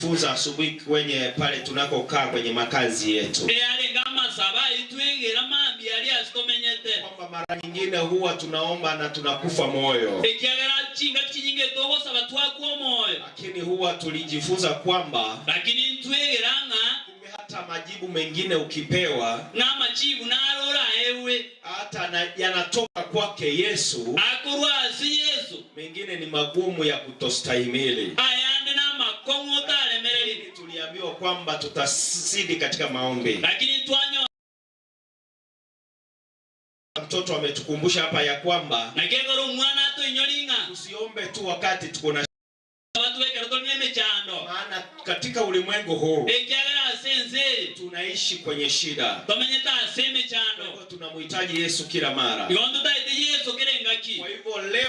Funza asubuhi kwenye pale tunakokaa kwenye makazi yetu. Eyarenge amasabo ayio twegera mambia aria ase tomenyete. Kwamba mara nyingine huwa tunaomba na tunakufa moyo. Ekiagera chingaki chinyinge togosaba twakwa omoyo. Lakini huwa tulijifunza kwamba Lakini ntwegera ng'a. Kumbe hata majibu mengine ukipewa. Ng'a amachibu naro oraegwe. Hata na yanatoka kwake Yesu. Akorwa ase Yeso. Mengine ni magumu ya kutostahimili. Ayande namakong'u otaremereri. Lakini tuliambiwa kwamba tutazidi katika maombi. Lakini twanyora. Mtoto ametukumbusha hapa ya kwamba. Naki ekero omwana atoinyori ng'a. Tusiombe tu wakati tuko na. Abatwe ekero tore nemechando. Maana katika ulimwengu huu. Ekiagera ase ense eye. Tunaishi kwenye shida. Tomenyete ase emechando. Kwa hivyo tunamhitaji Yesu kila mara. Igo ntotaete Yeso kera engaki. Kwa hivyo leo.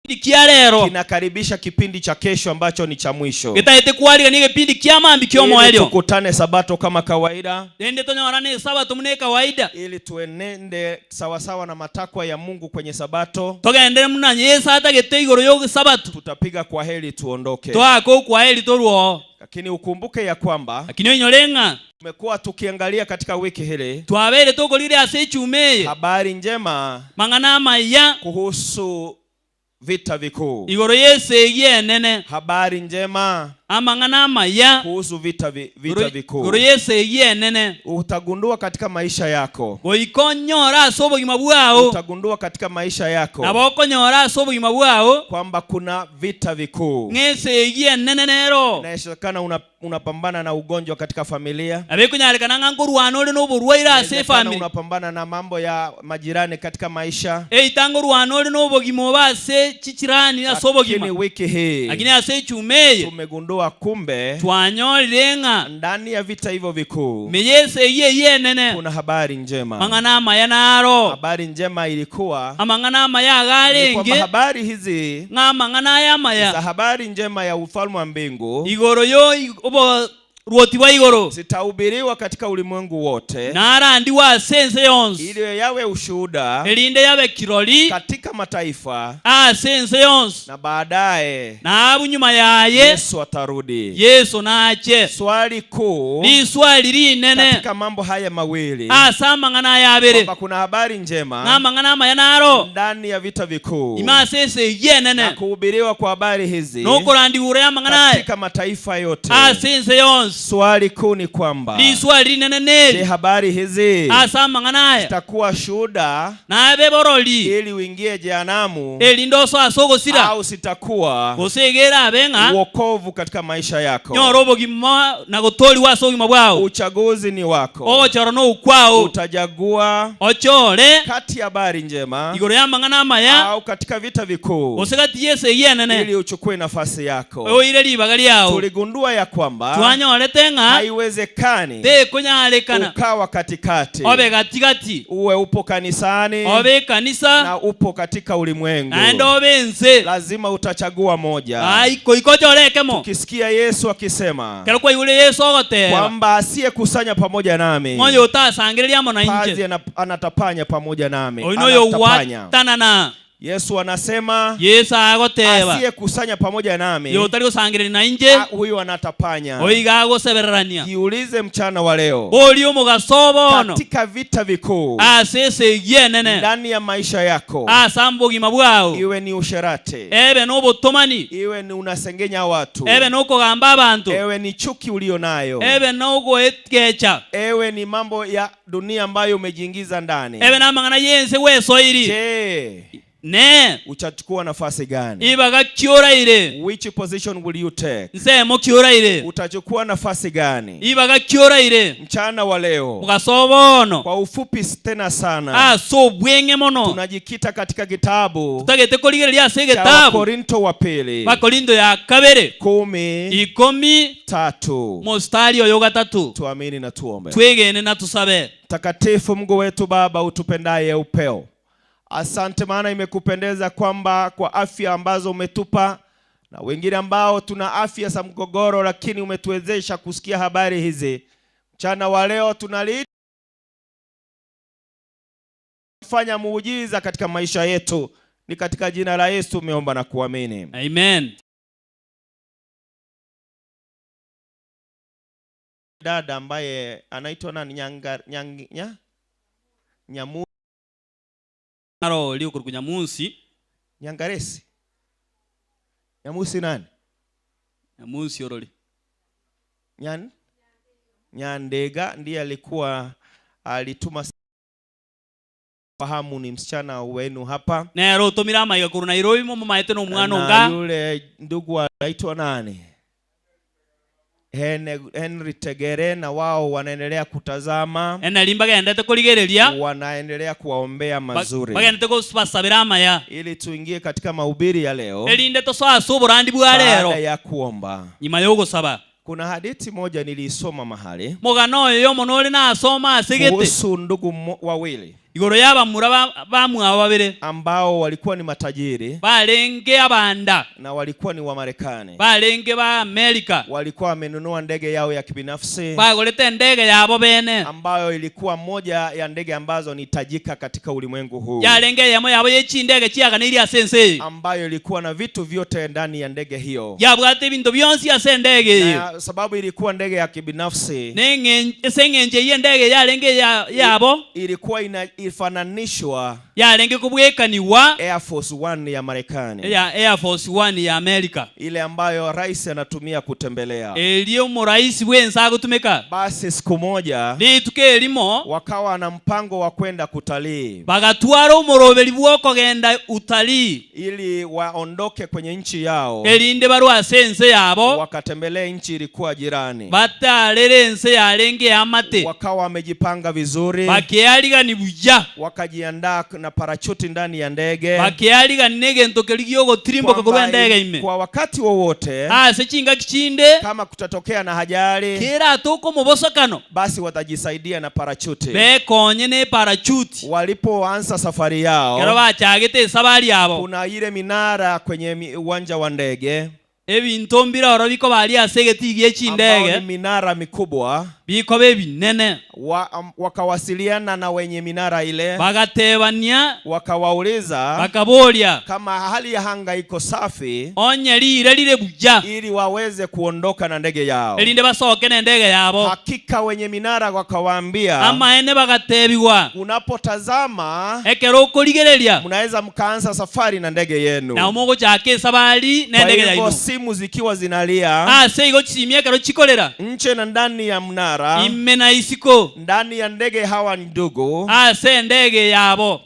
Kepindi kia rero. Kinakaribisha kipindi cha kesho ambacho ni cha mwisho. Getaete kwarigania egepindi kia mambia Ili ki'omoerio. tukutane sabato kama kawaida. Rende tonyorane esabato buna ekawaida. Ili tuenende sawasawa na matakwa ya Mungu kwenye sabato. Togendere buna Yeso atagete igoro y'esabato. Tutapiga kwaheri tuondoke. Toake okwaheri torwe oo. Lakini ukumbuke ya kwamba. Lakini oinyore ng'a. Tumekuwa tukiangalia katika wiki hili. Twabeire tokorigereria ase echuma eye. Habari njema. Mang'ana amaya. Kuhusu vita vikuu. Igoro y'esegi enene. Habari njema. Amang'ana amaya. Kuhusu vita vita vikuu. Igoro y'esegi enene. Utagundua katika maisha yako. Goika onyore ase obogima bwao. Utagundua katika maisha yako. Nabo okonyora ase obogima bwao. Kwamba kuna vita vikuu. Ng'a esegi enene nero. Inawezekana una, unapambana na ugonjwa katika familia. Nabo ekonyarekana ng'a nkorwana ore noborwaire ase Inawezekana efamiri. unapambana na mambo ya majirani katika maisha. Eita nkorwana ore nobogima obo ase chichirani ase obogima. Lakini wiki hii Lakini ase echuma eye tumegundua kumbe twanyorire ng'a ndani ya vita hivyo vikuu ime y'esegi eyio enene kuna habari njema. amang'ana amaya naro. Habari njema ilikuwa Amang'ana amaya iga ni arenge kwamba habari hizi ng'a amang'ana aya amaya za habari njema ya ufalme wa mbingu igoro y'oborwoti bwa igoro zitahubiriwa katika ulimwengu wote narandigwe ase ense yonsi ili yawe ushuhuda erinde yabe kirori katika mataifa ase ense yonsi na baadaye na abwo nyuma yaye Yesu atarudi. Yeso nache. Swali kuu Riswali rinene katika mambo haya mawili ase amang'ana aya abere kwamba kuna habari ng'a njema amang'ana amaya naro ndani ya vita vikuu ime ase esegi enene na kuhubiriwa kwa habari hizi na okorandigwa igoro y'amang'ana aya katika mataifa yote. ase ense yonsi. Swali kuu ni kwamba Riswali rinene je, neri habari hizi ase amang'ana aya zitakuwa shuhuda nabe borori ili uingie jehanamu erinde osoe ase ogosira au zitakuwa gose iga erabe ng'a wokovu katika maisha yako? nyore obogima na gotoorigwa ase obogima bwao. Uchaguzi ni wako. Ogochora nokwao. Utajagua Ochore kati ya habari njema igoro y'amang'ana amaya au katika vita vikuu gose gati y'esegi enene ili uchukue nafasi yako. oire ribaga riao. Tuligundua ya kwamba Twanyorete ng'a haiwezekani tekonyarekana ukawa katikati, obe gati-gati, uwe upo kanisani obe ekanisa na upo katika ulimwengu, naende obe ense. Lazima utachagua moja. Ai, goika ochore ekemo. Tukisikia Yesu akisema Ekero kwaigure Yeso ogoteba kwamba asiyekusanya pamoja nami ng'a oyo otasangereria amo nainche, kazi anatapanya pamoja nami, oyo noyo anatapanya. ogwatanana. Yesu anasema Yeso agoteba, asiyekusanya pamoja nami, Oyo otari gosangereria nainche, huyu anatapanya. oyo iga agosebererania. Jiulize mchana wa leo, Boria omogaso bono katika vita vikuu ase esegi enene ndani ya maisha yako, ase obogima bwao, iwe ni usherati, ebe nobotomani, iwe ni unasengenya watu, ebe nokogamba abanto, ewe ni chuki ulio nayo, ebe nogoegecha, ewe ni mambo ya dunia ambayo umejiingiza ndani, ebe namang'ana y'ense gwesoiri. Je, Inee! Uchachukua nafasi gani? Ibaga ki oraire? Which position will you take? Nsemo ki oraire? Utachukua nafasi gani? Ibaga ki oraire? Mchana wa leo. Mogaso bono. Kwa ufupi tena sana. Ase obweng'e mono. Tunajikita katika kitabu. Totagete korigereria ase egetabu. Cha Wakorinto wa pili. Bakorinto ya kabere. Kumi. Ikomi. Tatu. Mostari oyo gatato. Tuamini na tuombe. Twegene na tosabe. Mtakatifu Mungu wetu Baba utupendaye upeo. Asante maana imekupendeza kwamba kwa afya ambazo umetupa na wengine ambao tuna afya za mgogoro, lakini umetuwezesha kusikia habari hizi. Mchana wa leo tunaliita fanya muujiza katika maisha yetu. Ni katika jina la Yesu umeomba na kuamini. Amen. Dada ambaye anaitwa nani Nyanga, Nyang, nya? Nyamu, Naro oria okorokwa Nyamunsi. Nyangaresi Nyamusi nani? Nyamunsi orori. Nyan, Nyandega ndiye alikuwa alituma fahamu ni msichana wenu hapa. Nere otomire amaiga korwa Nairobi momomaete nomwana Na onga. yule ndugu anaitwa nani? Henry Tegere, na wao wanaendelea kutazama, Enari mbagendete korigereria, wanaendelea kuwaombea mazuri, bagendete kobasabera amaya, ili tuingie katika mahubiri ya leo. Erinde tosoe ase oborandi bwa rero. Baada ya kuomba, Nyuma y'ogosaba. Kuna hadithi moja niliisoma mahali Mogano oyo omono ore nasoma ase gete. kuhusu ndugu wawili Igoro y'abamura bamwabo babere. ambao walikuwa ni matajiri Barenge abanda. na walikuwa ni wa Marekani. Barenge ba Amerika. Walikuwa wamenunua ndege yao ya kibinafsi Bagorete endege yabo bene. ambayo ilikuwa moja ya ndege ambazo ni tajika katika ulimwengu huu, Yarenge eyemo yabo ye chindege chiaganeirie ase ense eye. ambayo ilikuwa na vitu vyote ndani ya ndege hiyo. Yabwate ebinto bionsi ase endege eye. Na sababu ilikuwa ndege ya kibinafsi, Neng'en- ase eng'encho eyio endege yarenge ya- yabo ilikuwa inaifananishwa yarenge kobwekanigwa Air Force One ya Marekani, ya Air Force One ya America, ile ambayo rais anatumia kutembelea. eria omoraisi bw'ense agotumeka. Basi siku moja Rituko erimo wakawa na mpango wa kwenda kutalii bagatwara omoroberi bw'okogenda utalii, ili waondoke kwenye nchi yao erinde barwe ase ense yabo wakatembelee nchi ilikuwa jirani. batarere ense yarenge eamate. Wakawa wamejipanga vizuri, Bakearigani buya, wakajiandaa na parachuti ndani ya ndege, bakearigani na egento keria giogotirimboka korwa kwamba endege ime, kwa wakati wowote ase chingaki chinde kama kutatokea na ajali, keratoka omobosokano, basi watajisaidia na parachuti. bekonye na eparachuti. Walipoanza safari Ekero yao, bachagete esabari yabo, kuna ile minara kwenye uwanja wa ndege ebinto mbire oro bikoba aria ase egetii gie ambao chindege ni minara mikubwa, bikoba ebinene, wakawasiliana na wenye minara ile, bagatebania, wakawauliza bakaboria kama hali ya anga iko safi onye rire rire buya, ili waweze kuondoka na ndege yao. erinde basoke na endege yabo. Hakika wenye minara wakawaambia, Amaene bagatebiwa, unapotazama ekero okorigereria mnaweza mkaanza safari na ndege yenu. nao mogochaka esabari na Kwa endege hivyo yaino. simu zikiwa zinalia Ase igo chisimia ekero chikorera nje na ndani ya mnara, ime na isiko ndani ya ndege hawa ndugu, ase endege yabo,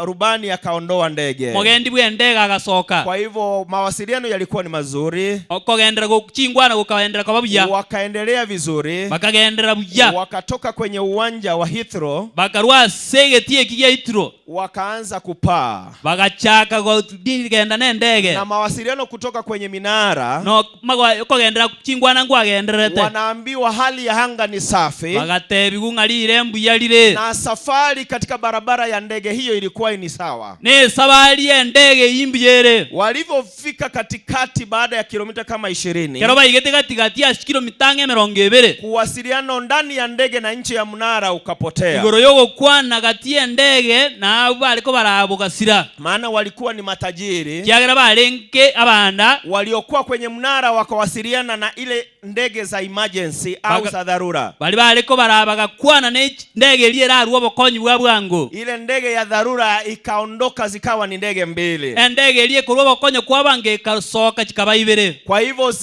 rubani akaondoa ndege. Mogendi bwa endege agasoka. Kwa hivyo mawasiliano yalikuwa ni mazuri, Okogendera gochingwana gokagendera koba buya, wakaendelea vizuri, bakagendera buya, wakatoka kwenye uwanja wa Heathrow bakarwa ase egetii eki gia Heathrow, wakaanza kupaa, bagachaka gogenda na endege, na mawasiliano kutoka kwenye minara no magwa okogendera chingwana nkwagendererete, wanaambiwa hali ya anga ni safi, bagatebiwa ng'a rire mbuya rire, na safari katika barabara ya ndege hiyo ilikuwa ni sawa. Na esabari ya endege eyio mbuya ere. Walivyofika katikati baada ya kilomita kama 20, Ekero baigete gatigati ase kilomita ang'e emerongo ebere, kuwasiliano ndani ya ndege na nchi ya mnara ukapotea, igoro yogokwana gati ya endege na abwo bare kobarabogasira, maana walikuwa ni matajiri kiagera barenge abanda waliokuwa kwenye mnara wakawasiliana na ile ndege za emergency au za dharura. Bari bare kobara bagakwana na ndege eria erarwa obokonyi bwa bwango. Ile ndege ya dharura ikaondoka, zikawa ni ndege mbili. Endege eria ekorwa obokonyo kwa bwango ekasoka chikaba ibere. Kwa hivyo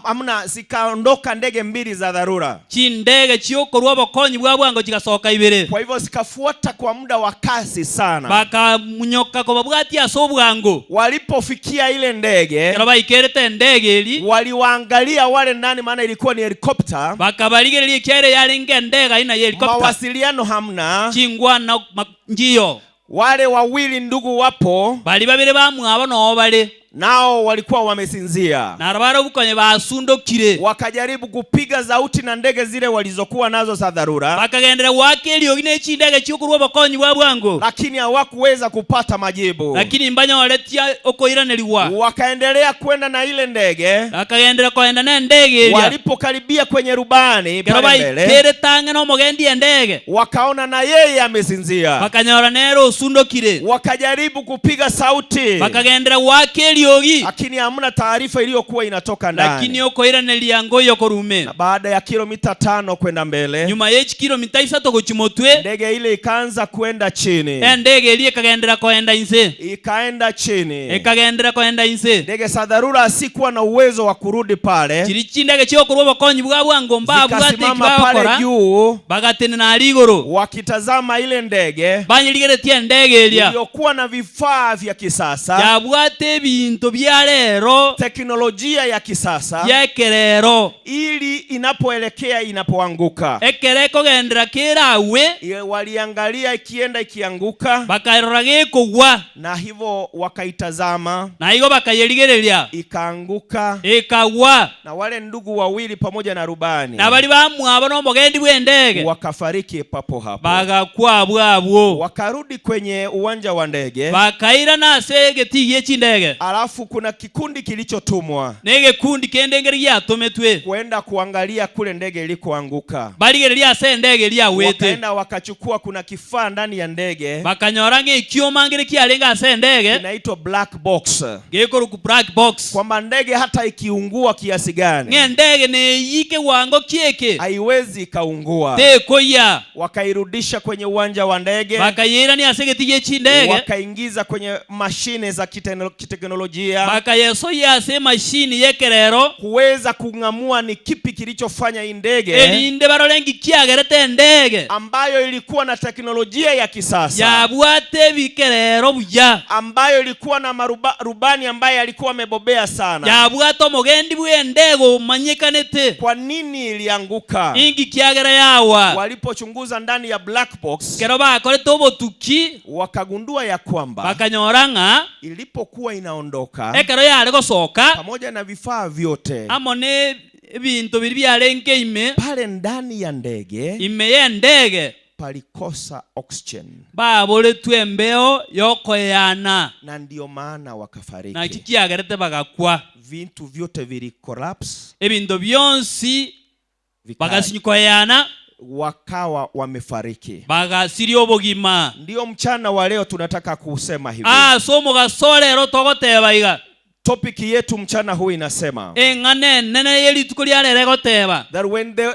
amna, zikaondoka ndege mbili za dharura. Chindege chiokorwa obokonyi bwa bwango chikasoka ibere. Kwa hivyo zikafuata kwa muda wa kasi sana. Bakamunyoka kobabwatia ase obwango. Walipofikia ile ndege, Ekero baikerete endege eri, waliwaangalia wale ndani, maana ilikuwa ni helikopta. Bakabarigereria ekiagera yarenge endege aina ya helikopta. Mawasiliano hamna. Chingwana njiyo. Wale wawili ndugu wapo, Bari babere bamwabo noo bare, nao walikuwa wamesinzia. Naro barobukanye basundokire. Wakajaribu kupiga sauti na ndege zile walizokuwa nazo za dharura, Bakagendera gwaka eriogi na echindege chiokorwa obokonyi bwa bwango, lakini hawakuweza kupata majibu. Lakini mbanyoretia okoiraneriwa. Wakaendelea kwenda na ile ndege. Bakagendera koenda na endege eria. Walipokaribia kwenye rubani Ekero pale mbele, baikere tang'e na omogendi endege, wakaona na yeye amesinzia. Bakanyora nere osundokire. Wakajaribu kupiga sauti, Bakagendera gwaka eriogi. Eriogi. Lakini hamna taarifa iliyokuwa inatoka Lakini ndani. okoiraneria ngoiyo korwa ime. Na baada ya kilomita tano kwenda mbele, Nyuma ye chikilomita isato gochia motwe, ndege ile ikaanza kwenda chini, endege eria ekagenderera koenda inse. ikaenda chini. Ekagenderera koenda inse. Ndege za dharura sikuwa na uwezo wa kurudi pale, Chiria chindege chigokorwa obokonyi bwa bwango mbabwate eki zikasimama pale bagokora, juu bagatenena aria igoro, wakitazama ile ndege banyerigeretie endege eria iliyokuwa na vifaa vya kisasa, yabwate ebinto bia rero teknolojia ya kisasa, bi'ekerero, ili inapoelekea inapoanguka. ekero ekogenderera kerawe, Ile Waliangalia ikienda ikianguka, bakarora gekogwa, na hivyo wakaitazama na igo bakayerigereria ikaanguka, ekagwa, na wale ndugu wawili pamoja na rubani na baria bamwabo na omogendi bw'endege wakafariki papo hapo. bagakwa abwo abwo, Wakarudi kwenye uwanja wa ndege, bakairana ase egetii gie chindege, alafu kuna kikundi kilichotumwa na egekundi kende nkeri giatometwe kuenda kuangalia kule ndege ilikoanguka. barigereria ase endege eria awete, Wakaenda wakachukua, kuna kifaa ndani ya ndege bakanyora ng'a ekioma nkere kiarenge ase endege kinaitwa black box, gekorokwa black box, kwamba ndege hata ikiungua kiasi ng'a gani endege neyike wango kieke haiwezi ikaungua. tekoyia, Wakairudisha kwenye uwanja wa ndege, bakayeirania ase egetii gie chindege, wakaingiza kwenye mashine za kiteno- kiteknolojia bakayesoyia ase emashini y'ekerero kuweza kung'amua ni kipi kilichofanya hii ndege erinde barore nki kiagerete endege ambayo ilikuwa na teknolojia ya kisasa yabwate ebikerero buya, ambayo ilikuwa na maruba, rubani ambaye alikuwa amebobea sana. yabwate omogendi bwa endege omanyekanete, Kwa nini ilianguka? inki kiagera yawa. Walipochunguza ndani ya black box Kero bakorete obotuki wakagundua ya kwamba bakanyora ng'a ilipokuwa inaondoka ekero yare gosoka pamoja na vifaa vyote amo na ebinto biria biarenge ime pale ndani ya ndege ime ya endege palikosa oxygen, baboretwe embeo yokoyana, na ndiyo maana naki wakafariki. kiagerete bagakwa. Vintu vyote vili collapse Ebinto bionsi vika, bagasinywa wakawa wamefariki. bagasiria obogima. Ndiyo mchana wa leo tunataka kusema hivi. Ase omogaso rero togoteba iga, Topic yetu mchana huu inasema eng'ana enene y'erituko ria rero egoteba that when the,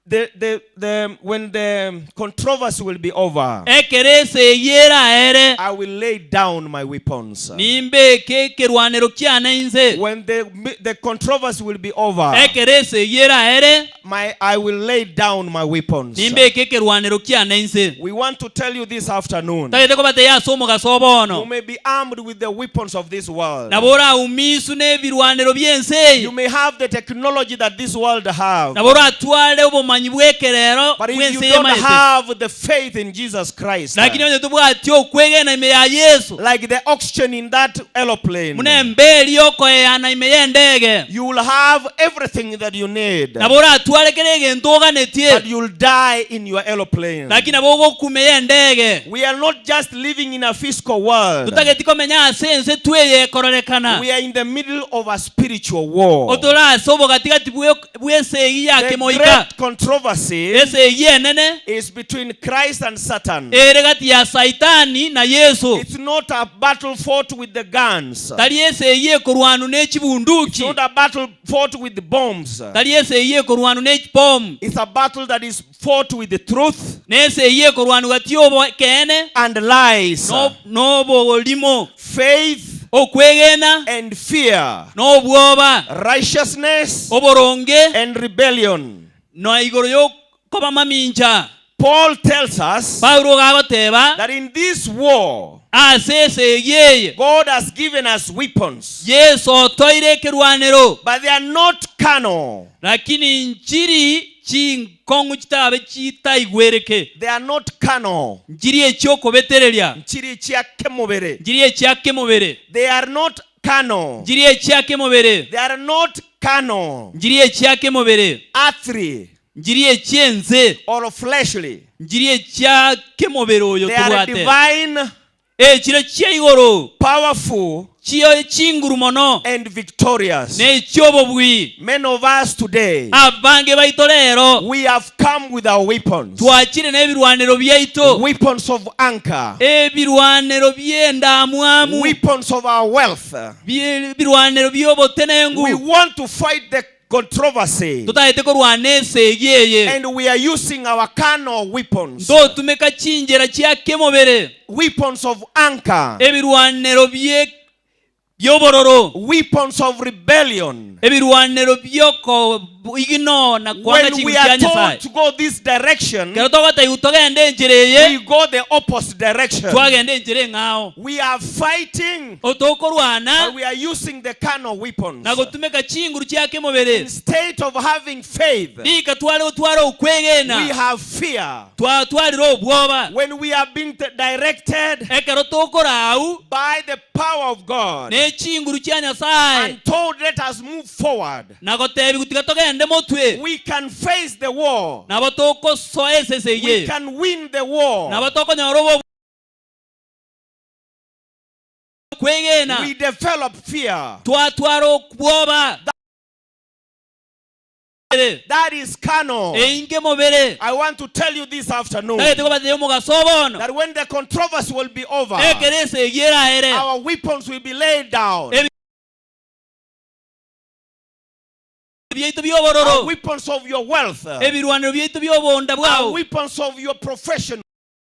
the, the, the, when the controversy will be over, ekero ase eyio eraere I will lay down my weapons. nimbeke ekerwanero kiane inse, When the, the controversy will be over, ekero ase eyio eraere my, I will lay down my weapons. nimbeke ekerwanero kiane inse. We want to tell you this afternoon, Tagete kobateya ase omogaso you bono, may be armed with the weapons of this world. nabo oraumisu na ebirwanero bi'ense eye, You may have the technology that this world have. nabo oratware obomanyi bw'ekerero But if you bw'ense don't emaete, have the faith in Jesus Christ, lakini onye tobwati okwegena ime ya Yesu, like the oxygen in that aeroplane, buna emberi yokoeyana ime y'endege, you will have everything that you need, nabo oratware kera egento oganetie, but you'll die in your aeroplane. lakini nabo ogokuma ey'endege. We are not just living in a physical world. Totageti komenya ase ense tweyekorerekana, We are in the middle of a spiritual war. otore ase obogatigati bw'esegi ya The kemoika, great controversy esegi enene is between Christ and Satan. ere gati ya Saitani na Yesu. It's not a battle fought with the guns. Tari esegi ekorwanu It's n'echibunduki, not a battle fought with the bombs. tari esegi ekorwanu n'echibomu, It's a battle that is fought with the truth n'esegi ekorwanu gati y'obokeene and lies, n'oborimo, faith okwegena and fear, n'obwoba, righteousness oboronge and rebellion. na igoro y'okoba mamincha. Paul tells us Paulo gagoteba that in this war, ase esegi eye God has given us weapons, Yesu otoire ekerwanero, but they are not carnal. lakini nchiri chinkong'u chitabe chitaigwereke, They are not carnal. nchiri echiokobetereria, Nchiri chia kemubere. nchiri echia kemobere, They are not carnal. nchiri echia kemobere, They are not carnal, nchiri echia kemobere, earthly nchiri echiense, or fleshly. nchiri echia kemobere oyo They are tobwate divine. Echire chia igoro. Powerful. Chio chinguru mono. And victorious. Ne chi'obobui. Many of us today. Abange baito rero. We have come with our weapons. Twachire nebirwanero biaito. Weapons of anchor. Ebirwanero bi'endamwamu. Weapons of our wealth. Ebirwanero bi'obotenengu. We want to fight the controversy. Totagete korwana esegi eye. And we are using our carnal weapons. Ntotumeka chinchera chia kemobere. Weapons of anchor. Ebirwanero bie bi'obororo. Weapons of rebellion. Ebirwanero bi'okoigino na kwanga When chinguru we chia are Nyasae. told to go this direction, Ekero togotebiwa togende enchera eye, we go the opposite direction. twagenda enchera eng'ao. We are fighting, Tokorwana but we are using the carnal weapons. na gotumeka chinguru chia kemobere. Instead of having faith, Rika tware gotwara we okwegena, have fear. twatwarire obwoba. When we are being directed Ekero tokorau by the power of God ne chinguru chia Nyasae and told let us move forward, na gotebiwa tiga togende motwe, we can face the war. nabo tokosoa esese We eye, can win the war. nabo tokonyora obo kwegena. We develop fear. Twatwara obwoba. That is carnal. Einge mobere. I want to tell you this afternoon Tagete kobatebia omogaso bono. that when the controversy will be over, Ekero esegi eraere, our weapons will be laid down. Biaito bi'obororo, Our weapons of your wealth, ebirwanero biaito bi'obonda our bwao, weapons of your profession,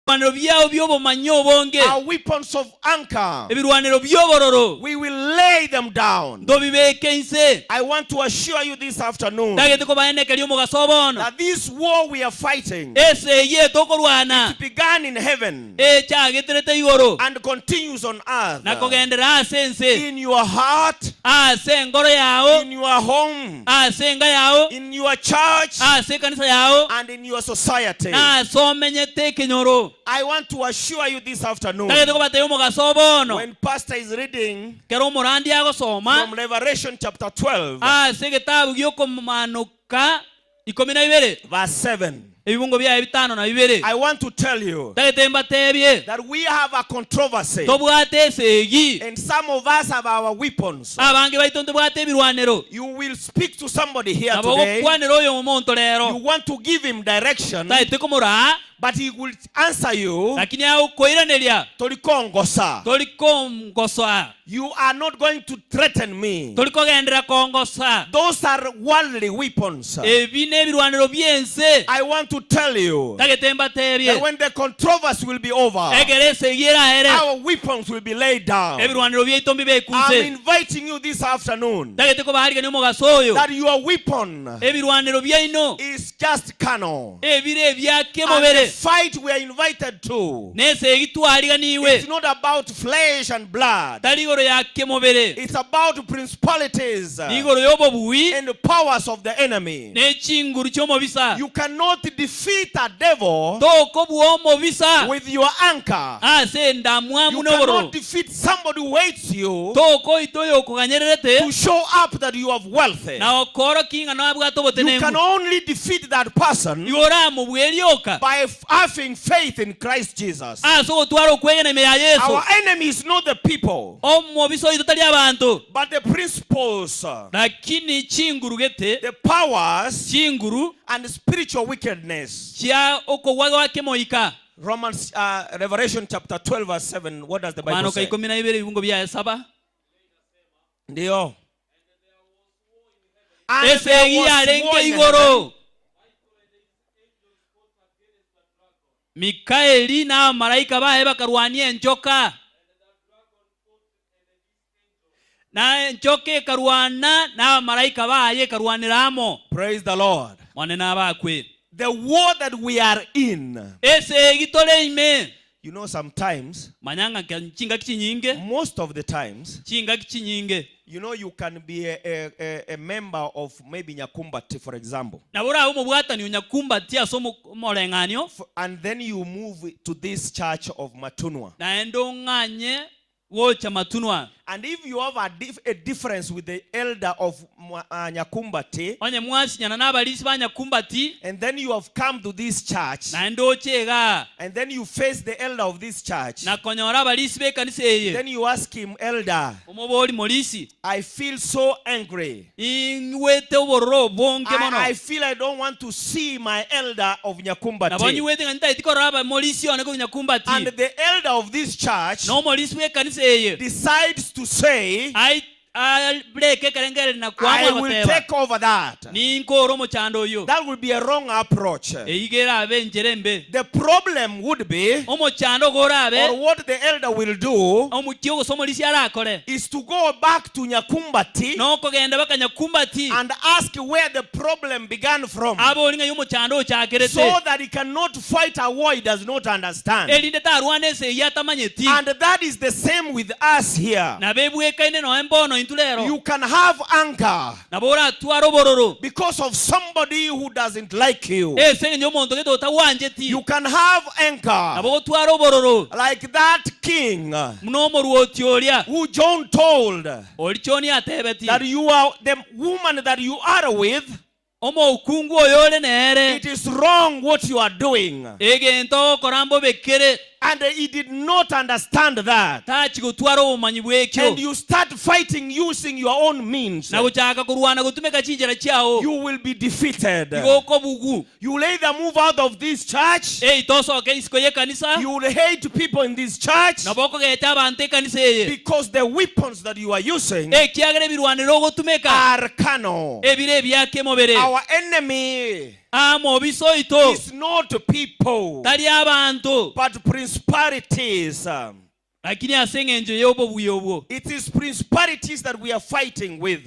ebirwanero biao bi'obomanyi obonge, our weapons of anchor, ebirwanero bi'obororo, we will lay them down. ntobibeke inse. I want to assure you this afternoon Ntagete kobaenekeria omogaso bono, that this war we are fighting esegi eye tokorwana it began in heaven echageterete igoro and continues on earth. na kogenderera ase ense, In your heart, ase enkoro yao, in your home, ase enka yao, in your church, ase ekanisa yao, and in your society. na ase omenyete ekenyoro. I want to assure you this afternoon Ntagete kobatebia omogaso bono, when pastor is reading ekero omorandi agosoma from Revelation chapter 12 ase egetabu gi'okomanoka ikomi na ibere, verse 7. ebibungo biaye bitano na bibere. I want to tell you Ntagete mbatebie, that we have a controversy tobwate esegi, and some of us have our weapons. abange baito ntobwate ebirwanero. You will speak to somebody here Nabo today. ogokwanera oyo omonto rero, You want to give him direction, tagete komoraa, but he will answer you, lakini agokoiraneria, Torikongosa. tori kongosoa. You are not going to threaten me. Tori kogenderera kongosa. Those are worldly weapons. Ebi nebirwanero bi'ense. I want to tell you Ntagete mbatebie, that when the controversy will be over, ekero esegi eraere, our weapons will be laid down. ebirwanero biaito mbibekwe I'm inse. inviting you this afternoon Ntagete kobaarigania omogaso oyo, that your weapon ebirwanero biaino is just carnal. ebire ebia And the kemobere, fight we are invited to, nesegi twariganiwe, it's not about flesh and blood. tari igoro ya kemobere, It's about principalities nigoro y'obobui and the powers of the enemy. ne chinguru chi'omobisa. You cannot defeat a devil Tokobua omobisa with your anchor. ase endamwamu You n'obororo. cannot defeat somebody who hates you Tokoita oyokoganyererete to show up that you have wealth. na okorokia ng'a nabwate You obotenenku. can only defeat that person Igo oramobue rioka by having faith in Christ Jesus. ase ogotwara okwegena ime ya Yeso. Our enemy is not the people, Omobisa oito tari abanto, but the principles, lakini chinguru gete, the powers, chinguru and spiritual wickedness. chia okogwa gwa kemoika. Romans, Revelation chapter 12 verse 7, what does the Bible Manoka say? ikomi na ibere ebibungo biaye saba. Ndio. And there Esegi was yarenge war in igoro. heaven. Mikaeli na abamalaika baye bakarwania enchoka. Na enchoka ekarwana na abamalaika baye ekarwanera amo. Praise the Lord. Monene abakwe. The war that we are in. Esegi tore ime. You know, sometimes, Manya ng'a chingaki chinyinge, most of the times, chingaki chinyinge. you know, you can be a member of maybe Nyakumbati, for example. Nabo orabe omobwatani o Nyakumbati ase omoreng'anio. And then you move to this church of Matunwa. Naende ong'anye gocha Matunwa. And if you have a, dif- a difference with the elder of Mwa- uh, Nyakumbati, Onye mwasinyana na abarisi ba Nyakumbati, and then you have come to this church, naende oche igaa, and then you face the elder of this church, na konyora abarisi b'ekanisa eye, then you ask him, Elder, omobori morisi, I feel so angry. Ningwete obororo obonge mono. I, I feel I don't want to see my elder of Nabo Nyakumbati. nyigwete ng'a ntaeti korora abamorisi one korwa Nyakumbati. And the elder of this church Na omorisi bw'ekanisa eye decides to say, ai- abreke ekerengereri na I koamua will goteba, take over that. Ninkore omochando oyio. That will be a wrong approach. Eyio erabe enchera embe. The problem would be, Omochando ogo orabe, or what the elder will do, omokia gose omorisia arakore, is to go back to Nyakumbati nokogenda baka Nyakumbati and ask where the problem began from abori ng'ai omochando ochakerete, so that he cannot fight a war he does not understand. erinde tarwane esegi atamanyeti. And that is the same with us here. Nabo ebwekaine noe mbono intwe rero. You can have anger Nabo oratware obororo because of somebody who doesn't like you. ase engencho y'omonto gete otagwancheti. You can have anger Nabo ogotwara obororo like that king buna omoruoti oria who John told oria John atebeti, that you are the woman that you are with. Omokungu oyo ore nere, It is wrong what you are doing. egento ogokora mbobe kere. And he did not understand that. Tachi gotwara obomanyi bw'ekio. And you start fighting using your own means. Na gochaka korwana gotumeka chinchera chiao. You will be defeated. Igo okobugu. You will either move out of this church. Ei tosoke isiko y'ekanisa. You will hate people in this church. Nabo okogecha abanto ekanisa eye. Because the weapons that you are using Ekiagera ebirwanero ogotumeka are carnal. ebire ebia kemobere. Our enemy Amobisa oito is not people, tari abanto, but principalities. Lakini ase engencho y'obobuya obwo. It is principalities that we are fighting with.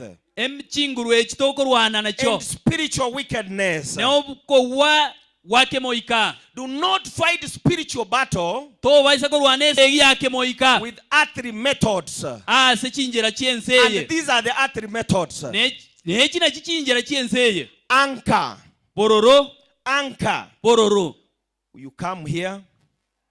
Chinguru echi tokorwana nachio. And spiritual wickedness. Na okogwa gwa kemoika. Do not fight spiritual battle Tobaisa korwana esegi ya kemoika with earthly methods. ase chinchera chi'ense eye. And these are the earthly methods. Ne echi nachi chinchera chi'ense eye. Anchor. Bororo. Anchor. Bororo. You come here.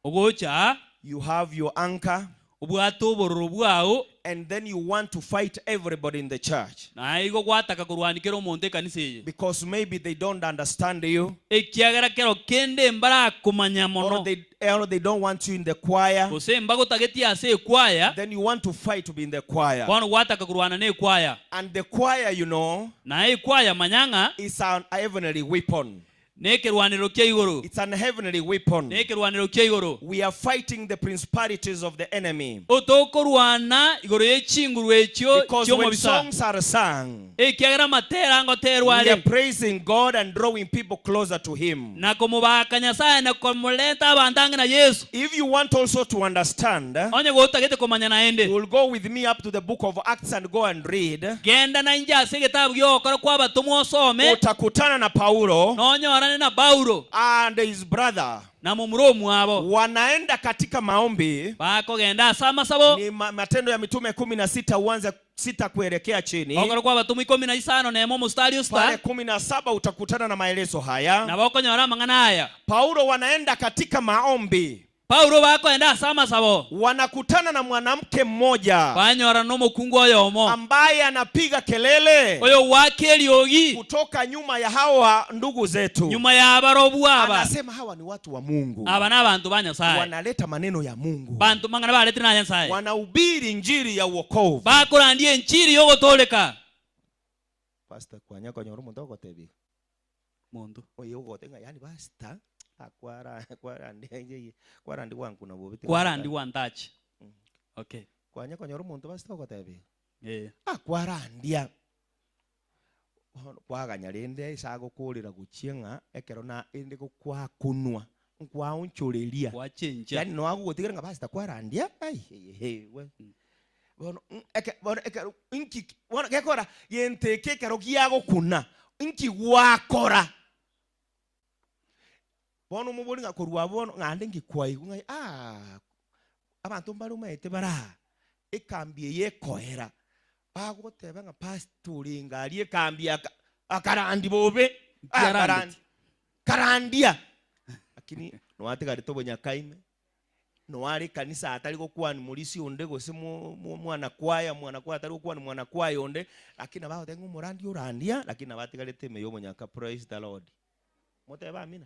Ogocha aa. You have your anchor. Obwate obororo bwao. And then you want to fight everybody in the church. Naye igo gwataka korwania kera omonto ekanisa eye. Because maybe they don't understand you. Ekiagera kero kende mbarakomanya mono. Or they, or they don't want you in the choir. Gose mbagotageti ase ekwaya. Then you want to fight to be in the choir. Bono gwataka korwana na ekwaya. And the choir, you know, Na ekwaya manya ng'a. is an heavenly weapon. Nekerwanero kia igoro. It's an heavenly weapon. Nekerwanero kia igoro. We are fighting the principalities of the enemy. Otokorwana igoro ye chinguru echio Because when chi'omobisa. songs are sung, Ekiagera amatera ngoterwa we are are. praising God and drawing people closer to Him. Na komobaka Nyasae na komorenta abanto ang'e na Yeso. If you want also to understand, Onye gotagete komanya naende. you will go with me up to the book of Acts and go and read. Genda nainche ase egetabu gi'ogokora kw'abatomwa osome. Utakutana na Paulo Nonyorane na Paulo. and his brother. Na momura omwabo. Wanaenda katika maombi. Bakogenda ase amasabo. Ni Matendo ya Mitume kumi na sita uanze sita kuelekea chini. Ogokora kw'abatomwa ikomi na isano nemo omostari o sita. Pale kumi na saba utakutana na maelezo haya. Nabo okonyora amang'ana aya. Paulo wanaenda katika maombi. Paulo bakoenda ase amasabo. Wanakutana na mwanamke mmoja. Banyorana nomokungu oyomo. Ambaye anapiga kelele. Oyogoaka eriogi. Kutoka nyuma ya hawa ndugu zetu. Nyuma y'abarobwo aba. Anasema hawa ni watu wa Mungu. Aba nabanto ba Nyasae. Wanaleta maneno ya Mungu. Banto mang'ana baretire na Nyasae. Wanahubiri injili ya wokovu. Bakorandia enchiri y'ogotooreka. Pastor kwanya konyora omonto ogotebia. Monto. Oyo ogote ng'a yaani pastor akwara kwarandi kwarandi gwankuna bobe tiga Kwarandi gwantachi. Okay. Kwanya konyora omonto pastor ogotebia. Eh. Akwarandia. Bono kwaganya rende ase agokorera gochia ng'a ekero na ende gokwakunwa nkwaonchoreria. Gwachenchia. Yaani noa agogotigera ng'a pastor kwarandia ai we. Bono eke bono ekero inki bono gekora gento eke ekero giagokuna inki gwakora. Bono omobori ng'a korwa bono ng'ande inki kwaigwa ng'a aah abanto mbare omanyete bare aa ekambi eye ekoera bagoteba ng'a pastor orenge aria ekambi aka akarandi bobe Nkiarandeti. akarandia karandia lakini nwatigarete obonyakaime. Noare ekanisa atari gokwani morisia onde gose mwanakwaya, mwanakwaya atari gokwani mwanakwaya onde, lakini nabo agoteba ng'a omorandia orandia, lakini nabo atigarete ime y'omonyaka. Praise the Lord. Motebe amina.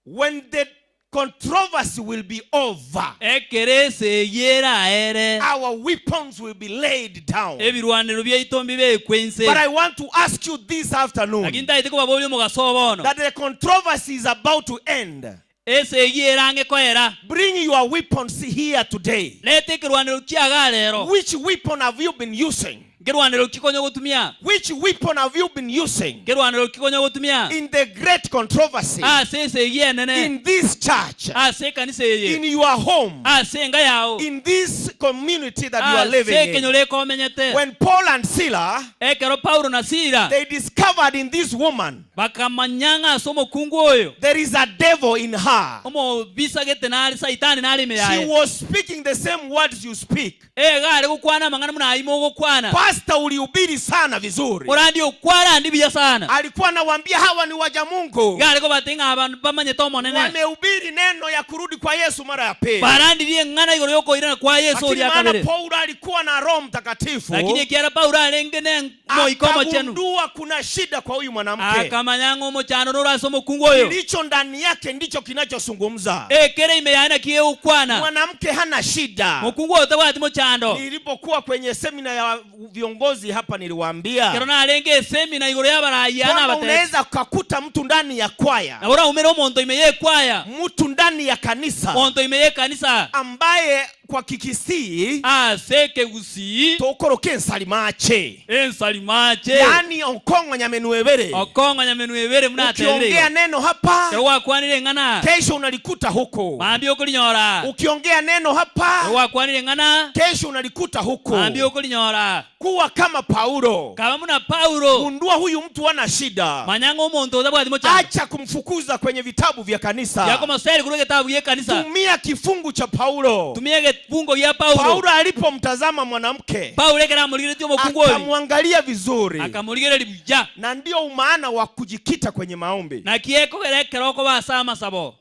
When the controversy will be over. Ekero esegi eraere. Our weapons will be laid down. Ebirwanero biaito mbibekwe inse. But I want to ask you this afternoon. Lakini ntaete kobaboria omogaso o bono. That the controversy is about to end. Esegi ere ang'e koera. Bring your weapons here today. Reta ekerwanero kiago rero. Which weapon have you been using? Nkerwanero ki konya ogotumia? Which weapon have you been using? Nkerwanero ki konya ogotumia? In the great controversy. Ase esegi enene. In this church. Ase ekanisa eye. In your home. Ase enka yao. In this community that you are living Ase in. ekenyoro eke omenyete. When Paul and Sila. Ekero Paulo na Sila. They discovered in this woman. Bakamanya ng'a ase omokungu oyo. There is a devil in her. Omobisa gete nare, Saitani nare ime She yaye. was speaking the same words you speak. Iga are gokwana amang'ana buna ayio mogokwana. Pastor ulihubiri sana vizuri. Morandi okwarandi buya sana. Alikuwa anawaambia hawa ni waja Mungu. Iga are kobatebia ng'a aba bamanyete Omonene. Wamehubiri neno ya kurudi kwa Yesu mara ya pili. Barandirie eng'ana igoro y'okoirana kwa Yeso Lakini oria maana kabere. Paulo alikuwa na Roho Mtakatifu. Lakini ekiagera Paulo arenge ne Omoika Omochenu. Akagundua kuna shida kwa huyu mwanamke. Akamanya ng'a omochando noro ase omokungu oyo. Kilicho ndani yake ndicho kinachozungumza. Ekere ime yaye nakio egokwana. Mwanamke hana shida. Mokungu oyo tabwati mochando. Nilipokuwa kwenye semina ya viongozi hapa niliwaambia. Ekero narenge esemina igoro y'abarai aa Kwamba nabatebetie. unaweza ukakuta mtu ndani ya kwaya. Nabo oraumere omonto ime y'ekwaya. Mtu ndani ya kanisa. Omonto ime y'ekanisa. Ambaye Kwa Kikisii, Ase ekegusii. Tokoroka ensarimache. Ensarimache. Yaani okong'o nyamenu ebere. Okong'o nyamenu ebere buna atebire igo. Ukiongea neno hapa. Ekero gwakwanire eng'ana. Kesho unalikuta huko. Mambia okorinyora. Ukiongea neno hapa. Ekero gwakwanire eng'ana. Kesho unalikuta huko. Mambia okorinyora. Kuwa kama Paulo. Kaba buna Paulo. Gundua huyu mtu hana shida. Manya ng'a omonto otabwati mochando. Acha kumfukuza kwenye vitabu vya kanisa. Tiga komoseri korwa egetabu gi'ekanisa. Tumia kifungu cha Paulo. Tumia egefungo gia Paulo. Paulo alipomtazama mwanamke. Paulo ekero amorigeretie omokungu oria. Akamwangalia vizuri. Akamorigereria buya. Na ndio umaana wa kujikita kwenye maombi. Naki ekogera ekero okoba ase amasabo.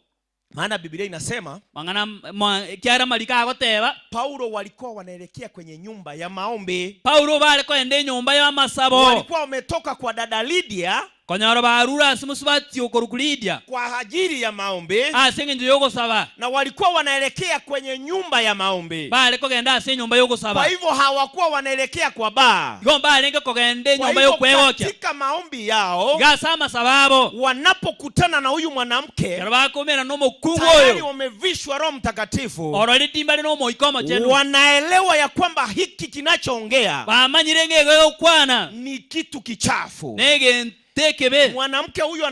Maana Biblia inasema Mang'ana ekiagera amariko agoteba. Paulo walikuwa wanaelekea kwenye nyumba ya maombi. Paulo bare koenda enyomba y'amasabo. Walikuwa wametoka kwa dada Lydia. Konyora barure ase mosubati okorokwa Lidia. Kwa ajili ya maombi. Ase engencho y'ogosaba. Na walikuwa wanaelekea kwenye nyumba ya maombi. Bare kogenda ase enyomba y'ogosaba. Kwa hivyo hawakuwa wanaelekea kwa baa. Igo mbarenge kogenda Kwa enyomba hivyo y'okwegokia. katika maombi yao. Iga ase amasabo abo. Wanapokutana na huyu mwanamke. Ekero bakomerana nomokungu Tayari oyo. wamevishwa Roho Mtakatifu. Orore timbare n'Omoika Omochenu. Wanaelewa ya kwamba hiki kinachoongea. Bamanyire ng'a igo egokwana. Ni kitu kichafu. Negento ekebe. Mwanamke huyu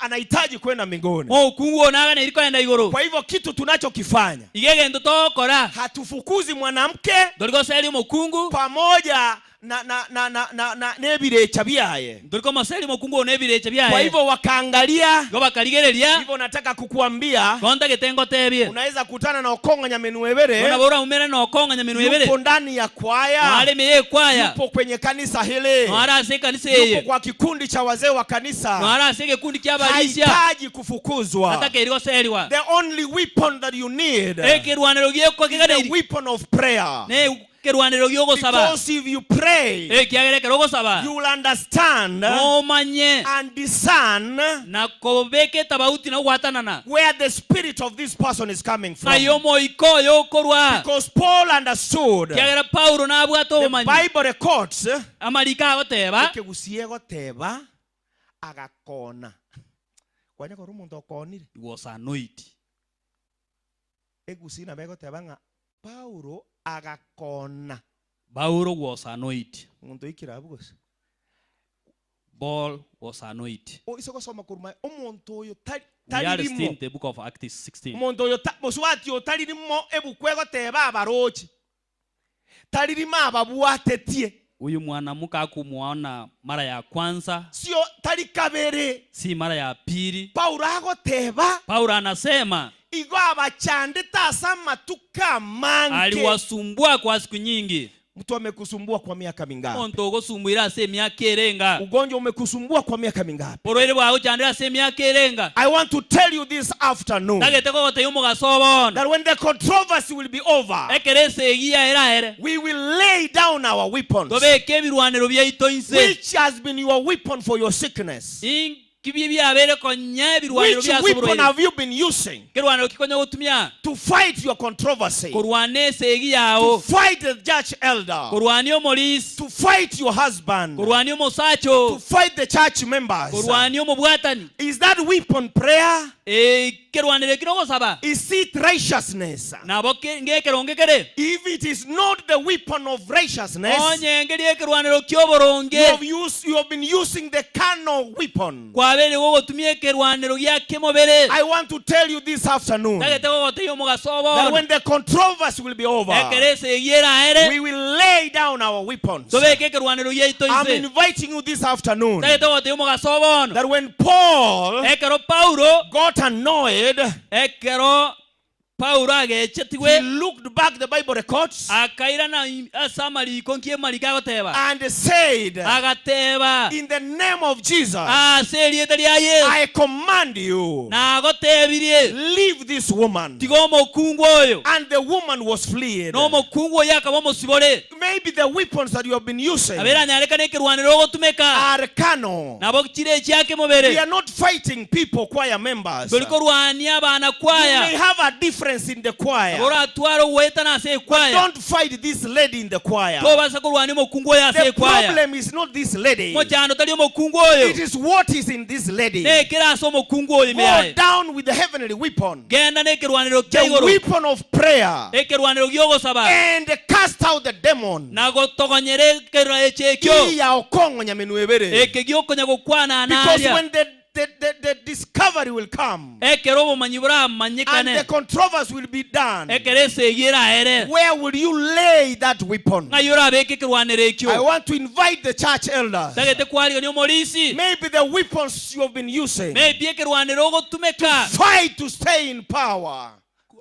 anahitaji kwenda mbinguni. Mokungu oyo naganeiri kogenda igoro. Kwa hivyo kitu tunachokifanya. Iga egento togokora. Hatufukuzi mwanamke. Ntori goseria omokungu. Pamoja na na na na na na nebirecha biaye. Ntori komoseria omokungu oo nebirecha biaye. Kwa hivyo wakaangalia. Igo bakarigereria. Hivyo nataka kukuambia. Igo ntagete ngotebie. Unaweza kutana na Okong'o Nyamenuebere. Igo nabo oraumerane na Okong'o Nyamenuebere. Yupo ndani ya kwaya. Noare ime y'ekwaya. Yupo kwenye kanisa hili. Noare ase ekanisa eye. Yupo kwa kikundi cha wazee wa kanisa. Noare ase egekundi ki'abarisia. Hahitaji kufukuzwa. Tatakeiri goserigwa. The only weapon that you need. Ekerwanero giekwa Is the keganeiri. weapon of prayer. Ne ekerwanero gi'ogosaba. Because if you pray, Ekiagera ekero ogosaba, you will understand nomanye and discern na kobeka etabauti na ogwatanana where the spirit of this person is coming from. ng'ai omoika oyo okorwa. Because Paul understood. Ekiagera Paulo nabwate The obomanyi. Bible records. Amariko agoteba. Ekegusie egoteba agakona. Kwanya korwa omonto okonire. He was annoyed. Egusii nabo egoteba ng'a Paulo agakona. Paulo was annoyed. Omonto oikire abwo gose? Paul was annoyed. Oise gosoma korwa mae, omonto oyo tari We are tari still rimo. in the book of Acts 16. Omonto oyo ta mosubati oyo tari rimo ebuku egoteba abaroche. Tari rimo ababwatetie. Huyu mwanamuke hakumuona mara ya kwanza. Sio tari kabere. Si mara ya pili. Paulo agoteba. Paulo anasema. Igo abachandete ase amatuko amange. Aliwasumbua kwa siku nyingi. Mtu amekusumbua kwa miaka mingapi? Omonto ogosumbuire ase emiaka erenga? Ugonjwa umekusumbua kwa miaka mingapi? Borwaire bwagochandire ase emiaka erenga? I want to tell you this afternoon Ntagete kogotebia omogaso o bono, that when the controversy will be over, ekero esegi yaera ere, we will lay down our weapons, tobeke ebirwanero biaito inse. which has been your weapon for your sickness. Inki biabeire konya ebirwanero Which biase weapon oborwaire? have you been using Kerwanero ki konya gotumia to fight your controversy, korwana esegi to yao, fight the church elder, korwania omorisi, to fight your husband, korwania omosacha to oo, fight the church members? korwania omobwatani? Is that weapon prayer? Ekerwanero eki nogosaba? Is it righteousness? Nabo ke- ngekeronge kere. If it is not the weapon of righteousness, Onye ngeria ekerwanero ki'oboronge, you have used, you have been using the carnal weapon. kwabeire gogotumia ekerwanero gia kemobere. I want to tell you this afternoon Ntagete gogotebia omogaso o that bono, when the controversy will be over, ekero esegi eraere, we will lay down our weapons. tobeke ekerwanero giaito I'm inse. inviting you this afternoon Ntagete gogotebia omogaso o bono, that when Paul ekero Paulo, got annoyed, ekero Paulo he agechetigwe, looked back, the Bible records, akairana ase amariko nki amariko agoteba, and said, agateba, In the name of Jesus, ase erieta ria Yeso I command you, nagotebirie, leave this woman. tiga omokungu oyo. And the woman was fleeing. Na omokungu oyo akaba omosibore. Maybe the weapons that you have been using Nabo eranyarekane ekerwanero ogotumeka are carnal. nabo chire echiake We mobere. are not fighting people, choir members. Tori You korwania abana may kwaya. have a difference in the choir. Nabo oratware ogoetana ase ekwaya. Don't fight this lady in the choir. Tobasa korwania omokungu oyo ase The ekwaya. problem is not this lady. Omochando tari omokungu oyo. It is what is in this lady. Nekere ase omokungu oyo ime Go yaye. down with the heavenly weapon. Genda nekerwanero kia The igoro. weapon of prayer. Ekerwanero gi'ogosaba. And cast out the demon. Na gotogonyera ekerwa eche ekio. Iya okong'o nyamenu ebere. Eke giokonya gokwana Because naria. when the, the, the, the discovery will come Ekero obomanyi and boramanyekane. the controversy will be done, Ekero esegi eraere. where will you lay that weapon? Ng'ai orabeke ekerwanero I ekio. want to invite the church elders. Tagete kwarigania omorisi. Maybe the weapons you have been using Maybe ekerwanero ogotumeka. fight to stay in power.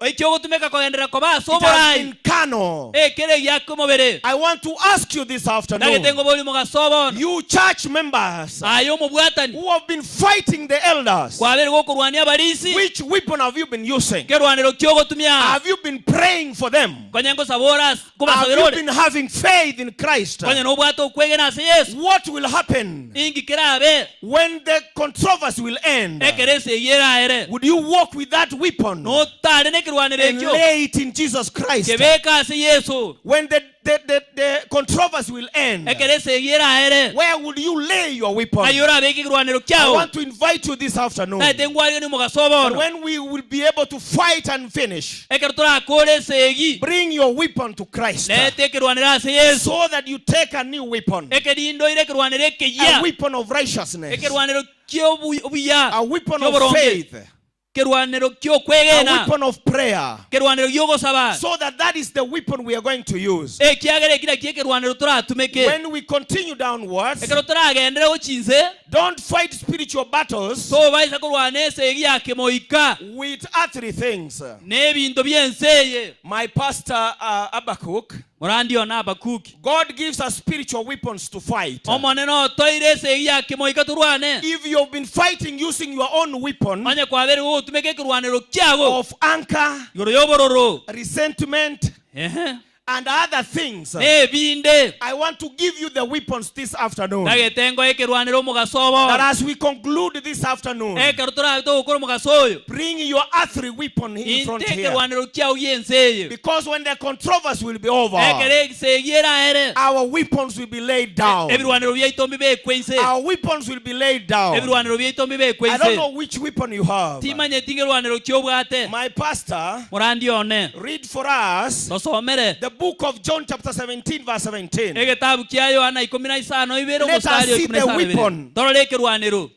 Ekio ogotumeka kogenderera koba ase It has oborai. been carnal. Ekere egiaka omobere. I want to ask you this afternoon, Ntagete ngoborie omogaso bono. you church members Aye omobwatani. who have been fighting the elders, Kwabeire gokorwania abarisi. which weapon have you been using? Nkerwanero ki ogotumia? Have you been praying for them? Konya ngosaba ore ase, Have nkobasabera you ore. been having faith in Christ? Konya nobwate okwegena ase Yeso. What will happen Inki kerabe when the controversy will end? ekero esegi eraere? Would you walk with that weapon Notare nekerwanero and ekio. lay it in Jesus Christ? Kebeka ase Yeso. When the, the, the, the controversy will end, Ekero esegi eraere, where would you lay your weapon? ng'ai orabeke ekerwanero I kiao? want to invite you this afternoon. Naete nkwariganie omogaso That bono. when we will be able to fight and finish, Ekero torakore esegi, bring your weapon to Christ reta ekerwanero ase Yeso. so that you take a new weapon, Ekerindo ire ekerwanero a ekeyia, weapon of righteousness, ekerwanero ki'obuya, a weapon of ki'oboronge, faith, ekerwanero a ki'okwegena, weapon of prayer, ekerwanero gi'ogosaba. so that that is the weapon we are going to use. Ekiagera eki nakio ekerwanero toratumeke. When we continue downwards, Ekero toragendere gochia inse, don't fight spiritual battles tobaisa korwana esegi ya kemoika with earthly things. na ebinto bi'ense eye. My pastor Habakkuk, Morandi one Habakuki. God gives us spiritual weapons to fight. Omonene otoire esegi ya kemoika torwane. If you have been fighting using your own weapon Onye kwabeire gogotumeka ekerwanero kiago of anger, igoro y'obororo, resentment, Ehe. and other things, nebinde, I want to give you the weapons this afternoon. Ntagete ngoe ekerwanero omogaso That bono. as we conclude this afternoon, Ekero torabe togokora omogaso oyo, bring your earthly weapon in front inte here. ekerwanero kiao gi'ense eye. Because when the controversy will be over, Ekero esegi eraere, our weapons will be laid down. ebirwanero biaito mbibekwe inse. Our weapons will be laid down. Ebirwanero biaito mbibekwe I don't know inse. which weapon you have. Timanyeti ngerwanero ki obwate. My pastor, Morandi one, read for us tosomere the book of John chapter 17 verse 17. egetabu kia Yohana ikomi na isano ibere Let us omosari o see ikomi na the isano ibere. weapon. Torore ekerwanero.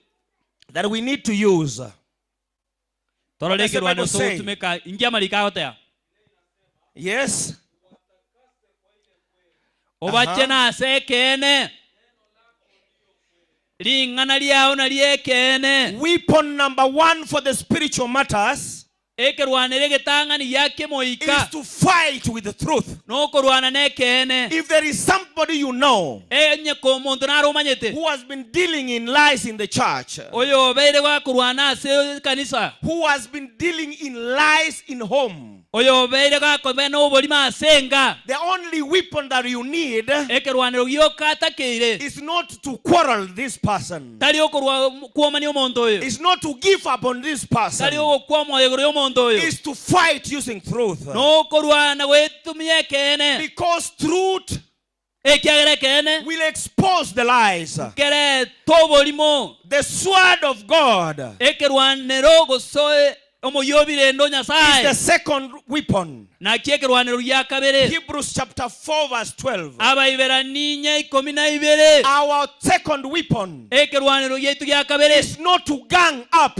That we need to use. Torore What does the ekerwanero Bible say? togotumeka. Inki amariko agotea? Yes. Obache Aha. nase ekeene. Ring'ana riao nario ekeene. Weapon number one for the spiritual matters. Ekerwanero egetang'ani gia is kemoika to fight with the truth. nokorwana nekeene. If there is somebody you know Onye komonto nare omanyete who has been dealing in lies in the church, oyobeire gakorwana ase ekanisa, who has been dealing in lies in home, oyobeire gakoba noborimo ase enga, the only weapon that you need ekerwanero gioka atakeire is not to quarrel this person. tari okorwa kwomania omonto oyo, Is not to give up on this person. tari ogokwa omoyo igoro y'omonto oyo, Is to fight using truth. nokorwana goetumia ekeene, Because truth ekiagera ekeene will expose the lies. kerete oborimo. The sword of God Ekerwanero gose omoyio obirende o is the Nyasae second weapon. nakio ekerwanero gia kabere. Hebrews chapter 4 verse 12. Abaiberania 12. Our second weapon Ekerwanero giaito gia kabere is not to gang up.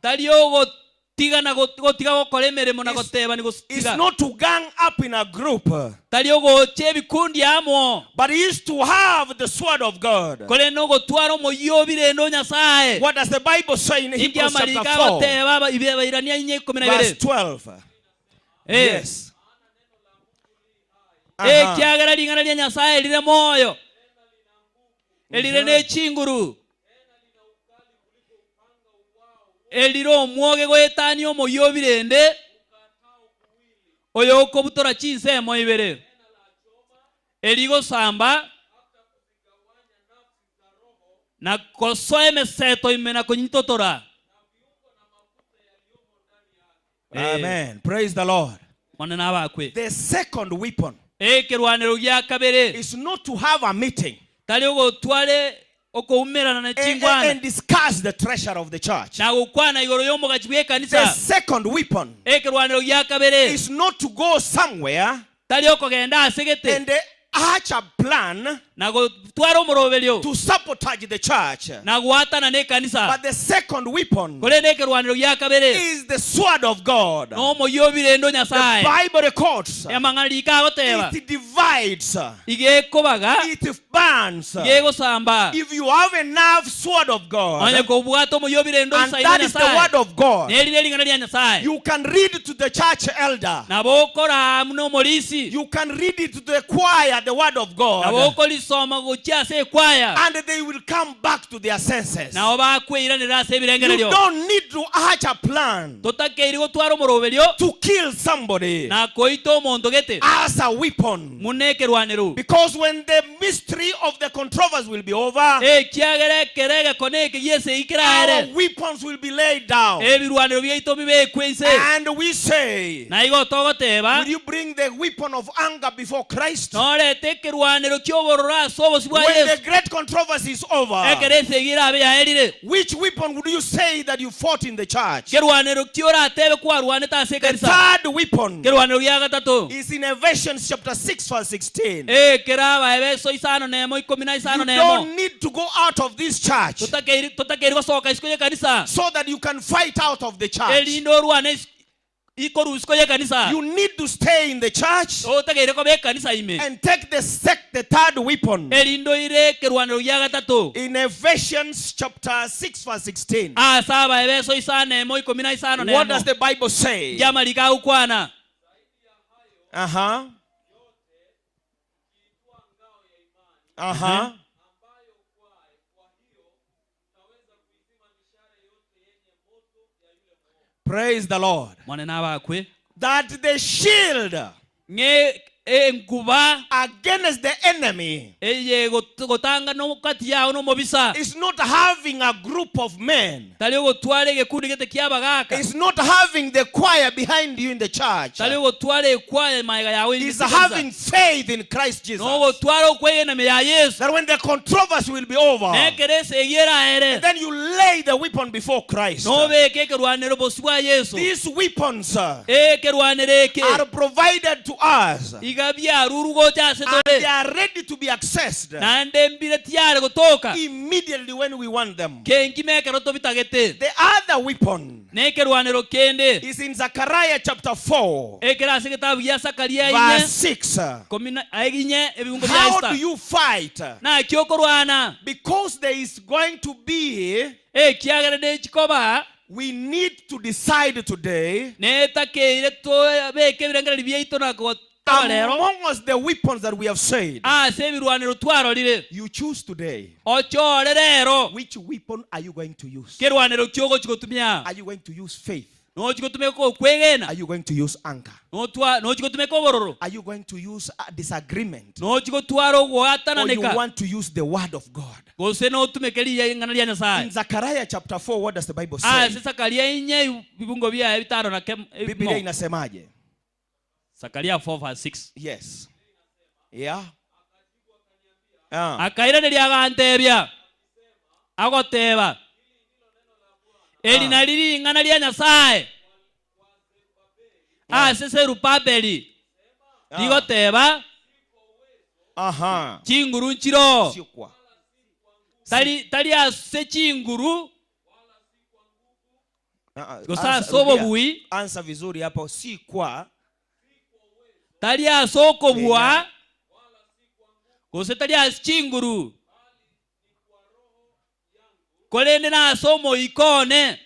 tari ogotiga na gotiga gokora emeremo na gotebani Is gotiga. not to gang up in a group, Tari ogocha ebikundi amo, but is to have the sword of God. korende nogotwara omoyio obirende o Nyasae. What does the Bible say in Inki Hebrews chapter amariko 4 agoteba Abaibirania 4:12? verse 12? Eh. Yes. Aha. Ekiagera ring'ana ria Nyasae rire moyo, erire ne chinguru, erire omwoge goetania omoyio obirende, oyokobutora chinsemo ibere, erigosamba na kosoa emeseto ime na konyitotora. Amen. Praise the Lord. Omonene abakwe. The second weapon Ekerwanero gia kabere is not to have a meeting tari ogotware okoumerana ne and, chingwana and discuss the treasure of the church. na gokwana igoro y'omogachi The bw'ekanisa. second weapon Ekerwanero gia kabere is not to go somewhere tari okogenda ase gete and hatch a plan na gotwara omoroberio to sabotage the church. na goatana nekanisa. But the second weapon Korende ekerwanero gia kabere is the sword of God. nomoyio obirende o The Nyasae. Bible records Amang'ana riko agoteba it divides, iga ekobaga, it burns. iga egosamba. If you have enough sword of Onye God, kobwata omoyio obirende and oisaine that is the Nyasae, word of God, neri nering'ana ria Nyasae, you can read to the church elder. nabo okoraa buna omorisi, You can read it to the choir, the word of nabo God, okorisoma gochia ase ekwaya, and they will come back to their senses. nabo bakweiranera ase You ebirengererio. don't need to hatch a plan Totakeiri gotwara omoroberio to kill somebody na koita omonto gete as a weapon. buna ekerwanero. Because when the mystery of the controversy will be over, Ekiagera ekero egekone eke gi'esegi our keraere, weapons will be laid down. ebirwanero biaito bibekwe inse. And we say, Na igo togoteba, Will you bring the weapon of anger before Christ? Norete ekerwanero ki'obororo ase obosio bwa When the Yeso. great controversy is over, Ekero esegi erabe yaerire, which weapon would you say that you fought in the church? kerwanero ki oratebe kwarwanete ase The ekanisa? third weapon Kerwanero gia gatato is in Ephesians chapter 6 verse 16. ekero Abaefeso isano nemo ikomi na isano You nemo. don't need to go out of this church Totakeiri totakeiri gosoka isiko y'ekanisa so that you can fight out of the church. erinde orwane is- ikorwa isiko y'ekanisa. You need to stay in the church Otakeire koba ekanisa ime and take the sec, the third weapon erinde oire ekerwanero gia gatato in Ephesians chapter 6 verse 16. ase Abaefeso isano emo ikomi na isano What nemo. does the Bible say? Nkiamariko agokwana. Uh-huh. Uh-huh. Praise the Lord. Monene abakwe. That the shield Ng'e enkuba against the enemy eye gotanga nokati yao nomobisa is not having a group of men. tari ogotwara egekundi gete kiabagaka It's not having the choir behind you in the church. tari ogotwara ekwaya maega yawe It's having faith in Christ Jesus. nogotwara okwegena ime ya Yesu That when the controversy will be over, nekero esegi eraere then you lay the weapon before Christ. nobeke ekerwanero bosio bwa Yesu These weapons ekerwanero eke are provided to us iga biaruru gocha ase and they tore are ready to be accessed naende mbire tiare gotoka immediately when we want them. kengima ekero tobitagete The other weapon nekerwanero kende is in Zechariah chapter 4, ekero ase egetabu gia Zakaria verse ine 6. ikomi na inye ebibungo bia How Isita do you fight? Naki okorwana Because there is going to be ekiagera nechikoba. We need to decide today Netakeire tobeke ebirengererio biaito na gotaba rero among us the weapons that we have said. ase ebirwanero twarorire. You choose today Ochore rero which weapon are you going to use? kerwanero ki ogochi gotumia. Are you going to use faith? Nochi gotumeka okwegena? Are you going to use anger? Notwa nochi gotumeka obororo? Are you going to use uh, disagreement? Nochi gotwara Or you ogoatananeka? want to use the word of God? Gose notumeke riya ing'ana ria Nyasaye? In Zechariah chapter 4, what does the Bible say? Ase Sakaria inye bibungo biaye bitano na kem, Biblia emo. inasemaje? Sakaria 4 verse 6. Yes. Yeah. Ah. Akairaneria agantebia, agoteba, Eri Ah. nari ring'ana ria Nyasae ase Serubabeli, Ah. rigoteba, Aha. Chinguru nchiroo, Sio kwa. tari, tari ase chinguru Ah, ah. gose Ansa, ase rudia. obobui, Ansa vizuri hapo si kwa tari ase okobua, Amen. gose tari ase chinguru, korende nase Omoika one.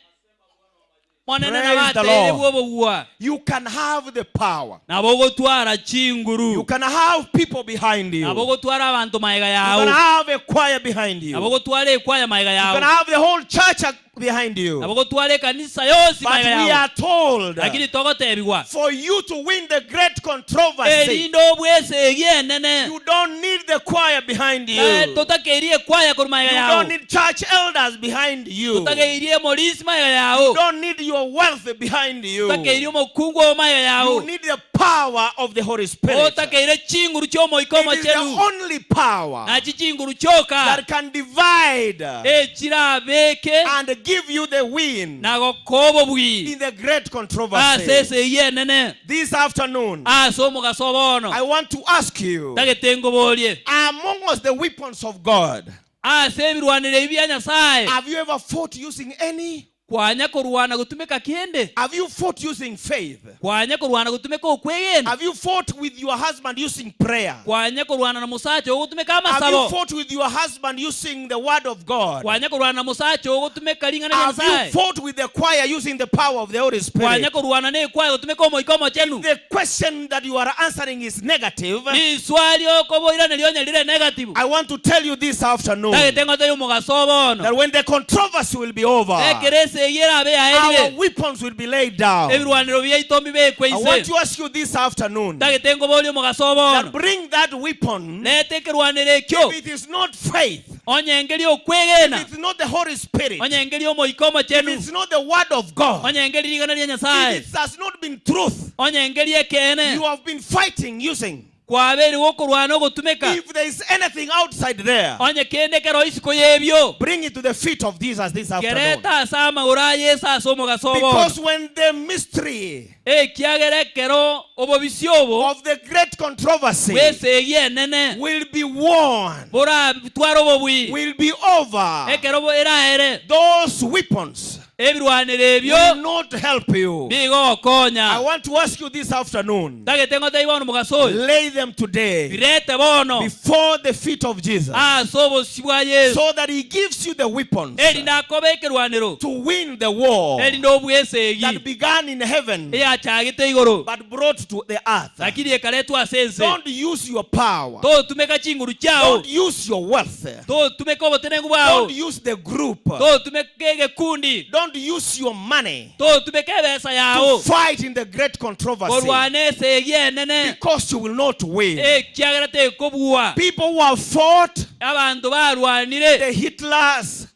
Omonene Praise the nabateire Lord. bw'obogua. You can have the power. Nabo ogotwara You chinguru. can have people behind you. Nabo You ogotwara abanto maega can yao. have a choir behind you. Nabo You ogotwara ekwaya maega can yao. have the whole church behind you. Nabo ogotwara ekanisa yonsi But maega we yao. are told Lakini togotebigwa for you to win the great controversy, erinde obwesegi enene you don't need the choir behind Eh, you. totakeirie ekwaya korwa maega You yao. don't need church elders behind you. You Totakeirie emorisi maega yao. don't need your wealth behind you. Totakeirie omokungu oo maega yao. You need the power of the Holy Spirit. Otakeire chinguru chi'Omoika It is the Omochenu. only power Nachi chinguru chioka that can divide echirabeke and give you the win na gokoa obobui in the great ase controversy. esegi enene This afternoon, ase omogaso bono. I want to ask you, Tagete ngoborie among us the weapons of God, ase ebirwanero ebi bia Nyasaye, have you ever fought using any? kwanya korwana gotumeka kende? Have you fought using faith? Kwanya korwana gotumeka okwegena? Have you fought with your husband using prayer? Kwanya korwana na mosacha ogotumeka Have you amasabo? fought with your husband using the word of God? Kwanya korwana na mosacha ogotumeka ring'ana ria Have you Nyasaye? fought with the choir using the power of the Holy Spirit? Kwanya korwana na ekwaya gotumeka Omoika Omochenu? The question that you are answering is negative. Riswali okoboiraneria onye rire negative. I want to tell you this afternoon Tagete ngotebie omogaso bono. that when the controversy will be over, Ekero esegi erabe our yaerire, weapons will be laid down. ebirwanero biaito mbibekwe I want inse. to ask you this afternoon Tagete ngoborie omogaso that bono. bring that weapon. Reta ekerwanero ekio. If it is not faith, Onye engeri if okwegena, it's not the Holy Spirit, onye engeri Omoika if Omochenu, it's not the word of God, onye engeri rigana ria if Nyasaye, it has not been truth, onye engeri ekeene you have been fighting using. kwabeire gokorwana ogotumeka. If there is anything outside there, Onye kende kero isiko y'ebio, bring it to the feet of Jesus this afternoon. kereta ase amagoro a Yeso ase omogaso bono. Because when the mystery Ekiagera ekero obobisi obo of the great controversy bw'esegi enene will be won, boratware obobui, will be over, ekero bo- eraere, those weapons ebirwanero ebio will not help you. bigokonya. I want to ask you this afternoon, Ntagete ngotebie bono mogaso oyo, lay them today birete bono before the feet of Jesus ase obosio bwa Yeso, so that he gives you the weapons erinde akobe ekerwanero, to win the war erinde obue esegi that began in heaven eyachagete igoro but brought to the earth. lakini ekaretwa ase ense. Don't use your power. Totumeka chinguru chiao, Don't use your wealth. totumeka obotenengu bwao, Don't use the group. totumeka egekundi, Don't use your money totumeka ebesa to yao fight in the great controversy korwana esegi enene, because you will not win. ekiagera tekobua. People who have fought Abanto barwanire the Hitlers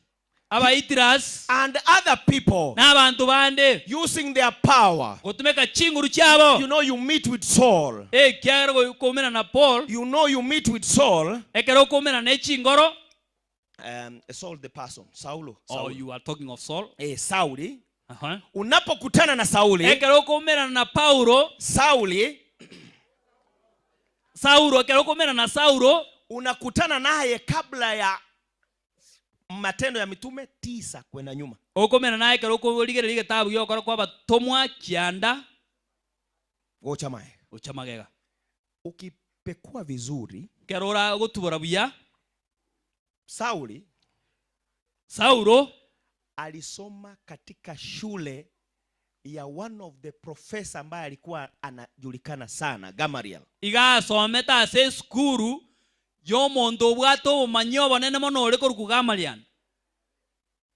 Abahitlers and other people na abanto bande using their power. gotumeka chinguru chiabo. You know, you meet with Saul. Ekiagera gokoumera na Paul, You know, you meet with Saul. ekero okoumera ne chingoro. Saul the person. Saulo. Oh, Saul. you are talking of Saul. Eh, Sauli. Uh-huh. Unapokutana na Sauli, Ekero okoumera na Paulo, Sauli Saulo, ekero okoumera na Saulo, unakutana naye kabla ya Matendo ya Mitume tisa kwenda nyuma. Okoumera naye ekero okorigereria egetabu gi'ogokora kw'abatomwa kianda Gocha mae. gocha magega. Ukipekua vizuri, Ekero oragotubora buya, Sauli Saulo Alisoma katika shule ya one of the professor ambaye alikuwa anajulikana sana, Gamaliel. Iga asomete ase esukuru y'omonto obwate obomanyi obonene mono ore korokwa Gamaliel.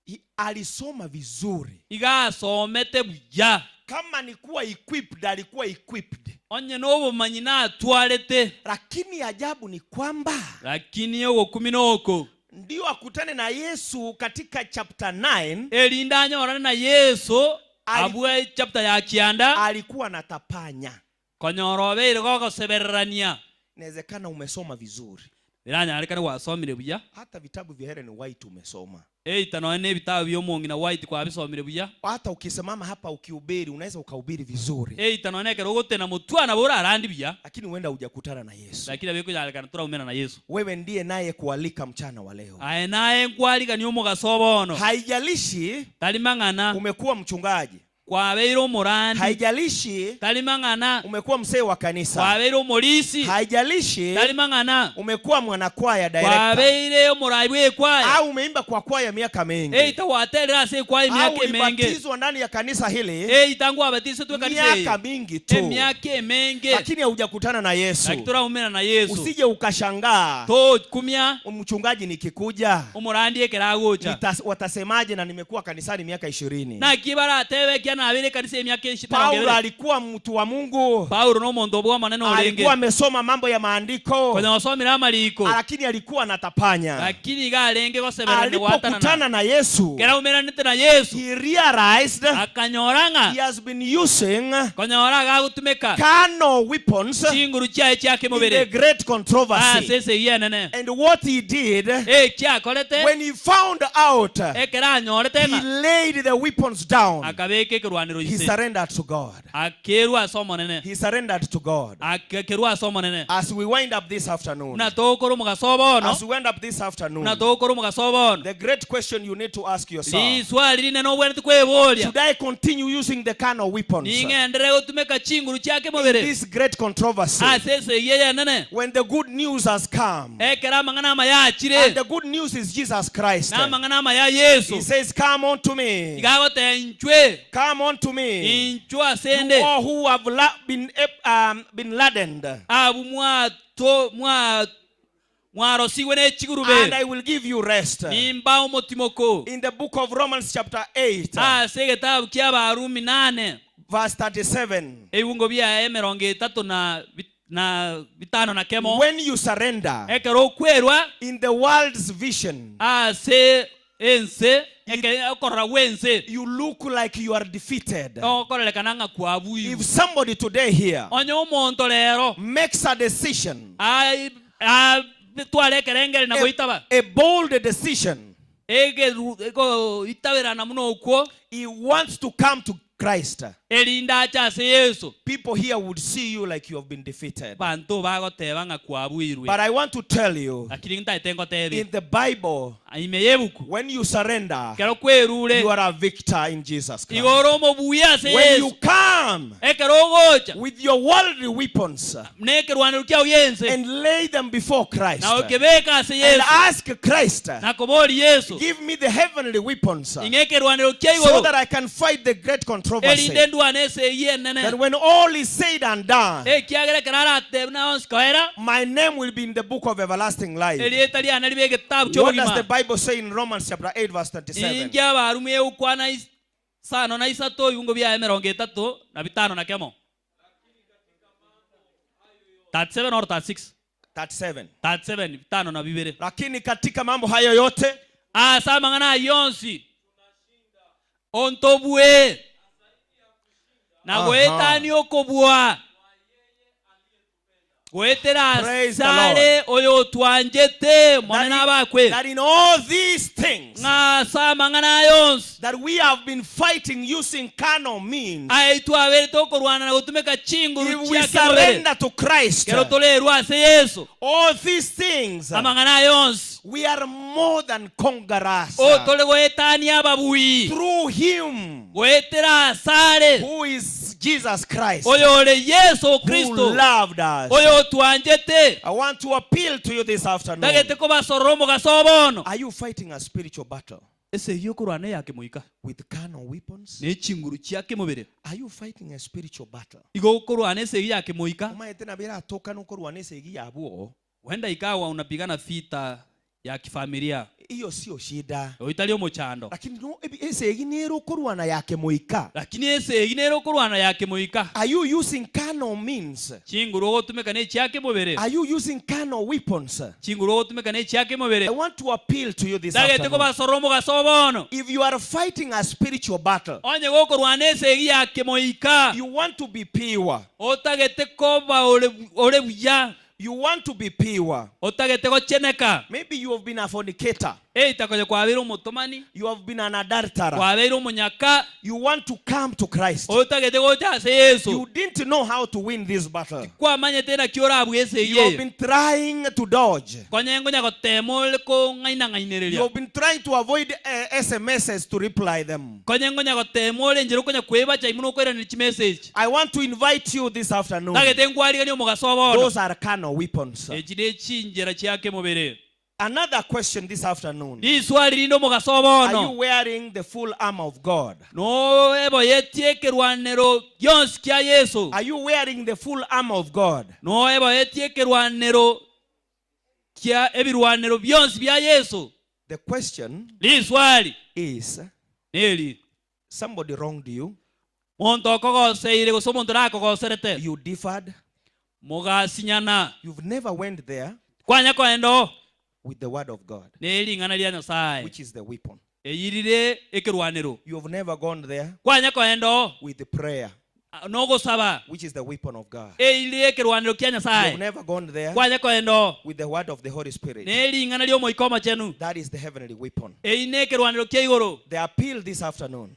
He alisoma vizuri. Iga asomete buya. Kama ni kuwa equipped, alikuwa equipped. Onye nobomanyi natwarete. Lakini ajabu ni kwamba. Lakini ogokumia noko. Ndio akutane na Yesu katika chapter 9. Erinde anyorane na Yeso abwo echapter ya kianda. Alikuwa anatapanya. Konyora obeire gogosebererania. Inawezekana umesoma vizuri. Biranyarekane gwasomire buya. Hata vitabu vya Hellen White umesoma. Eita nonya nebitabu bi'omong'ina White kwabisomire buya. Hata ukisimama hapa ukihubiri unaweza ukahubiri vizuri. Eita nonya ekero ogotena motwe nabo orarandie buya. Lakini huenda hujakutana na Yesu. Lakini nabo ekonyarekana toraumera na Yeso. Wewe ndiye naye kualika mchana wa leo. Aye naye nkwarigania omogaso bono. Haijalishi Tari mang'ana. umekuwa mchungaji. Kwabeire omorandi. Haijalishi. Tari mang'ana. Umekuwa msee wa kanisa. Kwabeire omorisi. Haijalishi. Tari mang'ana. Umekuwa mwanakwaya director. Kwabeire omorai bw'ekwaya. Au umeimba kwa kwaya miaka mingi. Eita gwaterire ase ekwaya Au emiaka emenge. ulibatizwa ndani ya kanisa hili. Eita nkwabatisетwe ekanisa eye. Miaka mingi tu. Emiaka emenge. Lakini haujakutana na Yesu. Lakini toraumera na Yesu. Usije ukashangaa. Tokumia. Mchungaji nikikuja. Omorandi ekero agocha. Nita, watasemaje na nimekuwa kanisani miaka ishirini. Naki baratebe ekiagera nabeire ekanisa emiaka emerongo Paulo ebere. alikuwa mtu wa Mungu. Paulo nomonto bw'Omonene orenge. Alikuwa amesoma mambo ya maandiko. Konya osomire amariko. Lakini alikuwa anatapanya. Lakini iga arenge goseberania gwatanana. Alipokutana na Yesu. Ekero aumeranete na Yesu. He realized. Akanyora ng'a. He has been using. Konyora agagotumeka. Carnal weapons. Chinguru chiaye chia In the kemobere. great controversy. Ase esegi enene. And what he did. Eki akorete. When he found out. Ekero anyorete He ng'a. laid the weapons down. Akabeka ekerwanero He inse. surrendered to God. Akerua ase Omonene. He surrendered to God. Akerua ase Omonene. As we wind up this afternoon. Buna togokora omogaso bono. As we wind up this afternoon. Buna togokora omogaso bono. The great question you need to ask yourself. Riswali rinene obwenerete kweboria. Should I continue using the carnal weapons? Ning'enderere gotumeka chinguru chia kemobere. In this great controversy. Ase esegi eye enene. When the good news has come. Ekero amang'ana amaya achire. And the good news is Jesus Christ. Na amang'ana amaya a Yeso. He says, Come unto me. Iga agoteba, Inchwe. Come unto me. Inchwe ase 'nde. You all who have la, been, um, been ladened. Abwo mwato, mwa, mwarosigwe ne chigurube. And I will give you rest. Nimbae omotimoko. In the book of Romans chapter 8. Ase egetabu ki'Abarumi nane. Verse 37. Ebibungo biaye emerongo etato na na bitano na kemo. When you surrender. Ekero okwerwa. In the world's vision. Ase ense eke okorora gw'ense. You look like you are defeated. Okorerekana ng'a kwabuirwe. If somebody today here. Onye omonto rero. Makes a decision. Atware ekerengerio na goitaba. A bold decision. Egeru egoitaberana buna okwo. He wants to come to Christ. Erinde ache ase Yeso. People here would see you like you have been defeated. Abanto bagoteba ng'a kwabuirwe. But I want to tell you, Lakini ntaete ngotebie. in the Bible, Ime y'ebuku. when you surrender, Ekero kwerure. you are a victor in Jesus Christ. Igo ore omobui ase When you Yeso. come Ekero ogocha. with your worldly weapons Nekerwanero kiao gi'ense. and lay them before Christ Na okebeka ase and Yeso. ask Christ, Na koboria Yeso. give me the heavenly weapons Ing'e ekerwanero kia so igoro. that I can fight the great controversy. Erinde ndwane esegi enene. That when all is said and done, Ekiagera ekero aratebe na onsi koera. my name will be in the book of everlasting life. Erieta riane ribe egetabu What does the ki'obogima. Bible say in Romans chapter 8 verse 37? Inki Abarumi egokwana isano na isato ebibungo biaye emerongo etato na bitano na kemo. 37 or 36? 37. 37, bitano na bibere. Lakini katika mambo hayo yote Ase amang'ana ayio onsi ontobue na Aha. goetania okobua goetera Praise the asare oyotwanchete Omonene that in, abakwe that in all these things ng'a ase amang'ana aya onsi that we have been fighting using carnal means, aye twaberete okorwana na gotumeka chinguru if we chia kemobere surrender to Christ, kero torerwe ase Yeso all these things, amang'ana aya onsi we are more than conquerors O tore goetania ababui through him goetera asare who is Jesus Christ, oyore Yeso who Kristo loved us. oyotwanchete. I want to appeal to you this afternoon. Ntagete kobasorora omogaso o bono. Are you fighting a spiritual battle? Esegi okorwana eya kemoika. With carnal weapons? Ne chinguru chia kemobere. Are you fighting a spiritual battle? Igo okorwana esegi ya kemoika. Omanyete nabo eratokane okorwana esegi yabwo. Huenda ikawa unapigana vita ya kifamilia. Iyo sio shida. Oyo tari omochando. Lakini no esegi nere okorwana ya kemoika. Lakini esegi nere okorwana ya kemoika. Are you using carnal means? Chinguru ogotumeka nechia kemobere. Are you using carnal weapons? Chinguru ogotumeka nechia kemobere. I want to appeal to you this Ntagete afternoon. kobasorora omogaso o bono. If you are fighting a spiritual battle, Onye gokorwana esegi ya kemoika. you want to be pure. Otagete koba ore ore buya. You want to be pure. Otagete gocheneka. Maybe you have been a fornicator. Eita konya kwabeire omotomani. You have been an adulterer. Kwabeire omonyaka. You want to come to Christ. Otagete gocha ase Yeso. You didn't know how to win this battle. Tikwamanyete naki orabue esegi You have eye. been trying to dodge. Konya nkonya gotema ore You kong'aina-ng'ainereria. have been trying to avoid uh, SMSs to reply them. Konya nkonya gotema ore enchera okonya kwebacha ime nokoiraneria chimessage. I want to invite you this afternoon. Ntagete nkwariganie omogaso o bono. Those are carnal weapons. Echi ne chinchera chia kemobere. Another question this afternoon. Riswali rinde omogaso o Are you bono. wearing the full armor of God? Noeboyetie ekerwanero gionsi kia Yeso? Are you wearing the full armor of God? Noeboyetie ekerwanero kia ebirwanero bionsi bia Yeso? The question Riswali is neri, somebody wronged you, Monto okogoseire gose omonto nakogoserete, you differed, mogasinyana, you've never went there kwanya koenda oo with the word of God, nering'ana ria Nyasae, which is the weapon. eyirire ekerwanero. You have never gone there Kwanya koenda oo with the prayer, nogosaba, which is the weapon of God. eyirire ekerwanero kia You have Nyasae. never gone there Kwanya koenda oo with the word of the Holy Spirit. nering'ana ri'Omoika Omochenu, That is the heavenly weapon. eyio nekerwanero kia igoro. The appeal this afternoon.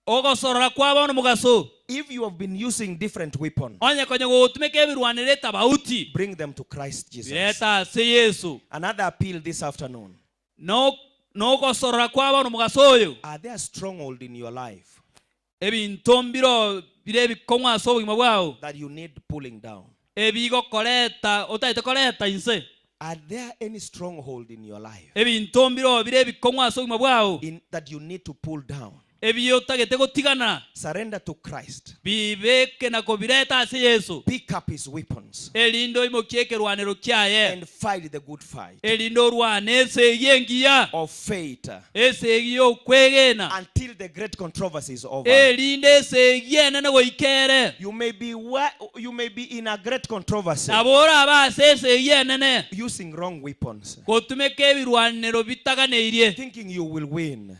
Ogosorora kwa bono mogaso. If you have been using different weapon, Onye konya gogotumeka ebirwanero etabauti, bring them to Christ Jesus. bireta ase Yeso. Another appeal this afternoon. No nogosorora kwa bono mogaso oyo. Are there stronghold in your life? Ebinto mbiro bire ebikong'u ase obogima bwao. That you need pulling down. Ebigokoreta otagete koreta inse. Are there any stronghold in your life? Ebinto mbiro bire ebikong'u ase obogima bwao. In, that you need to pull down. Ebi otagete gotigana. Surrender to Christ. Bibeke na kobireta ase Yeso. Pick up his weapons. Erinde oimokie ekerwanero kiaye. And fight the good fight. Erinde orwane esegi engiya. Of faith. Esegi y'okwegena. Until the great controversy is over. Erinde esegi enene goika ere. You may be you may be in a great controversy. Nabo orabe ase esegi enene. Using wrong weapons. Gotumeka ebirwanero bitaganeirie. Thinking you will win.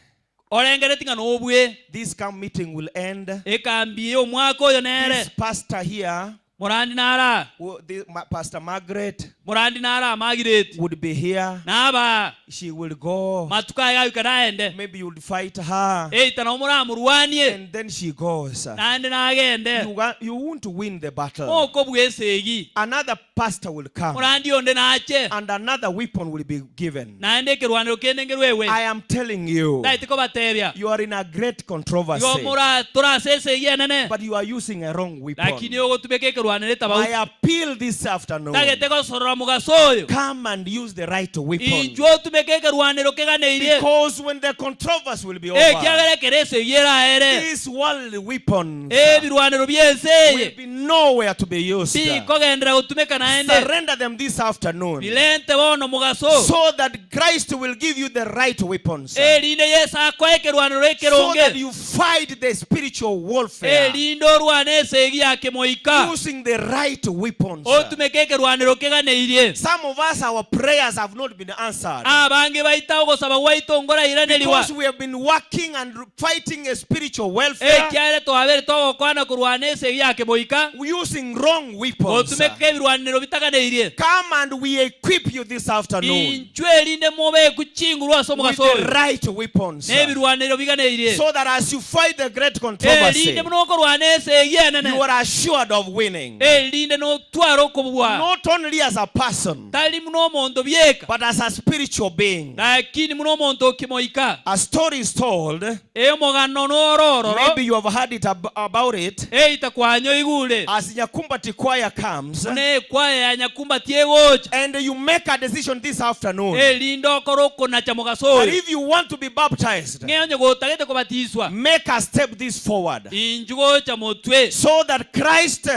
Orengeretie ng'a nobue. This camp meeting will end. Ekambi y'omwaka oyo nere. This pastor here, Morandi nara. who, the, Ma, Pastor Margaret, Morandi nara Margaret. would be here. Naba. She will go. Matuko aya gaika naende. Maybe you would fight her. Eita nabo moramorwanie. And then she goes. Naende nagende. You, wa, you won't win the battle. Mokobua esegi. Another pastor will come. Morandi onde nache. And another weapon will be given. Naende ekerwanero kende nkerwegwe. I am telling you. Ntaete kobatebia. You are in a great controversy. Igo mora tore ase esegi enene. But you are using a wrong weapon. Lakini ogotumeka ekerwanero etabauti. My appeal this afternoon. Ntagete gosorora mogaso oyo. Come and use the right weapon. Inchuo otumeke ekerwanero keganeirie. Because when the controversy will be over. Ekiagera ekero esegi eraere. These worldly weapons. Ebirwanero bi'ense eye. Will be nowhere to be used. Bikogenderera gotumeka naende. Surrender them this afternoon. Birente bono mogaso. So that Christ will give you the right weapons. Erinde Yeso akoe ekerwanero ekeronge. So that you fight the spiritual warfare. Erinde orwane esegi ya kemoika. Using the right weapons. Otumeke ekerwanero keganeirie. Some of us our prayers have not been answered. Abange baito ogosaba gwaito nkorairanerigwa. Because we have been working and fighting a spiritual welfare. Ekiagera twabere togokwana korwana esegi ya kemoika. Using wrong weapons. Gotumeka ebirwanero bitaganeirie. Come and we equip you this afternoon. Inchuo erinde mobekwe chinguru ase With omogaso the oyo. right weapons. Nebirwanero biganeirie. So that as you fight the great controversy. Erinde buna okorwana esegi enene. You are assured of winning. Erinde notware okobua. Not only as a. person, Tari buna omonto bieka, but as a spiritual being. lakini buna omonto okimoika. A story is told, Omogano noro ororo, maybe you have heard it ab- about it. eita kwanyoigure, As Nyakumbati choir comes, buna ekwaya ya Nyakumbati egocha, and you make a decision this afternoon erinde okore okonacha mogaso that oyo. if you want to be baptized, Ng'e onye gotagete kobatiswa, make a step this forward inchu gocha motwe, so that Christ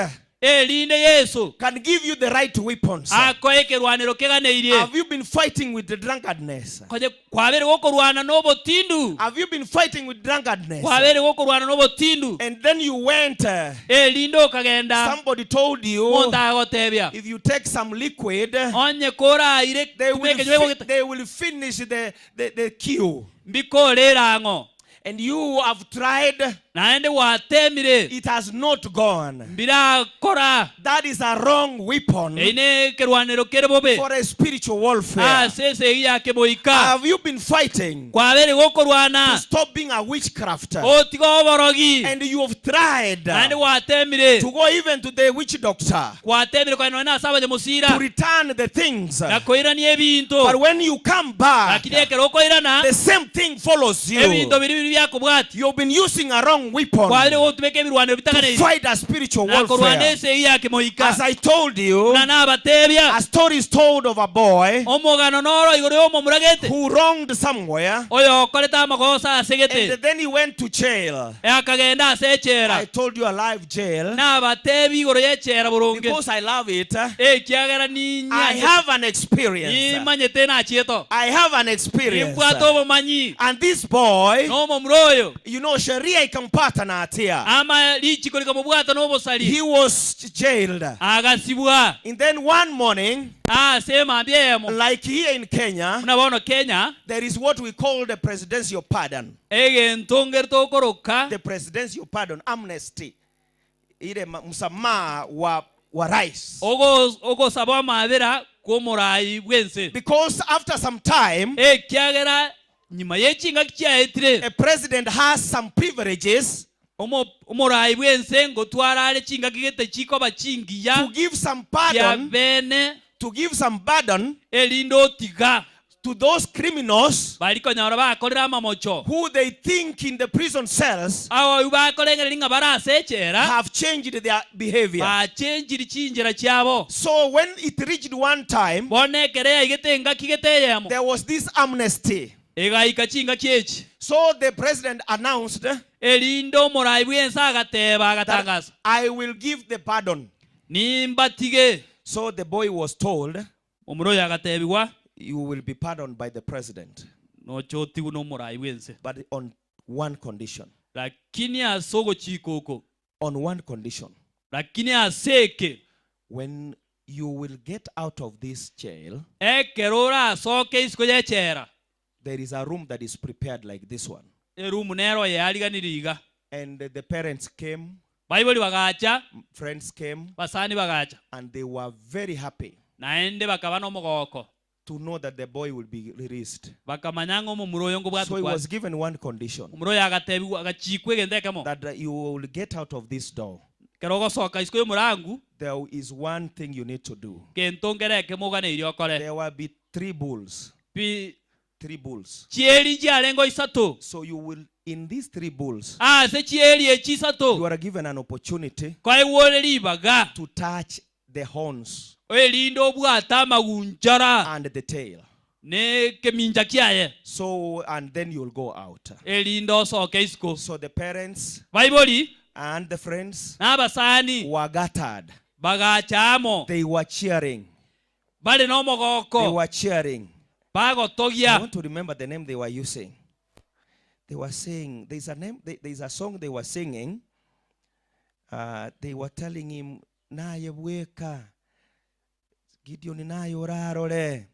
erinde Yeso can give you the right weapons. akoe ekerwanero keganeirie. Have you been fighting with the drunkardness? Konye kwabere gokorwana nobotindu, Have you been fighting with drunkardness? kwabere gokorwana nobotindu, And then you went, erinde okagenda, somebody told you omonto agagotebia, if you take some liquid, onye koraire they will, tumia ekenywa egogete, they will finish the queue. mbikore erang'o. And you have tried, Naende gwatemire, it has not gone. mbirakora. That is a wrong weapon Eye nekerwanero kere bobe for a spiritual warfare. ase esegi ya kemoika. Have you been fighting Kwabere to gokorwana stop being a witchcraft? otiga oborogi, And you have tried naende gwatemire, to go even to the witch doctor gwatemire kogenda nonya nase to abanyamosira return the things. na koirania ebinto. But when you come back, Lakini ekero okoirana, the same thing follows you. ebinto biria biria biakobwatia. You've been using a wrong weapon Kwabire gotumeka ebirwanero to bitaganeiri fight a spiritual na korwana warfare. esegi ya kemoika. As I told you, Buna nabatebia, a story is told of a boy omogano noro igoro y'omomuragete who wronged somewhere oyo okorete amagoso ase gete, and then he went to jail. akagenda ase I echela. told you a live jail Nabatebi igoro y'echela boronge, because I love it. ekiagera I ninyanchete, have an experience. nimanyete nachieto, I have an experience. nimbwate obomanyi. And this boy, Nomomura oyo, you know, Sharia ikampata na hatia. ama richiko rikamobwata nobosari, He was jailed. agasibwa. And then one morning, Ase emambia eyemo, like here in Kenya, buna bono Kenya, there is what we call the presidential pardon. egento ngere tokoroka The presidential pardon, amnesty. Ile msamaha wa rais. Ogosaba amabera kw'omorai bw'ense. Because after some time, Ekiagera nyuma y'echingaki chiaetire, a president has some privileges omorai bw'ense ngotwara are chingaki gete chikoba chingiya to give some chia pardon, bene, to give some pardon erinde otiga to those criminals bari konyora bakorera amamocho who they think in the prison cells abo bakorengereri ng'a barase echera have changed their behavior. bachenjiri chinchera chiabo. So when it reached one time, Bono ekere yaigete engaki gete eyemo, there was this amnesty. egaika chingaki echi. So the president announced Erinde omorai bw'ense agateba that agatangasa, I will give the pardon. nimbatige. So the boy was told, Omura oyo agatebigwa, you will be pardoned by the president, noche otigwe nomorai bw'ense, but on one condition. Lakini ase ogochika oko, On one condition. Lakini ase eke, When you will get out of this jail, ekero orasoke isiko y'echera, there is a room that is prepared like this one. Erumu nero yariganiri iga. And the parents came, Baibori bagacha, friends came, basani bagacha, and they were very happy naende bakaba nomogoko to know that the boy will be released. Bakamanya ng'a omomura oyo ngobwate So he kware. was given one condition, Omura oyo agatebiwa agachikwa egento ekemo, that you will get out of this door. Kero ogosoka isiko y'omorangu, There is one thing you need to do. Gento nkere ekemo oganeiri okore. There will be three bulls. Pi Three bulls. Chieri chiarengo isato. So you will, in these three bulls, Ase chieri echi isato, you are given an opportunity kwaigwore ribaga to touch the horns erinde obwate amagunchara and the tail. ne kemincha kiaye. So, and then you'll go out. Erinde osoke isiko. So the parents Baibori and the friends n'abasani were gathered. bagachamo. They were cheering. Bari n'omogoko. They were cheering. Bagotogia. I want to remember the name they were using. They were saying, there's a name, there's a song they were singing. They were telling him, Naye bweka, Gideon naye orarore,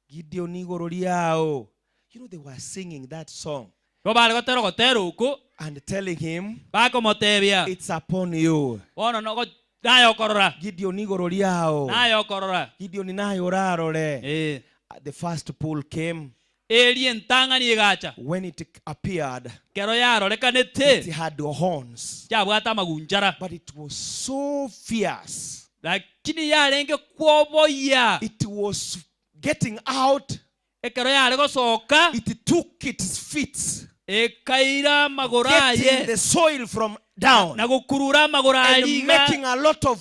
Gideon igoro riao. You know, they were singing that song. Bo bare gotera ogotera oko. And telling him, Bakomotebia, it's upon you. Bono nogo, naye okorora. Gideon igoro riao. Naye okorora. Gideon naye orarore. The first pull came. Eri entang'ani egacha. When it appeared, Kero yarorekanete, it had horns. Yabwate amagunchara. But it was so fierce. Lakini Lakini yarenge kwoboyia. It was getting out. Ekero yare gosoka. It took its feet. Ekaira amagoro Getting aye. the soil from down. Na gokurura amagoro And aria iga. making a lot of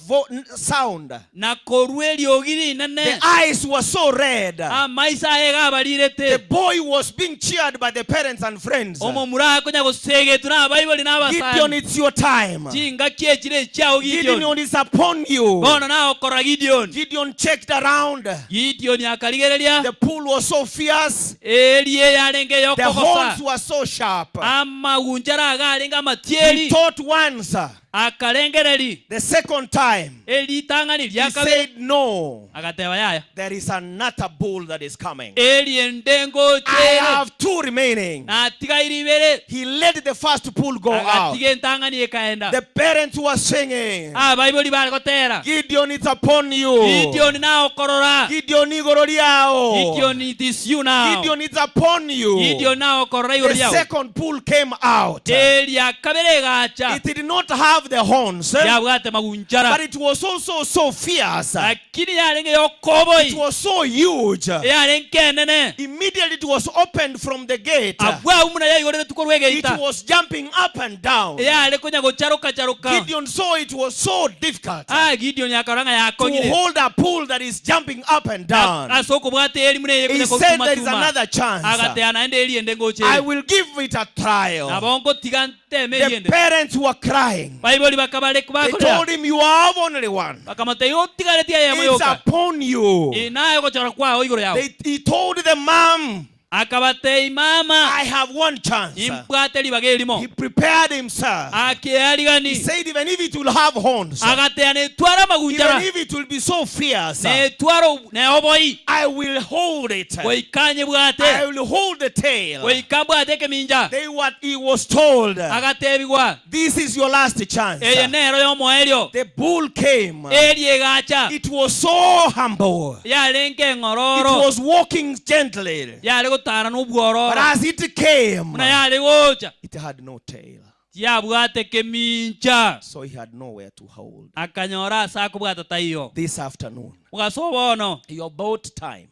sound. Na korua eriogi rinene. The eyes were so red. Amaiso aye iga abarirete. The boy was being cheered by the parents and friends. Omomura akonya gosegetwa nabaibori na abasani. Gideon, it's your time. Chingaki echire echiao Gideon. Gideon is upon you. Bono nagokorora Gideon. Gideon checked around. Gideon akarigereria. The pool was so fierce. Eeri eyarenge The horns eyokogosa. were so sharp. Amagunchara iga arenge He amatieri. thought once. Akarengereria. The second time. Eritang'ani He ria kabere. said, No. Agateba, Yaya. There is another bull that is coming. Eeri ende ngocha I ere. have two remaining. Natigaire ibere. He let the first bull go out. Agatiga entang'ani ekaenda. The parents were singing. Abaibori bare gotera. Gideon, it's upon you. Gideon naokorora. Gideon igoro riao. Gideon it is you now. Gideon, it's upon you. Gideon naokorora igoro The riao. second bull came out. Eria kabere egacha. It did not have the horns, Yabwate magunchara. but it was also so fierce. Lakini yarenge yokoboi. It was so huge. Yarenge enene. Immediately it was opened from the gate. Abwo abwo buna yaigoreretwe korwa It egeita. was jumping up and down. Yare konya gocharoka charoka. Gideon saw it was so difficult Ah, Gideon akarora ng'a to yakong'ire. hold a pool that is jumping up and down. Ase okobwata eri buna eye He konya said there is gotuma-tuma. another chance. Agateba naende eri ende ngocha I ere. will give it a trial. Nabo ngotiga nteme The eri ende. parents were crying. Baibori bakabare They bakorera. told him, You have only one. Bakamotebia, Otigaretie eyemo It's yoka. upon you. Eye naye ogochora kwao igoro yao. They, he told the mom, Akabatebia, Mama, I have one chance. nimbwate ribaga erimo. He prepared himself. He Akearigani. said, Even if it will have horns, Agateba, Netware amagunchara. even if it will be so fierce, Netware neoboi. I will hold it. Goika nyebwate. I will hold the tail. Goika mbwate ekemincha. They what he was told. Agatebigwa, This is your last chance. Eye nero y'omoerio. The bull came. Eri egacha. It was so humble. Yarenge It eng'ororo. was walking gently. Yare gotara nobwororo. But as it came, Buna yare gocha. it had no tail. Tiyabwate kemincha. So he had nowhere to hold. Akanyora ase akobwata taiyo. This afternoon, Mogaso bono. you bought time.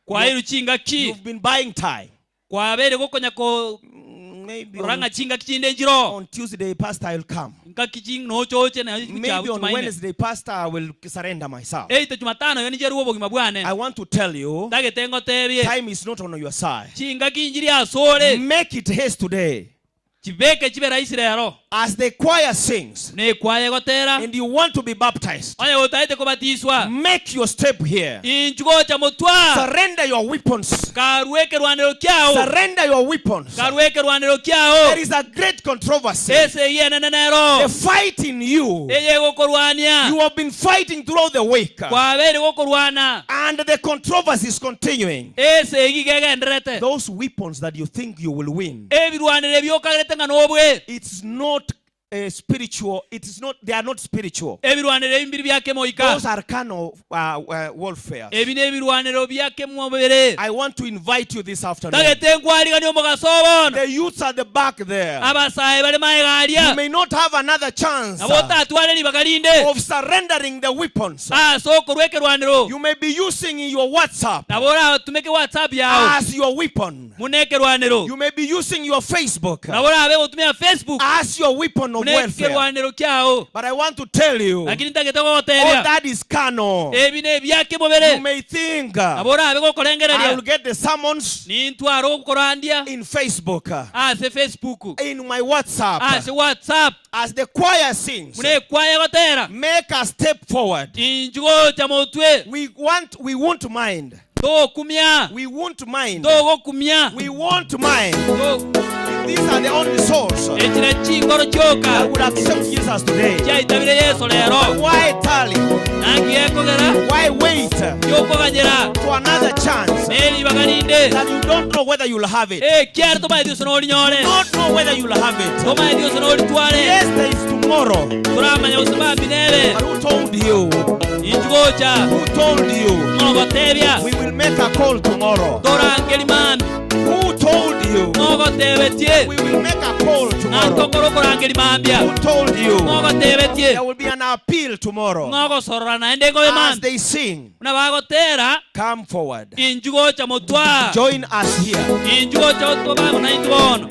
Kwairwe chingaki. You've been buying time. Kwabeire gokonya ko Maybe rora ng'a chingaki chinde nchiro. on Tuesday, Pastor, I'll come. Ngaki ching nochoche na Maybe on Wednesday, Pastor, I will surrender myself. Eite Jumatano yo ninche rue obogima bwane. I want to tell you, Ntagete ngotebie. time is not on your side. Chingaki nchiri asore. Make it haste today. Chibeke chibe rahisi rero. As the choir sings, Nekwaya egotera. and you want to be baptized, Onye otaete kobatiswa. make your step here. Inchu gocha motwa. Surrender your weapons. Karue ekerwanero kiao. Surrender your weapons. Karue ekerwanero kiao. There is a great controversy. Ese eyene nero. The fight in you. Eye gokorwania. You have been fighting throughout the week. Kwabere gokorwana. And the controversy is continuing. Ese egi gegenderete. Those weapons that you think you will win. Ebirwanero ebiokagerete ng'a nobwe. It's not a spiritual. It is not. They are not spiritual. Ebirwanero ebi mbiri bia kemoika. Those are carnal warfare. Ebi nebirwanero bia kemobere. I want to invite you this afternoon. Tagete nkwarigani omogaso bono. The youths at the back there. Abasae bare maega aria. You may not have another chance Nabo otatware ribaga rinde. of surrendering the weapons. Ase okorwa ekerwanero. You may be using your WhatsApp Nabo oratumeke WhatsApp yao. as your weapon. Buna ekerwanero. You may be using your Facebook Nabo orabe gotumia Facebook. as your weapon of Buna welfare. ekerwanero kiao. But I want to tell you, Lakini ntagete all gogotebia. that is carnal. Ebi nebiake mobere. You may think, Nabo orabe gokorengereria. I will get the sermons Nintware okorandia. in Facebook, Ase Facebook. in my WhatsApp. Ase WhatsApp. As the choir sings, Buna ekwaya gotera. make a step forward. Inchu gocha motwe. We want, we won't mind. Tokumia. We won't mind. Togokumia. We won't mind. To- If these are the only souls Echira chingoro chioka. that would accept Jesus today. Chiaitabire Yeso rero. Why tarry? Naki ekogera. Why wait Chiokoganyera. for another chance Neribaga rinde. that you don't know whether you'll have it? Ekiaro tomaeti gose norinyore. Don't know whether you'll have it. Tomaeti gose noritware. Yes, there is tomorrow. Toramanya gose mambia nere. But who told you? Inchu gocha. Who told you? Ng'ogotebia. We will make a call tomorrow. Torangeri mambia. Who told you? Ng'ogotebia. Ng'ogotebetie. We will make a call Ng'a tomorrow? ntokore okorangeria mambia? Who told you Ng'ogotebetie. there will be an appeal tomorrow? Ng'ogosorora naende ngobe As mambia? they sing, Buna bagotera, come forward. Inchuo gocha motwa. Join us here. Inchuo gocha otoba amo naintwe bono.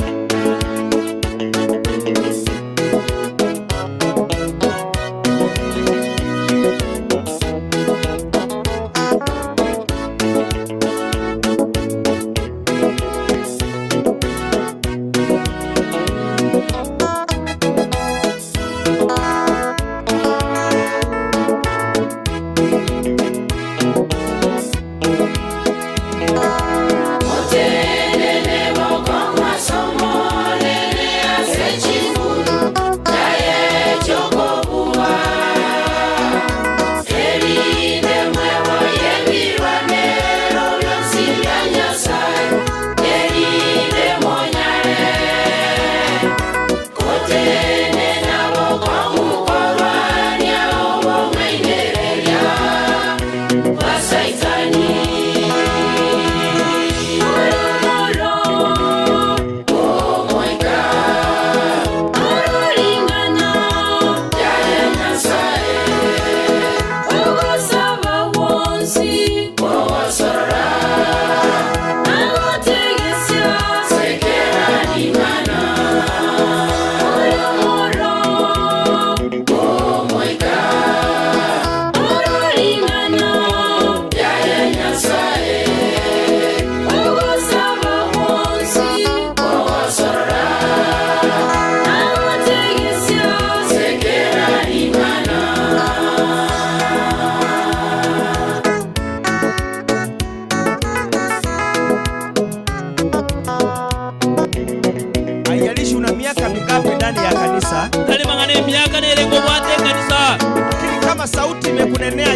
Haijalishi una miaka mingapi ndani ya kanisa, Tari mang'ana emiaka nere ngobwate ekanisa. lakini kama sauti imekunenea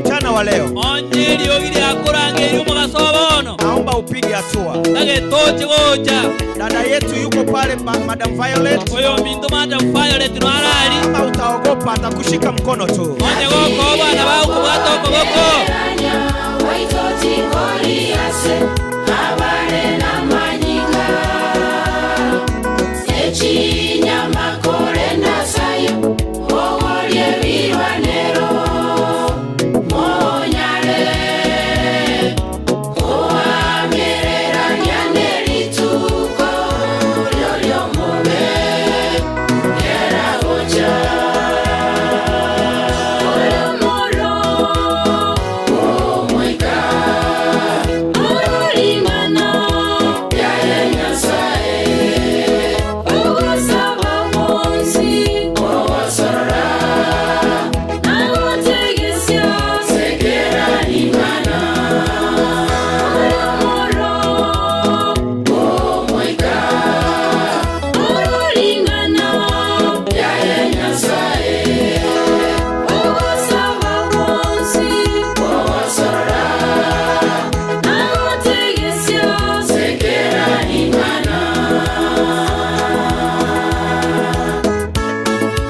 mchana wa leo, Onye eriogi riakorangeria omogaso bono. naomba upige hatua. Tagetoche gocha. Dada yetu yuko pale, Madam Violet. Oyo minto Madam Violet no arari. Kama utaogopa atakushika mkono tu. Onye gokoba na bagokobwata okoboko.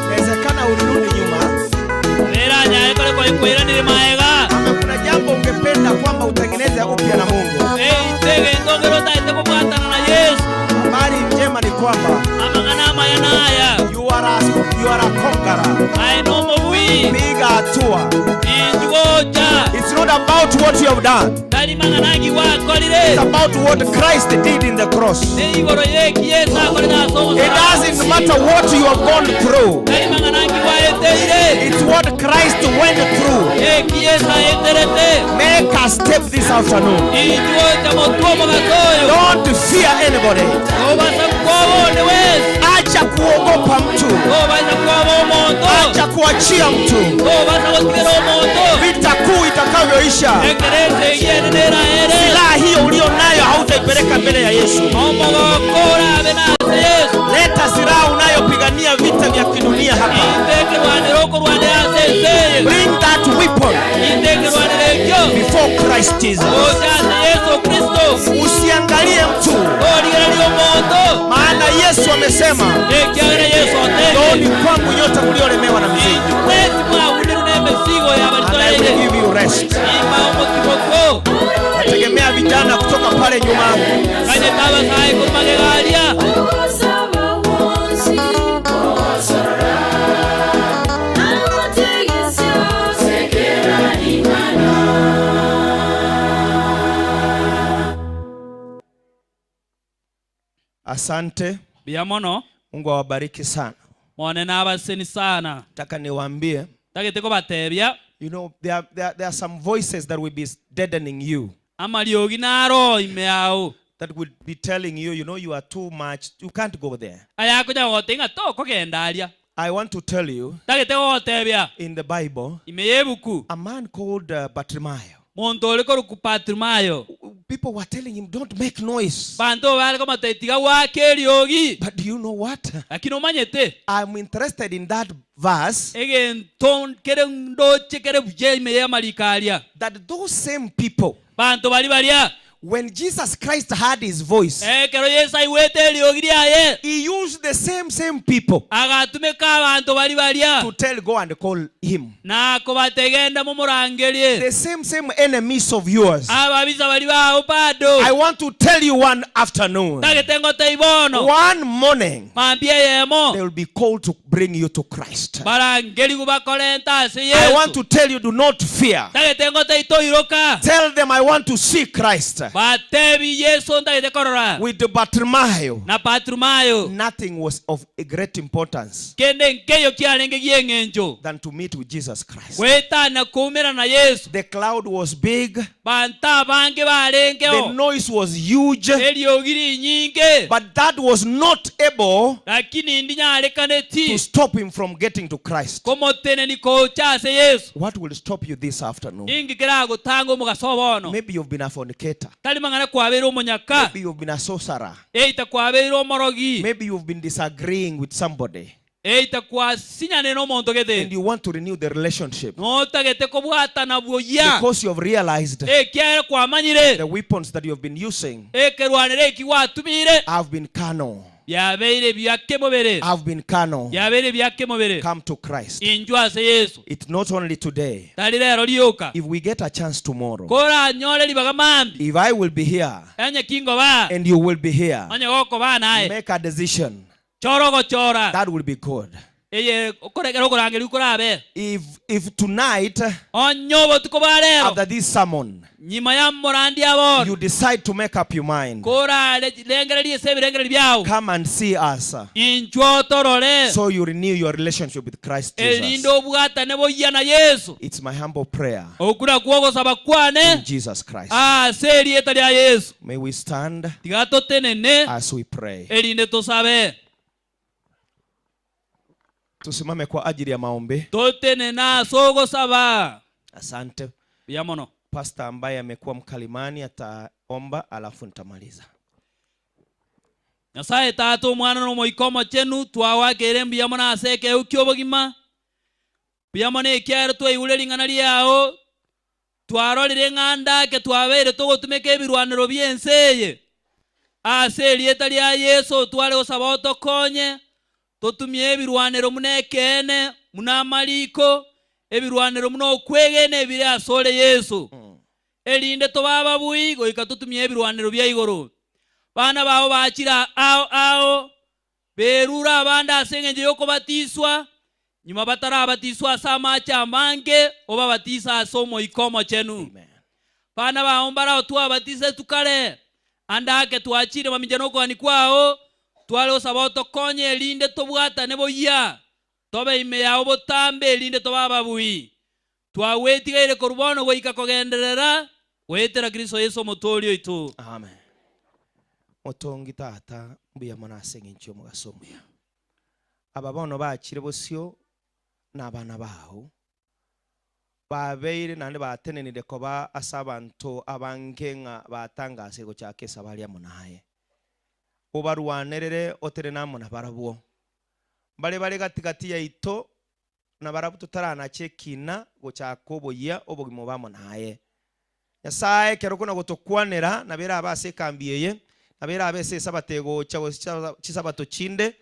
Inawezekana ulirudi nyuma, Rera nyaye kore koikwiranire maega. ama kuna jambo ungependa kwamba utengeneze upya na Mungu. Eitege entongero otaete kobwatana na Yesu. Habari njema ni kwamba Amang'ana amaya naya. you are a conqueror. Aye no omobui. Piga hatua. Inchuo gocha. It's not about what you have done. Tari mang'ana ngi gwakorire. It's about what Christ did in the cross. Ne igoro yeki Yesu akorire ase It omosalaba. doesn't matter what you have gone through. Tari mang'ana ngi gwaeteire. It's what Christ went through. Eki Yesu aeterete. Make a step this afternoon. Inchuo gocha motwe omogaso oyo. Don't fear anybody. Tobasa kwoba onde wesi. Acha kuogopa mtu. Tobasa kwoba omonto. Acha kuachia mtu. Tobasa gotigera omonto. Vita kuu itakavyoisha, Ekerese egiene neraere. silaha hiyo ulio nayo hautaipeleka mbele ya Yesu. Omogoko orabe nase Yesu. Leta silaha unayopigania vita vya kidunia hapa. Inte ekerwanero okorwanera ase enseye. Bring that weapon Inte ekerwanero ekio. before Christ Jesus. Gocha ase Yesu Kristo. Usiangalie mtu, Torigereria omonto. maana Yesu amesema, Ekiagera Yesu njooni otebire. kwangu nyote mliolemewa na mizigo, Inchu mwensi mwabunirwe n'emesigo and I will yabaritoreire. give you rest. Imba omotiboko. Nategemea vijana kutoka pale nyuma Kanye tabasae komagegaria. Asante. Mbuya mono. Mungu awabariki sana. Monene abaseni sana. Nataka niwaambie. Ntagete kobatebia. You know, there are, there, there are some voices that will be deadening you. Amariogi naro ime ao. That will be telling you, you know, you are too much, you can't go there. Ayakonya gogotebia ng'a tokogenda aria. I want to tell you, Ntagete gogotebia. in the Bible, Ime y'ebuku. a man called uh, Bartimaeus. Monto ore korokwa Bartimayo. People were telling him, don't make noise. Abanto bare komotebia, Tiga goaka eriogi. But do you know what? Lakini omanyete? I'm interested in that verse. Egento kere ndoche kere buya ime y'amariko aria. That those same people. Banto baria baria. When Jesus Christ heard his voice. Ekero Yeso aigwete eriogi riaye. He used the same same people. Agatumeka abanto baria baria. To tell go and call him. Na kobatebia genda momorangerie. The same same enemies of yours. Ababisa baria bao bado. I want to tell you one afternoon. Ntagete ngotebie bono. One morning. Mambia eyemo. They will be called to bring you to Christ. Mbarangerigwe bakorente ase I Yeso. want to tell you do not fear. Ntagete ngotebie toiroka. Tell them I want to see Christ. Batebi Yeso ntagete korora. With Bartimaeus. Na Bartimayo. Nothing was of a great importance. Kende nkeiyo kiarenge gi'eng'encho. Than to meet with Jesus Christ. Goetana koumerana na Yeso. The cloud was big. Banto abange barengeo. The noise was huge. Eriogi rinyinge. But that was not able Lakini ndinyarekaneti. to stop him from getting to Christ. Komoteneni gocha ase Yeso. What will stop you this afternoon? Inki keragotanga omogaso o bono? Maybe you've been a fornicator. Tari mang'ana kwabeire omonyaka. Maybe you've been a sorcerer. Eita kwabeire omorogi. Maybe you've been disagreeing with somebody. Eita kwasinyanire nomonto gete. And you want to renew the relationship. Notagete kobwatana buya. Because you have realized Ekiagera kwamanyire. the weapons that you have been using Ekerwanero eki gwatumire. have been carnal. Biabeire bia kemobere. Have been carnal. Biabeire bia kemobere. Come to Christ. Inchwo ase Yeso. It's not only today. Tari rero rioka. If we get a chance tomorrow. Koranyore ribaga mambia. If I will be here. Onye kingoba. And you will be here. Onye gokoba naye. Make a decision. Chora ogochora. That will be good. Eye okorekera okorangeria korabe. If if tonight Onye obotuko bwa rero. After this sermon. Nyuma y'amorandia bono. You decide to make up your mind. Korarengererie ase ebirengererio biao. Come and see us. Inchuo otorore. So you renew your relationship with Christ Jesus. Erinde obwatane boyia na Yeso. It's my humble prayer. Okwo nakwo ogosaba kwane. In Jesus Christ. Ase erieta ria Yeso. May we stand Tiga totenene. As we pray. Erinde tosabe. Tusimame kwa ajili ya maombi. Totenene ase ogosaba. Asante. Mbuya mono. Pastor ambaye amekuwa mkalimani ataomba alafu nitamaliza. Nyasae Tata, Omwana, na Omoika Omochenu, twagoakeire mbuya mono ase ekeegwa ki'obogima, mbuya mono ekiagera twaigure ring'ana riao, Twarorire ng'a ndake twabeire togotumeka ebirwanero bi'ense eye. Ase erieta ria Yeso tware gosaba otokonye totumie ebirwanero buna ekeene, buna amariko, ebirwanero buna okwegena ebire asore Yeso, erinde tobe ababui goika totumie ebirwanero bia igoro. Bana bao bachire ao ao, Berure abande ase engencho y'okobatiswa, nyuma batarabatiswa ase amache amange, obabatise ase Omoika Omochenu. Bana bao mbarao twabatisetwe kare, ande ake twachire mamincha nokogania kwao, tware gosaba otokonye erinde tobwatane boyia, tobe ime yao botambe erinde tobe ababui. Twagwetigaire korwa bono goika kogenderera goetera Kristo Yeso Omotooria oito. Amen. Motongi tata mbuya mono ase engencho y'omogaso omuya. Aba bono bachire bosio nabana bao, babeire naende batenenire koba ase abanto abange ng'a batangasire gochaka esabari amo naye. Obarwanerere otenene amo nabarabwo. Mbare bare gati-gati yaito nabarabwo totaranache ekina gochaka oboyia obogima obo amo naye. Nyasae ekero kona gotokwanera nabo erabe ase ekambi eye, nabo erabe ase esabato egocha gose chisabato chinde,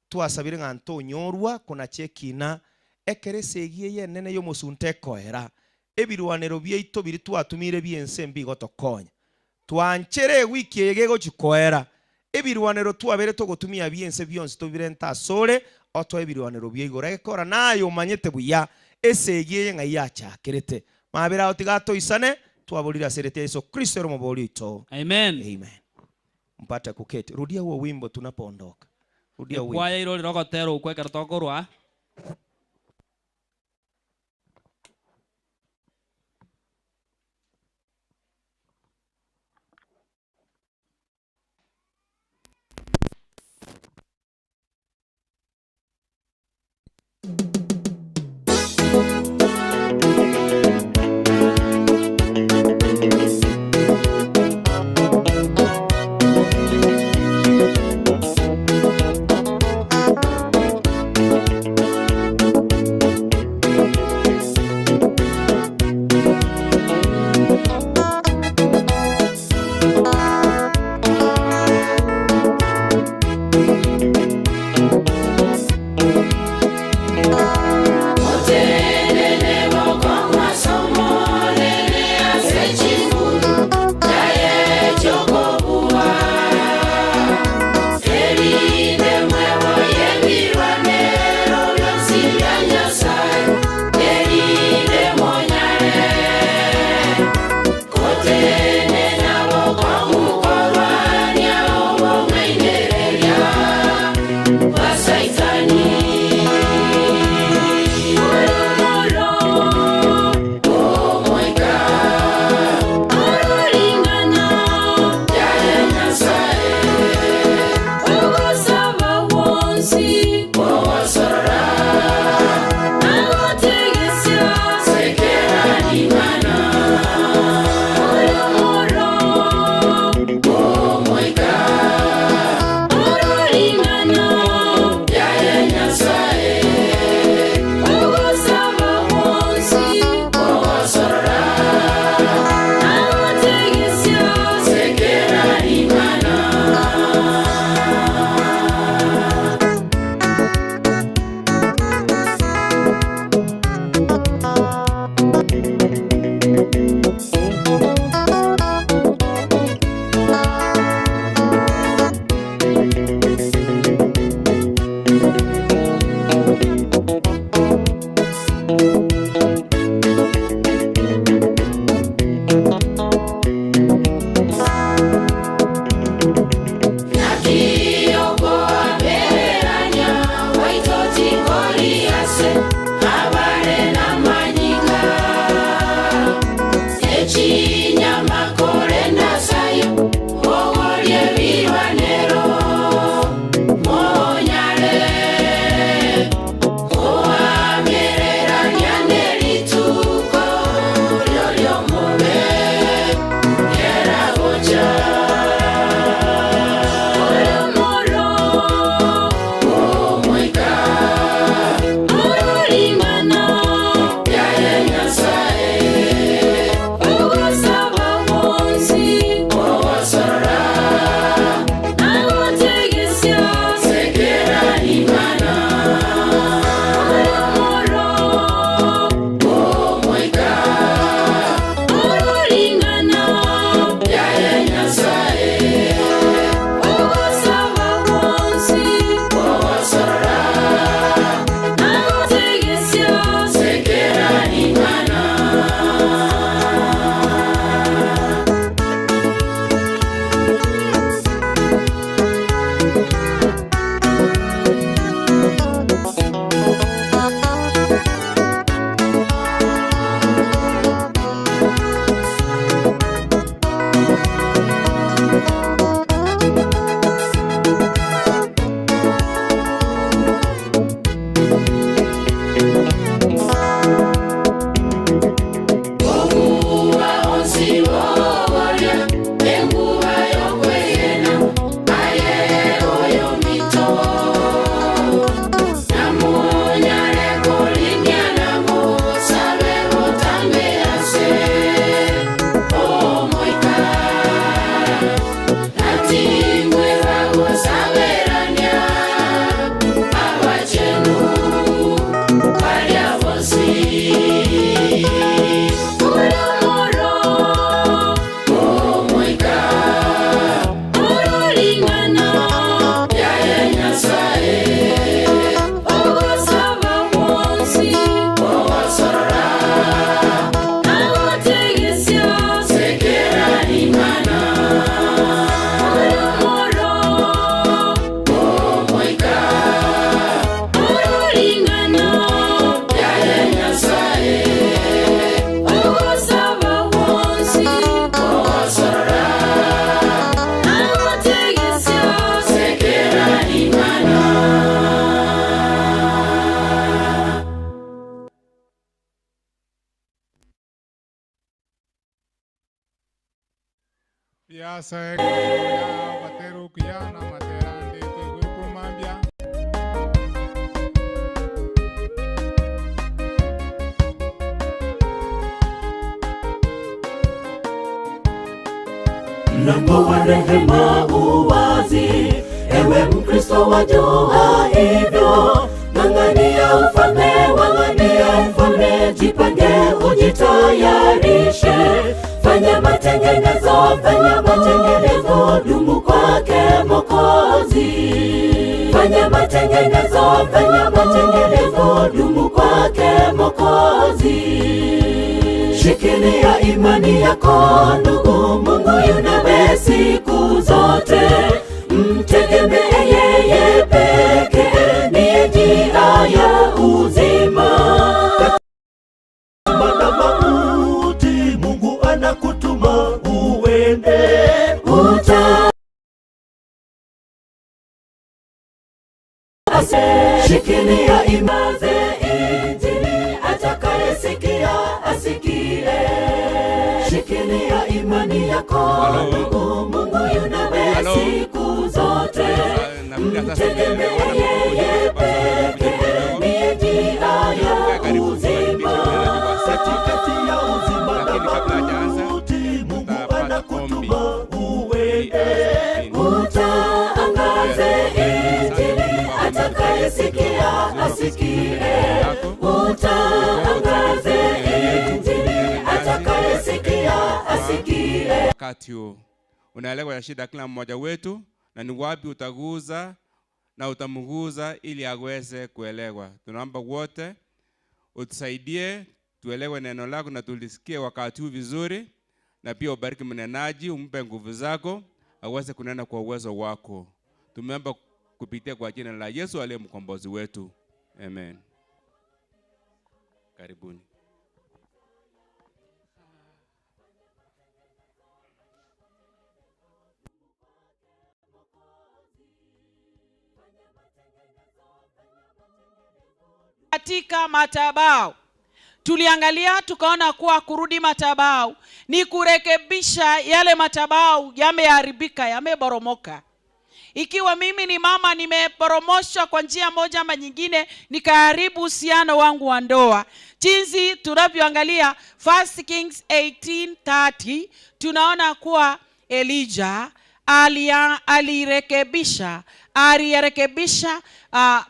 twasabire ng'a ntonyorwa konacha ekina ekero esegi eye enene y'omosunte ekoera. Ebirwanero biaito biria twatumire bi'ense mbigotokonya. Twanchere ewiki eye gegochia koera, ebirwanero twabere togotumia bi'ense bionsi tobirente asore, otoe ebirwanero bia igoro. Egekora naye omanyete buya esegi eye ng'ai yachakerete. Mabera ao tiga toisane, twaborire ase erieta ria Yeso Kristo ere Omobori oito. Amen. Amen. Tupate kuketi. Rudia huo wimbo tunapoondoka. Rudia huo wimbo. Ekwaya irorire ogotera okwo ekero tokorwa. Mbuya ase ekeegwa ya ogoteera okuya na amatera ande toigwe komambia. Mlango wa rehema uwazi, ewe Mkristo wajua hivyo. Ng'ang'ania ufalme, ng'ang'ania ufalme, jipange ujitayarishe, fanya matengenezo, fanya matengenezo, dumu kwake Mwokozi. Fanya matengenezo, fanya matengenezo, dumu kwake Mwokozi. Shikilia imani yako ndugu, Mungu yu nawe siku zote. Mtegemee yeye pekee, ndiye njia ya uzima. Mana mauti, Mungu anakutuma uende. Uta Shikilia imaze Injili, atakayesikia asikie. Shikilia imani yako Halo. ndugu, Mungu yu nawe Halo. siku zote. Nafikiri sasa Mtegemee tumeelewana yeye kwa sababu pekee, kidogo. ndiye njia ya Karibu uzima. Katikati ya uzima na Lakini kabla hajaanza, mauti, Mungu tutapata ombi anakutuma ili uende. aanze kipindi. Utaangaze Injili, atakayesikia asikie. Utaangaze Injili, atakayesikia asikie. Wakati huu unaelewa ya shida kila mmoja wetu, na ni wapi utaguza na utamguza ili aweze kuelewa. Tunaomba wote utusaidie tuelewe neno lako na tulisikie wakati huu vizuri, na pia ubariki mnenaji, umpe nguvu zako aweze kunena kwa uwezo wako. Tumeomba kupitia kwa jina la Yesu aliye mkombozi wetu, amen. Karibuni. Katika madhabahu tuliangalia tukaona kuwa kurudi madhabahu ni kurekebisha yale madhabahu yameharibika, yameboromoka. Ikiwa mimi ni mama nimeporomoshwa kwa njia moja ama nyingine, nikaharibu uhusiano wangu wa ndoa. Jinsi tunavyoangalia 1 Kings 18:30 tunaona kuwa Elijah alirekebisha, aliyarekebisha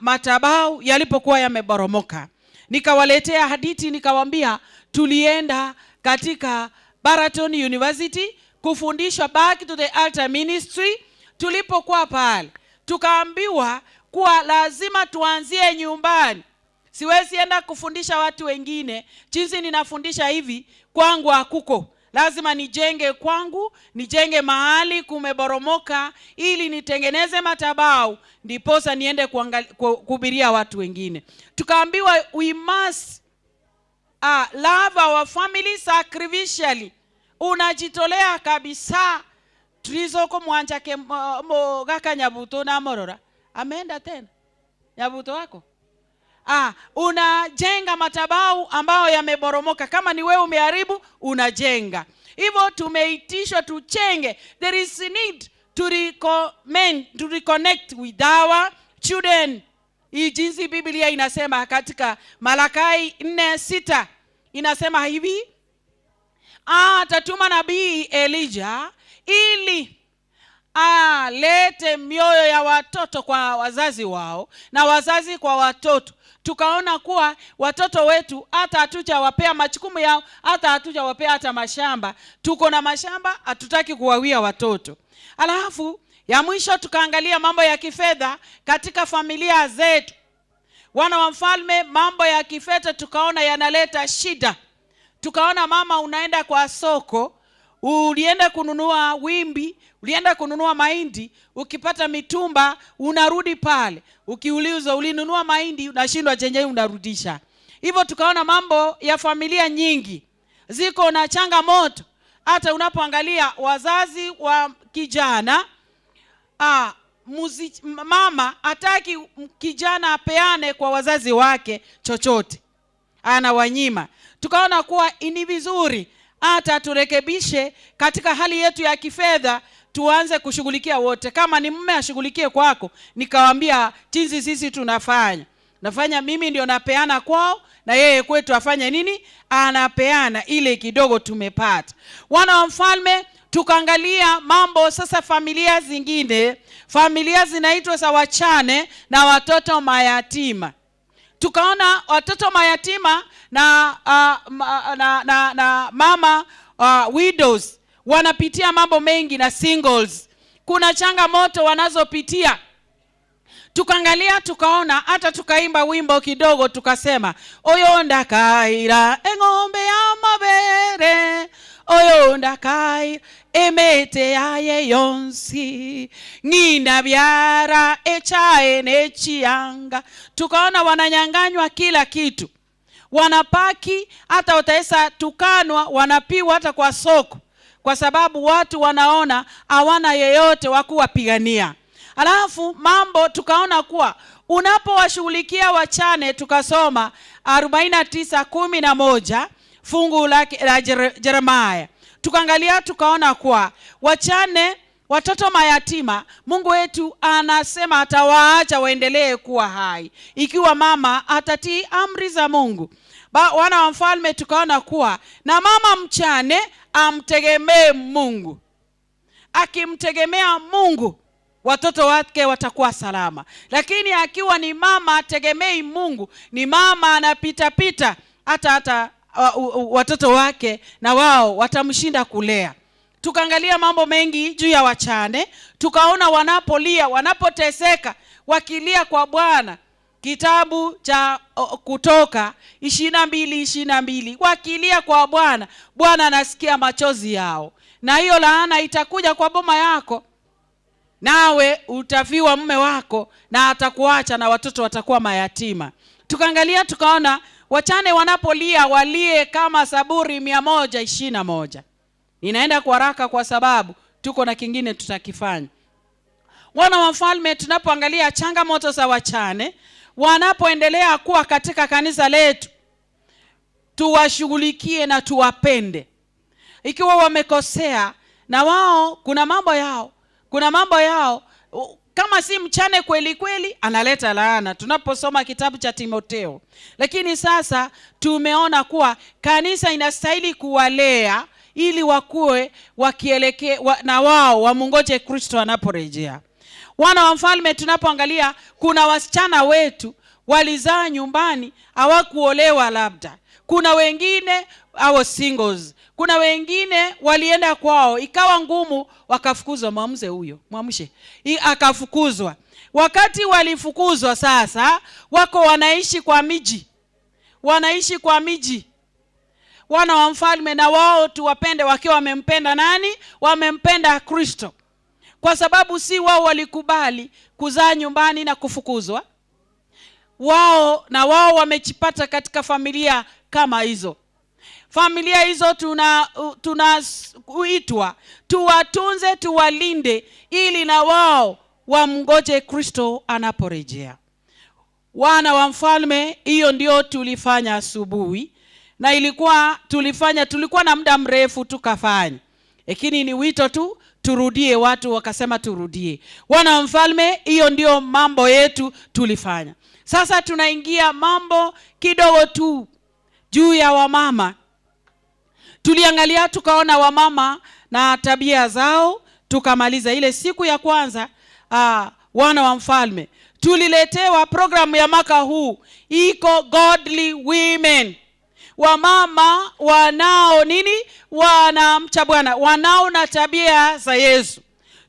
madhabahu yalipokuwa yameboromoka. Nikawaletea hadithi nikawaambia tulienda katika Baraton University kufundishwa Back to the Altar Ministry. Tulipokuwa pale tukaambiwa kuwa lazima tuanzie nyumbani. Siwezi enda kufundisha watu wengine jinsi ninafundisha hivi, kwangu hakuko. Lazima nijenge kwangu, nijenge mahali kumeboromoka ili nitengeneze madhabahu ndiposa niende kuhubiria watu wengine. Tukaambiwa we must love our family sacrificially. Unajitolea kabisa. Tulizo ko mwanja ke mo gaka Nyabuto na morora. Ameenda tena. Nyabuto wako? Unajenga madhabahu ambayo yameboromoka. Kama ni wewe umeharibu, unajenga. Hivyo tumeitishwa tuchenge. There is need to recommend, to reconnect with our children. Hii jinsi Biblia inasema katika Malakai 4:6 inasema hivi, atatuma nabii Elijah ili alete mioyo ya watoto kwa wazazi wao na wazazi kwa watoto. Tukaona kuwa watoto wetu hata hatujawapea majukumu yao, hata hatujawapea hata mashamba. Tuko na mashamba, hatutaki kuwawia watoto. Alafu ya mwisho tukaangalia mambo ya kifedha katika familia zetu. Wana wa mfalme, mambo ya kifedha tukaona yanaleta shida. Tukaona mama unaenda kwa soko, ulienda kununua wimbi, ulienda kununua mahindi, ukipata mitumba unarudi pale. Ukiulizwa ulinunua mahindi unashindwa chenye unarudisha. Hivyo tukaona mambo ya familia nyingi ziko na changamoto. Hata unapoangalia wazazi wa kijana, mama hataki kijana apeane kwa wazazi wake chochote, anawanyima. Tukaona kuwa ni vizuri hata turekebishe katika hali yetu ya kifedha, tuanze kushughulikia wote. Kama ni mume ashughulikie kwako. Nikawaambia jinsi sisi tunafanya, nafanya mimi ndio napeana kwao na yeye kwetu afanye nini? Anapeana ile kidogo tumepata. Wana wa mfalme, tukaangalia mambo sasa, familia zingine, familia zinaitwa za wachane na watoto mayatima. Tukaona watoto mayatima na, uh, ma, na, na, na mama widows wanapitia mambo mengi na singles, kuna changamoto wanazopitia. Tukaangalia tukaona, hata tukaimba wimbo kidogo tukasema, oyo ndakaira eng'ombe ya mabere, oyo ndakaira emete yaye yonsi, ng'ina byara echae nechianga. Tukaona wananyang'anywa kila kitu, wanapaki hata wataweza tukanwa, wanapiwa hata kwa soko, kwa sababu watu wanaona hawana yeyote wa kuwapigania. Alafu mambo tukaona kuwa unapowashughulikia wachane, tukasoma 49:11 fungu la, la Jeremiah, tukaangalia tukaona kuwa wachane, watoto mayatima, Mungu wetu anasema atawaacha waendelee kuwa hai ikiwa mama atatii amri za Mungu. Ba, wana wa mfalme tukaona kuwa na mama mchane amtegemee Mungu. Akimtegemea Mungu watoto wake watakuwa salama, lakini akiwa ni mama ategemei Mungu, ni mama anapitapita, hata hata uh, watoto wake na wao watamshinda kulea. Tukaangalia mambo mengi juu ya wachane, tukaona wanapolia, wanapoteseka, wakilia kwa Bwana. Kitabu cha Kutoka 22:22, wakilia kwa Bwana, Bwana anasikia machozi yao, na hiyo laana itakuja kwa boma yako, nawe utafiwa mume wako na atakuacha na watoto watakuwa mayatima. Tukaangalia tukaona wachane wanapolia walie kama Saburi 121. Ninaenda kwa haraka kwa sababu tuko na kingine tutakifanya. Wana wa mfalme, tunapoangalia changamoto za wachane wanapoendelea kuwa katika kanisa letu, tuwashughulikie na tuwapende. Ikiwa wamekosea na wao kuna mambo yao, kuna mambo yao kama si mchane kweli kweli analeta laana, tunaposoma kitabu cha Timoteo. Lakini sasa tumeona kuwa kanisa inastahili kuwalea ili wakuwe wakielekea wa, na wao wamungoje Kristo anaporejea. Wana wa mfalme, tunapoangalia kuna wasichana wetu walizaa nyumbani, hawakuolewa labda. Kuna wengine hao singles, kuna wengine walienda kwao ikawa ngumu, wakafukuzwa. Mwamze huyo, mwamshe, akafukuzwa. Wakati walifukuzwa, sasa wako wanaishi kwa miji, wanaishi kwa miji. Wana wa mfalme, na wao tuwapende wakiwa wamempenda nani? Wamempenda Kristo, kwa sababu si wao walikubali kuzaa nyumbani na kufukuzwa wao, na wao wamejipata katika familia kama hizo. Familia hizo tunaitwa tuwatunze, tuwalinde, ili na wao wamngoje Kristo anaporejea. Wana wa mfalme, hiyo ndio tulifanya asubuhi, na ilikuwa tulifanya, tulikuwa na muda mrefu tukafanya, lakini ni wito tu turudie, watu wakasema turudie. Wana wa mfalme, hiyo ndio mambo yetu tulifanya. Sasa tunaingia mambo kidogo tu juu ya wamama. Tuliangalia tukaona wamama na tabia zao, tukamaliza ile siku ya kwanza. Wana wa mfalme tuliletewa programu ya mwaka huu iko Godly Women, wamama wanao nini? Wanamcha Bwana, wanao na tabia za Yesu.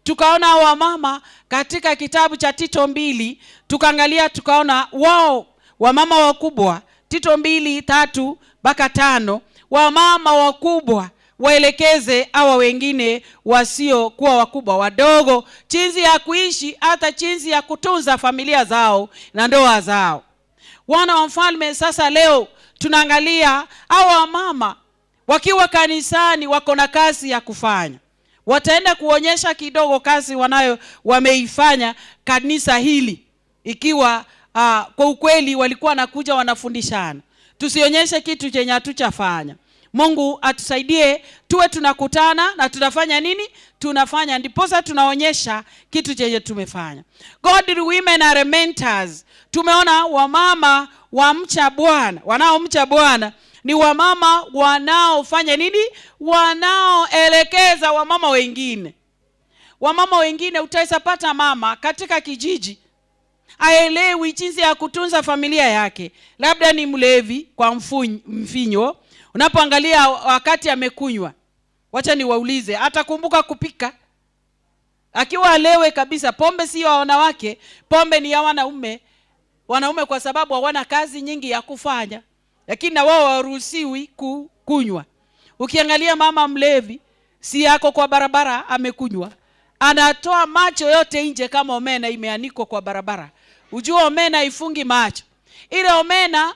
Tukaona wamama katika kitabu cha Tito 2, tukaangalia tukaona wao wamama wakubwa, Tito 2:3 mpaka 5, wamama wakubwa waelekeze hawa wengine wasiokuwa wakubwa, wadogo, jinsi ya kuishi, hata jinsi ya kutunza familia zao na ndoa zao. Wana wa mfalme, sasa leo tunaangalia hawa wamama wakiwa kanisani wako na kazi ya kufanya. Wataenda kuonyesha kidogo kazi wanayo wameifanya kanisa hili, ikiwa kwa ukweli walikuwa wanakuja wanafundishana. Tusionyeshe kitu chenye hatuchafanya. Mungu atusaidie tuwe tunakutana na tunafanya nini? Tunafanya, ndiposa tunaonyesha kitu chenye tumefanya. Godly women are mentors. Tumeona wamama wamcha Bwana, wanaomcha Bwana ni wamama wanaofanya nini? Wanaoelekeza wamama wengine. Wamama wengine utaweza pata mama katika kijiji aelewi jinsi ya kutunza familia yake, labda ni mlevi kwa mfinyo. Unapoangalia wakati amekunywa, wacha niwaulize, atakumbuka kupika? Akiwa alewe kabisa. Pombe si ya wanawake, pombe ni ya wanaume. Wanaume kwa sababu hawana kazi nyingi ya kufanya, lakini na wao hawaruhusiwi kunywa. Ukiangalia mama mlevi, si yako kwa barabara amekunywa, anatoa macho yote nje kama omena imeanikwa kwa barabara. Ujua omena ifungi macho. Ile omena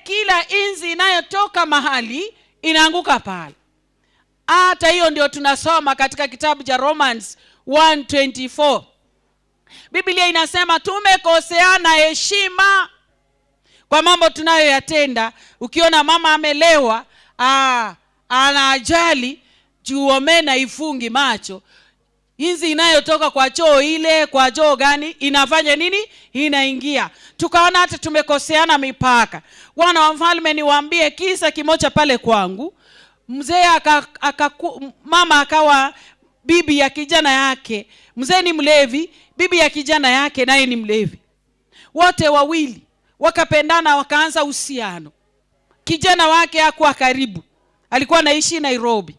kila inzi inayotoka mahali inaanguka pale. Hata hiyo ndio tunasoma katika kitabu cha Romans 1:24. Biblia inasema tumekoseana heshima kwa mambo tunayoyatenda. Ukiona mama amelewa, ana ajali juu omena ifungi macho, inzi inayotoka kwa choo ile, kwa choo gani inafanya nini? Inaingia. Tukaona hata tumekoseana mipaka. Wana wa mfalme, niwaambie kisa kimoja pale kwangu. Mzee aka, aka, mama akawa bibi ya kijana yake. Mzee ni mlevi, bibi ya kijana yake naye ni mlevi. Wote wawili wakapendana, wakaanza uhusiano. Kijana wake hakuwa karibu, alikuwa anaishi Nairobi.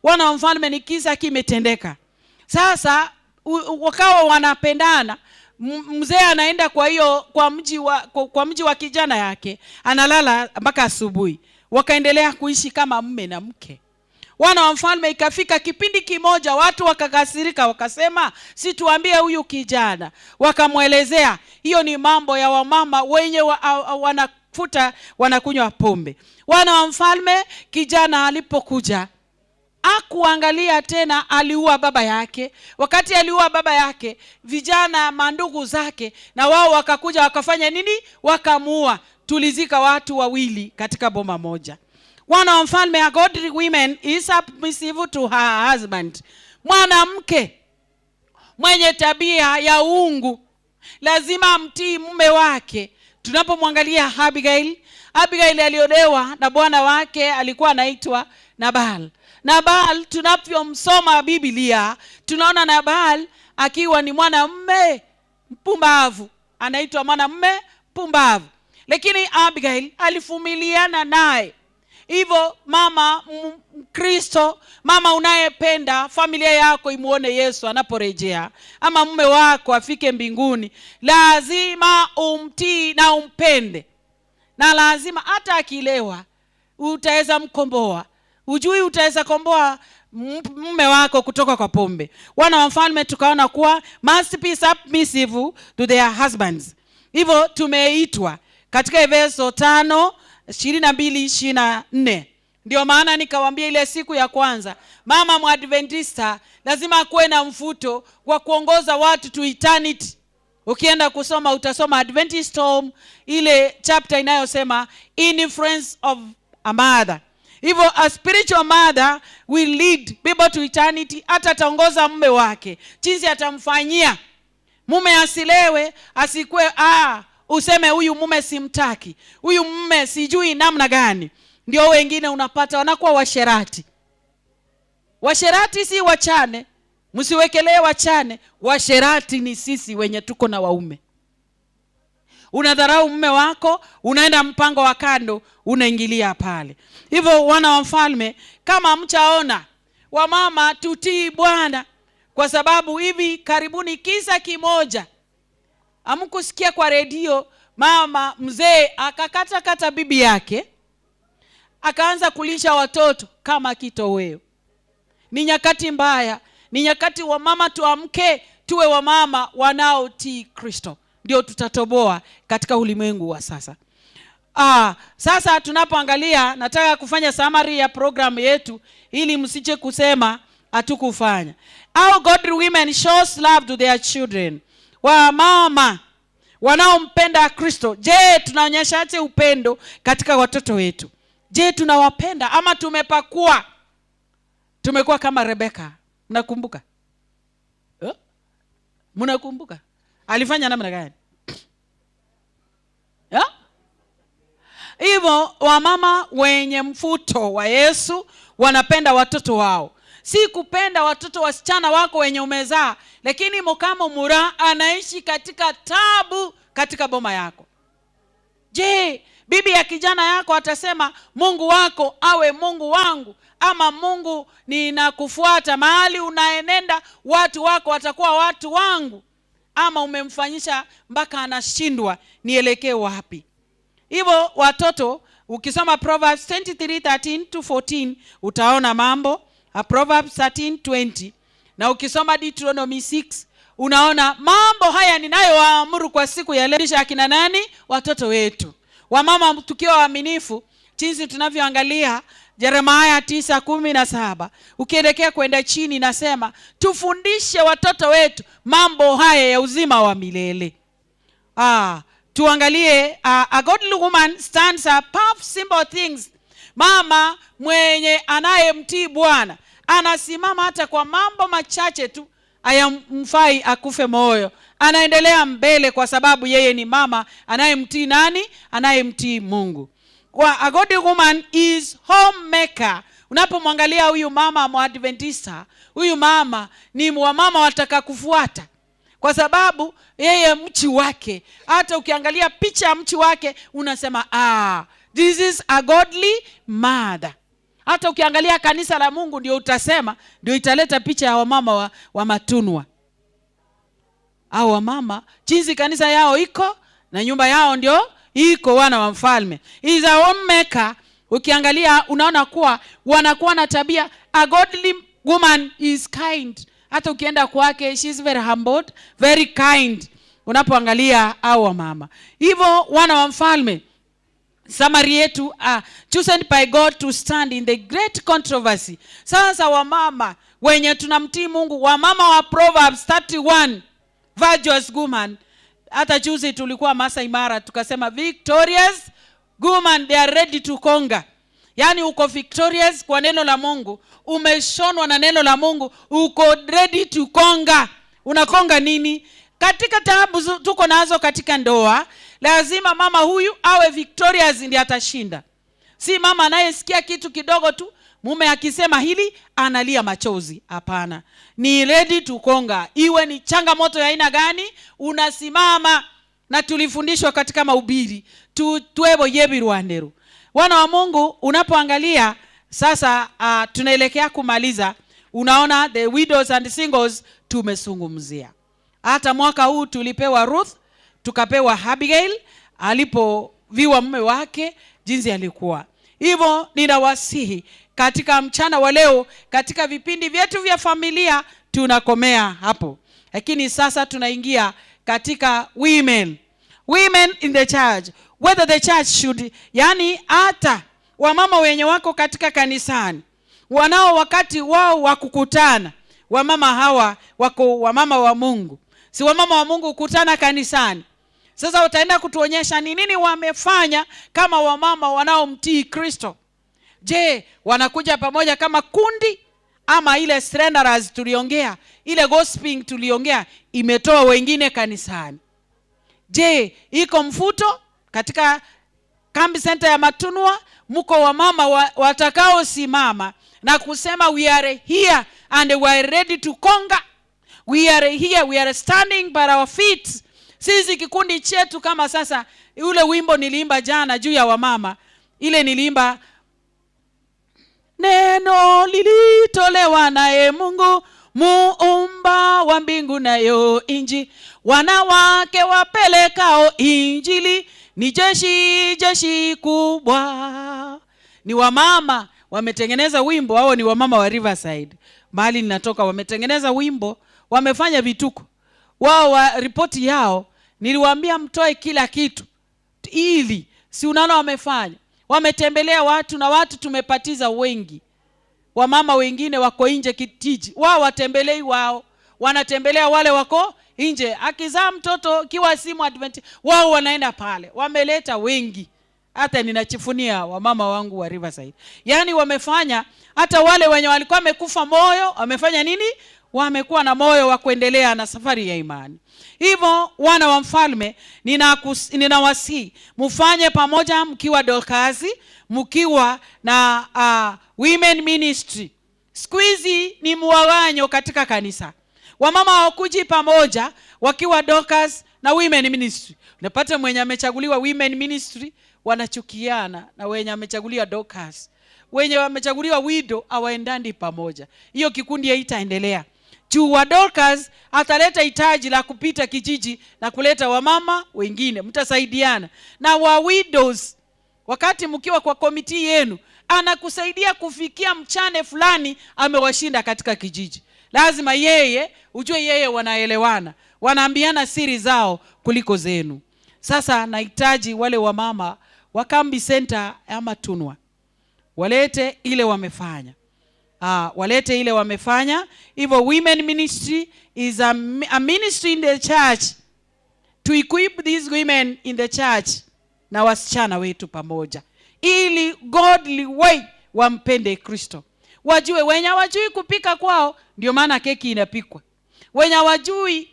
Wana wa mfalme, ni kisa kimetendeka. Sasa wakawa wanapendana. Mzee anaenda kwa hiyo, kwa mji wa, kwa, kwa mji wa kijana yake, analala mpaka asubuhi. Wakaendelea kuishi kama mume na mke. Wana wa mfalme, ikafika kipindi kimoja watu wakakasirika, wakasema si tuambie huyu kijana. Wakamwelezea hiyo ni mambo ya wamama wenye wanafuta, wanakunywa pombe. Wana wa mfalme, kijana alipokuja hakuangalia tena, aliua baba yake. Wakati aliua baba yake, vijana mandugu zake na wao wakakuja wakafanya nini? Wakamuua. Tulizika watu wawili katika boma moja. Wana wa mfalme, a godly women is submissive to her husband. Mwanamke mwenye tabia ya uungu lazima amtii mume wake. Tunapomwangalia Abigail, Abigail aliolewa na bwana wake alikuwa anaitwa Nabal. Nabal, tunavyomsoma Biblia, tunaona Nabal akiwa ni mwanamume mpumbavu, anaitwa mwanamume mpumbavu. Lakini Abigail alivumiliana naye. Hivyo mama Mkristo, mama unayependa familia yako imuone Yesu anaporejea, ama mume wako afike mbinguni, lazima umtii na umpende. Na lazima hata akilewa utaweza mkomboa. Ujui utaweza komboa mume wako kutoka kwa pombe. Wana wa mfalme tukaona kuwa must be submissive to their husbands. Hivyo tumeitwa katika Efeso 5:22-24. Ndio maana nikawaambia ile siku ya kwanza, mama Mwadventista lazima akuwe na mfuto wa kuongoza watu to eternity. Ukienda kusoma utasoma Adventist Home, ile chapter inayosema influence of a mother. Hivyo a spiritual mother will lead people to eternity. Hata ataongoza mume wake jinsi atamfanyia. Mume asilewe, asikue, useme huyu mume simtaki, huyu mume sijui namna gani. Ndio wengine unapata wanakuwa washerati. Washerati si wachane, msiwekelee wachane. Washerati ni sisi wenye tuko na waume. Unadharau mume wako, unaenda mpango wa kando, unaingilia pale. Hivyo wana wa mfalme, kama mchaona wamama, tutii Bwana, kwa sababu hivi karibuni kisa kimoja hamkusikia kwa redio, mama mzee akakata kata bibi yake, akaanza kulisha watoto kama kitoweo. Ni nyakati mbaya, ni nyakati wa mama tuamke, tuwe wamama wanaotii Kristo, ndio tutatoboa katika ulimwengu wa sasa. Sasa tunapoangalia, nataka kufanya summary ya program yetu ili msije kusema hatukufanya. How godly women shows love to their children. Wamama wanaompenda Kristo, je, tunaonyeshaje upendo katika watoto wetu? Je, tunawapenda ama tumepakua? Tumekuwa kama Rebeka. Mnakumbuka? Eh? Mnakumbuka alifanya namna gani? Yeah? Hivyo wamama wenye mfuto wa Yesu wanapenda watoto wao, si kupenda watoto wasichana wako wenye umezaa, lakini mokamo mura anaishi katika tabu katika boma yako. Je, bibi ya kijana yako atasema Mungu wako awe Mungu wangu, ama Mungu ninakufuata mahali unaenenda, watu wako watakuwa watu wangu? Ama umemfanyisha mpaka anashindwa nielekee wapi? Hivyo watoto, ukisoma Proverbs 23:13 to 14 utaona mambo. Proverbs 13:20 na ukisoma Deuteronomy 6 unaona mambo haya ninayowaamuru kwa siku ya leo. Akina nani? Watoto wetu. Wamama tukiwa waaminifu, jinsi tunavyoangalia Yeremia 9:17 ukielekea kwenda chini, nasema tufundishe watoto wetu mambo haya ya uzima wa milele. Tuangalie a godly woman stands above simple things. Mama mwenye anayemtii Bwana anasimama hata kwa mambo machache tu, hayamfai akufe moyo, anaendelea mbele kwa sababu yeye ni mama anayemtii nani? Anayemtii Mungu. Kwa a godly woman is homemaker. Unapomwangalia huyu mama Mwadventista, huyu mama ni wamama wataka kufuata kwa sababu yeye mchi wake, hata ukiangalia picha ya mchi wake unasema this is a godly mother. Hata ukiangalia kanisa la Mungu ndio utasema, ndio italeta picha ya wamama wa Matunwa au wamama, jinsi kanisa yao iko na nyumba yao ndio iko, wana wa mfalme. Is a homemaker. Ukiangalia unaona kuwa wanakuwa na tabia, a godly woman is kind. Hata ukienda kwake she is very humbled, very kind. Unapoangalia hao wamama hivyo, wana wa mfalme. Summary yetu, chosen by God to stand in the great controversy. Sasa wamama wenye tunamtii Mungu, wamama wa Proverbs 31 virtuous woman. Hata juzi tulikuwa Masai Mara tukasema victorious woman, they are ready to conquer. Yaani uko victorious kwa neno la Mungu, umeshonwa na neno la Mungu, uko ready to conquer. Unakonga nini? Katika taabu tuko nazo katika ndoa, lazima mama huyu awe victorious ndiye atashinda. Si mama anayesikia kitu kidogo tu, mume akisema hili analia machozi. Hapana, ni ready to conquer. Iwe ni changamoto ya aina gani, unasimama. Na tulifundishwa katika mahubiri tuwebo yebirwanderu. Wana wa Mungu, unapoangalia sasa, tunaelekea kumaliza. Unaona the widows and singles tumezungumzia. Hata mwaka huu tulipewa Ruth, tukapewa Abigail alipoviwa mume wake jinsi alikuwa. Hivyo ninawasihi katika mchana wa leo, katika vipindi vyetu vya familia tunakomea hapo. Lakini sasa tunaingia katika women. Women in the church. Whether the church should, yani hata wamama wenye wako katika kanisani wanao wakati wao wa kukutana. Wamama hawa wako wamama wa Mungu. Si wamama wa Mungu kukutana kanisani. Sasa utaenda kutuonyesha ni nini wamefanya kama wamama wanaomtii Kristo. Je, wanakuja pamoja kama kundi ama ile slanderers tuliongea, ile gossiping tuliongea imetoa wengine kanisani? Je, iko mfuto katika kambi center ya Matunwa? Mko wamama watakaosimama na kusema we are here and we are ready to conquer. We are here, we are standing by our feet. Sisi kikundi chetu kama sasa, ule wimbo niliimba jana juu ya wamama, ile niliimba neno lilitolewa naye Mungu muumba wa mbingu nayo inji, wanawake wapelekao injili ni jeshi, jeshi kubwa. Ni wamama wametengeneza wimbo, hao ni wamama wa Riverside mahali ninatoka, wametengeneza wimbo, wamefanya vituko wao. Wa ripoti yao niliwaambia mtoe kila kitu ili si unaona wamefanya, wametembelea watu na watu tumepatiza wengi. Wamama wengine wako nje kijiji, wao watembelei wao, wanatembelea wale wako nje. Akizaa mtoto kiwa si Mwadventista, wao wanaenda pale, wameleta wengi. Hata ninachifunia wamama wangu wa Riverside, yaani wamefanya hata wale wenye walikuwa wamekufa moyo wamefanya nini? Wamekuwa na moyo wa kuendelea na safari ya imani. Hivyo wana wa mfalme, ninawasihi mfanye pamoja, mkiwa Dorcas, mkiwa na women ministry. Siku hizi ni mwawanyo katika kanisa, wamama hawakuji pamoja wakiwa Dorcas na women ministry. Unapata mwenye amechaguliwa women ministry wanachukiana na wenye amechaguliwa Dorcas, wenye wamechaguliwa widow hawaendani pamoja. Hiyo kikundi haitaendelea. Juu wa Dorcas ataleta hitaji la kupita kijiji na kuleta wamama wengine, mtasaidiana. Na wa widows, wakati mkiwa kwa komiti yenu, anakusaidia kufikia mchane fulani amewashinda katika kijiji. Lazima yeye ujue, yeye wanaelewana, wanaambiana siri zao kuliko zenu. Sasa nahitaji wale wamama wa Kambi Center ama Tunwa walete ile wamefanya. Walete ile wamefanya. Hivyo women ministry is a ministry in the church to equip these women in the church na wasichana wetu pamoja, ili godly way wampende Kristo, wajue wenye hawajui kupika kwao, ndio maana keki inapikwa. Wenye hawajui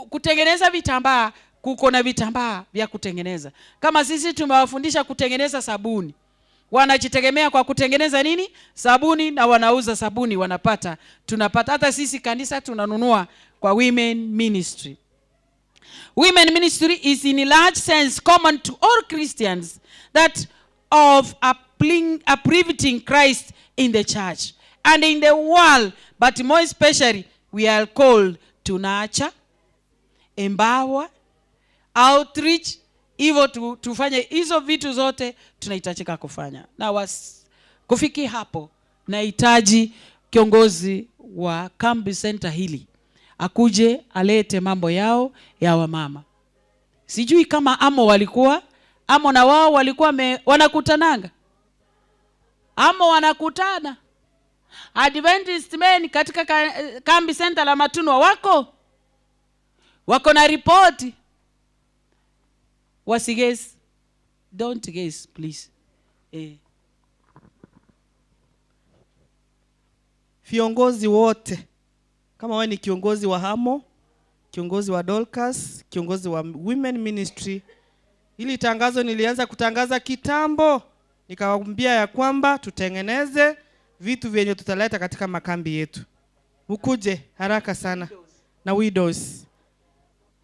kutengeneza vitambaa, kuko na vitambaa vya kutengeneza. Kama sisi tumewafundisha kutengeneza sabuni, wanajitegemea kwa kutengeneza nini? Sabuni, na wanauza sabuni, wanapata, tunapata. Hata sisi kanisa tunanunua kwa women ministry. Women ministry is in a large sense common to all Christians, that of uplifting Christ in the church and in the world, but more especially we are called to nurture, empower, outreach. Hivyo tufanye hizo vitu zote tunahitajika kufanya. Na kufikia hapo nahitaji kiongozi wa Kambi Center hili akuje alete mambo yao ya wamama. Sijui kama amo walikuwa, amo na wao walikuwa wanakutananga. Amo wanakutana. Adventist men katika Kambi Center la Matunwa wako. Wako na ripoti. Wasiguess. Don't guess, please. Viongozi wote, kama wewe ni kiongozi wa Hamo, kiongozi wa Dorcas, kiongozi wa Women Ministry, hili tangazo nilianza kutangaza kitambo, nikawaambia ya kwamba tutengeneze vitu vyenye tutaleta katika makambi yetu. Mkuje haraka sana. Na widows.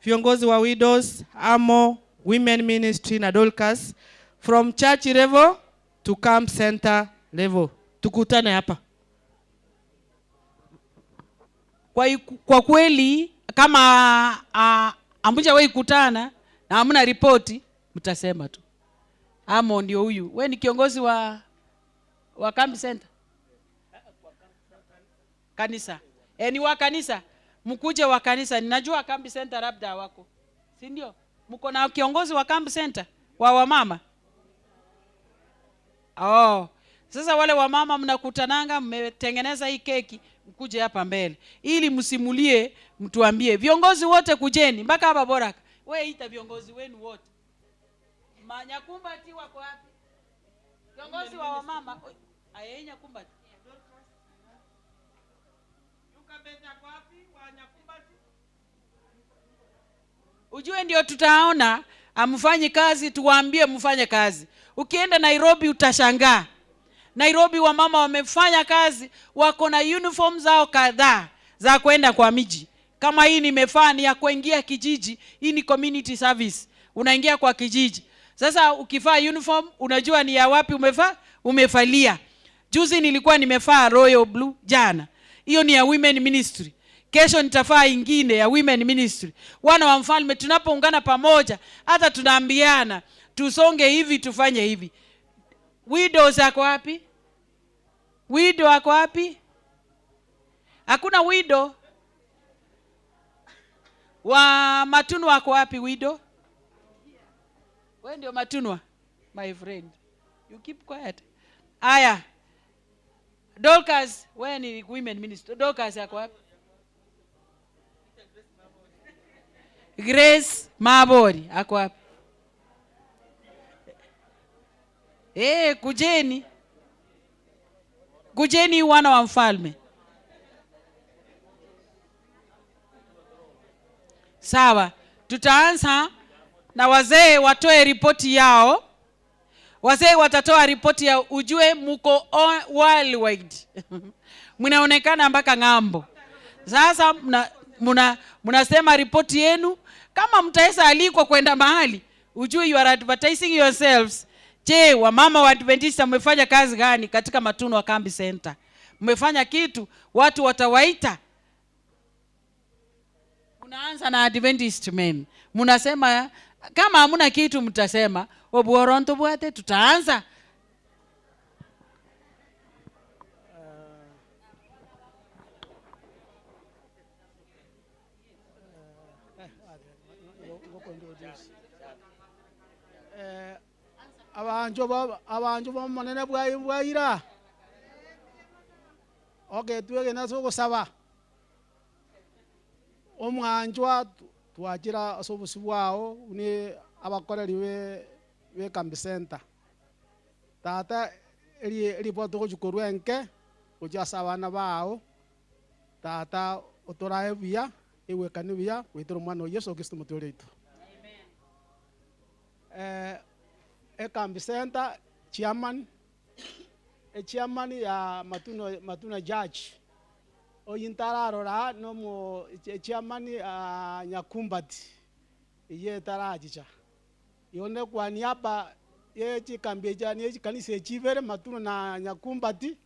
Viongozi wa widows, Amo, Women Ministry na Dorcas, from church level to camp center level. Tukutane hapa. Kwa kweli kama hamjawahi kutana na hamna ripoti, mtasema tu. Amo ndio huyu. We ni kiongozi wa Kambi Center? Kanisa. Ni wa kanisa. Mkuje wa kanisa. Ninajua Kambi Center labda wako. Si ndio? Mko na kiongozi wa Kambi Center wa wamama? Oh. Sasa wale wamama mnakutananga, mmetengeneza hii keki, mkuje hapa mbele ili msimulie, mtuambie. Viongozi wote kujeni mpaka hapa Boraka. We ita viongozi wenu wote. Manyakumbati wako wapi? Viongozi wa wamama, aye Nyakumbati. Ujue ndio tutaona amfanyi kazi, tuwaambie mfanye kazi. Ukienda Nairobi utashangaa. Nairobi wamama wamefanya kazi, wako na uniform zao kadhaa za kwenda kwa miji. Kama hii nimefaa ni ya kuingia kijiji, hii ni community service. Unaingia kwa kijiji. Sasa ukivaa uniform unajua ni ya wapi umefaa? Umevalia. Juzi nilikuwa nimevaa royal blue jana. Hiyo ni ya women ministry. Kesho nitavaa ingine ya women ministry. Wana wa mfalme tunapoungana pamoja, hata tunaambiana tusonge hivi, tufanye hivi. Widows ako wapi? Widow ako wapi? Hakuna widow. Wa Matunwa ako wapi widow? Wewe ndio Matunwa, my friend. You keep quiet. Aya. Dorcas, wewe ni women minister. Dorcas ako wapi? Grace Mabori ako wapi? Eh, kujeni. Kujeni wana wa mfalme. Sawa, tutaanza na wazee watoe ripoti yao. Wazee watatoa ripoti yao, ujue muko worldwide mnaonekana mpaka ng'ambo. Sasa mna, mnasema ripoti yenu, kama mtaweza alikwa kwenda mahali, ujue you are advertising yourselves. Je, wamama wa Adventista mmefanya kazi gani katika Matuno wa Kambi Center? Mmefanya kitu, watu watawaita. Mnaanza na Adventist men, mnasema kama hamuna kitu mtasema obuoronto bwate, tutaanza. Abanjo ba abanjo bomonene bwai bwaira okay twegena ase ogosaba omwanchwa twachira ase obosi bwao ni abakoreri be be kambi center tata eri eripoti togochikorwa enke gochia ase abana bao tata otorae buya ewekani buya goetera omwana o Yesu Kristo motwere oito. Ekambi center chairman echairman ya Matuno Matuna judge oyo ntararora nomo chairman uh, Nyakumbati iye tarachicha yone kwa niaba ye chikambi echa ni chikanisa echibere Matuno na Nyakumbati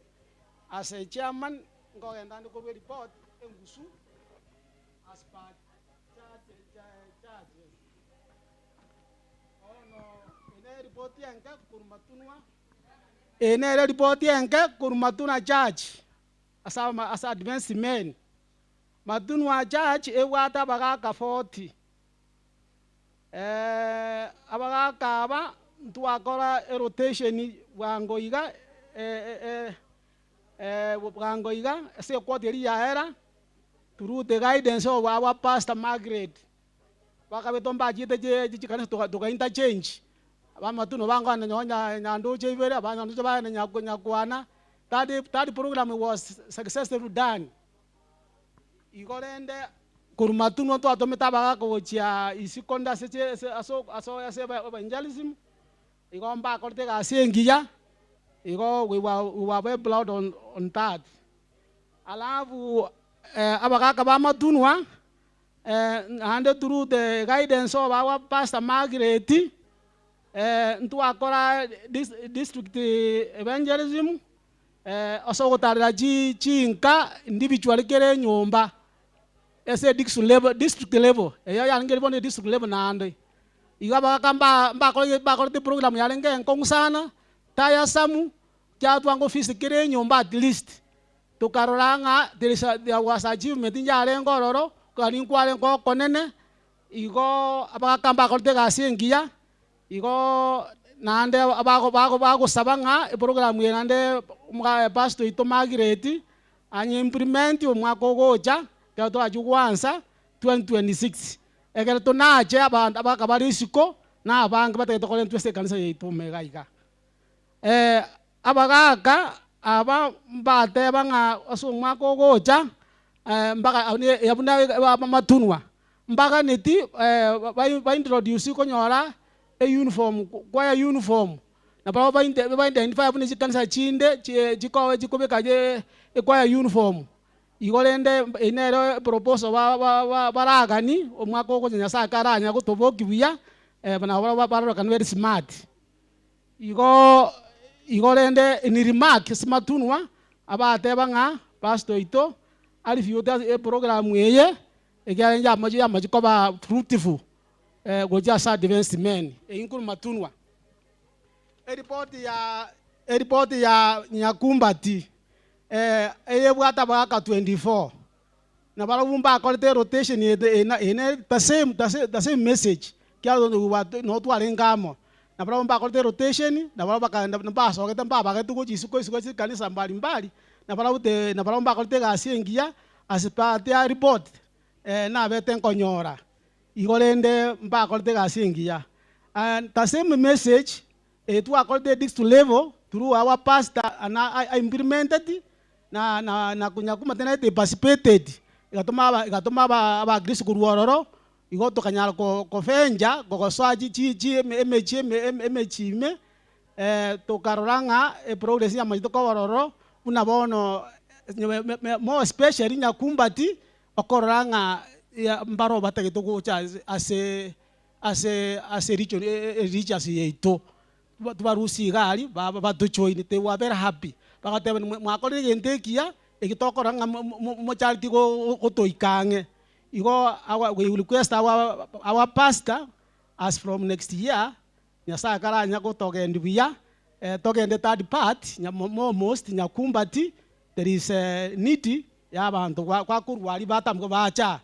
as a chairman ngogenda ndi korwa report engusu as per charge charges ono ene report enke korwa Matunwa ene ere report enke korwa Matuna church asa asa advance men Matunwa church ebwate abagaka 40 abagaka aba ntwakora erotation bwango iga bwango iga ase equota eria yaera through the guidance of our pastor Margaret bakabetwa mbachete chikanisa tuka interchange abamatuno bangwana nyonya nyanduche ibere abanyanduche baene nyakwana that program was successfully done. Igo rende korwa Matuno twatomete abagaka gochia isiko ase ase ase evangelism igo mbakorete egasi engiya igo we were very proud on that. Alafu abagaka ba Matunwa naende through the guidance of our pastor Margaret ntwakora district evangelism ase ogotarera chinka individual kere enyomba ase district level district level eyo yarenge bono district level naende igo abagaka mbakorete program yarenge enkong'u sana tayasamu kyatwanga ofisi kere enyomba at least tokarora ng'a there is a, there was achievement yarenge ororo kani nkwarenge okonene igo abagaka mbakorete egasi engiya igo naende bagosaba ng'a eprogram eye naende pastor oito Margaret anye implement omwaka ogocha ekero twachia goansa 2026 ekero tonache abanto abagaka bare isiko na abange batagete korentwa ase ekanisa yaito ime iga iga. Abagaka aba mbateba ng'a ase omwaka ogocha mpaka buna amatunwa mbaganeti ba introduce konyora e uniform kwaya uniform na barabwo ba identify buna chikanisa chinde chikobeka ekwaya uniform igo rende eye nere eproposal baragani omwaka ogocha Nyasaye karanya gotobokia buya nabo barorekane very smart. Igo igo rende in remark ase Matunwa abateba ng'a pastor oito ariviewte ase eprogram eye ekiagera yamachi yamachi koba fruitful gochia ase advanced men eywo nkorwa Matunwa. Eripoti ya eripoti ya Nyakumbati eyebwate abagaka 24 na barabwo mbakorete erotation ene the same the same message kiagera no twarenge amo na barabwo mbakorete erotation na barabwo bakaenda mbasogete mbabagete gochia isiko isiko chikanisa mbalimbali na barabwo te na barabwo mbakorete egasi engiya as per their report nabete nkonyora igo rende mbakorete egasi engiya. And the same message Twakorete district level through our pastor and a implemented na na na Nyakumbati naete participated igatoma aba igatoma aba abakristo korwa ororo igo tokanyara ko kofenja kogosoa chi chi chi emechie eme emechie ime tokarora ng'a eprogress yamachete koba ororo buna bono more especially Nyakumbati okorora ng'a mbaro batagete gocha ase ase ase region religious yaito. Tubarusie iga aria batojoin they were very happy bagateba mwakorire egento ekiya eki tokora ng'a mochareti gotoika ang'e. Igo we will request our our pastor as from next year Nyasaye karanya gotogendi buya togende third part most Nyakumbati there is a need ya abanto bakorwa aria batamboka bacha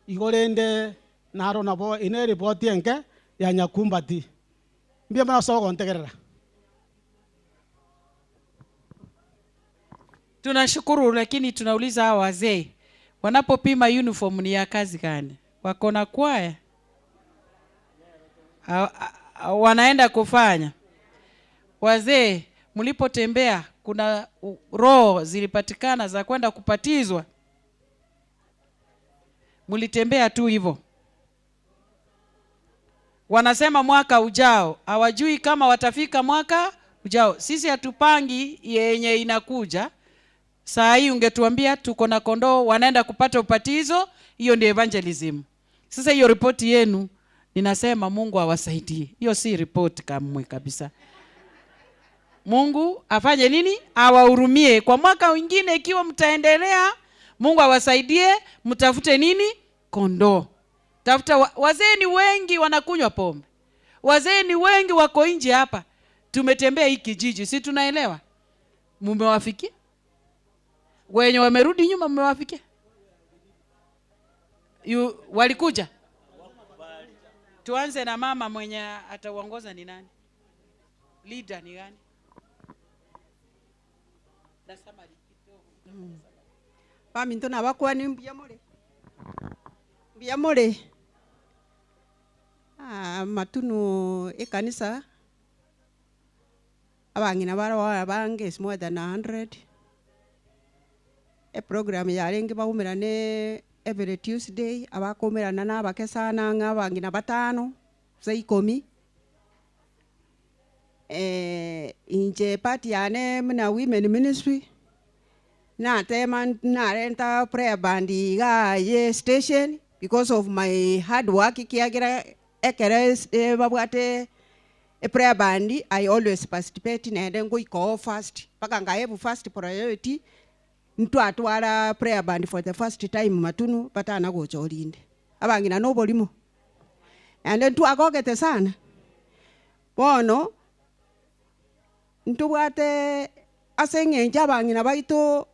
igo rende naro nabo eye ne eripoti enke ya Nyakumbati. Mbuya mono ase ogontegerera. Tunashukuru, lakini tunauliza hawa wazee wanapopima uniform ni ya kazi gani? Wako na kwaya? Wanaenda kufanya? Wazee, mlipotembea kuna roho zilipatikana za kwenda kupatizwa? Mlitembea tu hivyo? Wanasema mwaka ujao, hawajui kama watafika mwaka ujao. Sisi hatupangi yenye inakuja. Saa hii ungetuambia tuko na kondoo wanaenda kupata ubatizo, hiyo ndio evangelism. Sasa hiyo ripoti yenu ninasema Mungu awasaidie. Hiyo si ripoti kamwe kabisa. Mungu afanye nini? Awahurumie. Kwa mwaka mwingine ikiwa mtaendelea, Mungu awasaidie, mtafute nini? Kondoo. Tafuta wazee ni wengi wanakunywa pombe. Wazee ni wengi wako nje hapa. Tumetembea hii kijiji, si tunaelewa? Mumewafikia? Wenye wamerudi nyuma mmewafikia? Walikuja? Tuanze na mama mwenye atauongoza ni nani? Leader ni gani? Baminto nabakwani mbuya more. Mbuya more. Matunu ekanisa abang'ina bara abange is more than 100. Eprogram yarenge baumerane every Tuesday abakomerana na abake sana ng'a abang'ina batano gose ikomi. Inche part yane muna women ministry natema narenta prayer band iga ye station because of my hard work kiagira ekere babwate e prayer band I always participate naende ngoikoo first mpaka ngaebu first priority ntwatwara prayer band for the first time matunu batana gochorinde abang'ina noborimo ende ntwagogete sana bono ntobwate ase eng'encho abang'ina baito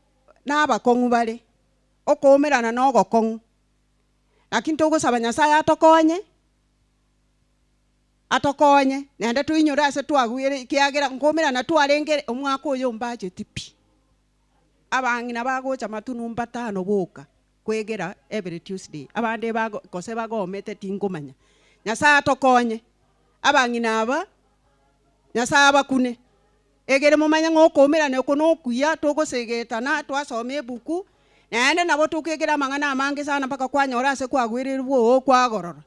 na abakong'u bare okoumerana na ogokong'u lakini togosaba Nyasaye atokonye atokonye naende toinyore ase twagwire kiagera nkoumerana twarenge omwaka oyo mbacheti pi abang'ina bagocha matunu mbatano boka kwegera every Tuesday abande bago gose bagomete tingomanya Nyasaye atokonye abang'ina aba Nyasaye abakune egere momanye ng'a okoumerana oko nokuya togosegetana twasoma ebuku naende nabo tokegera amang'ana amange sana mpaka kwanyora ase kwagwererwa oo kwagorora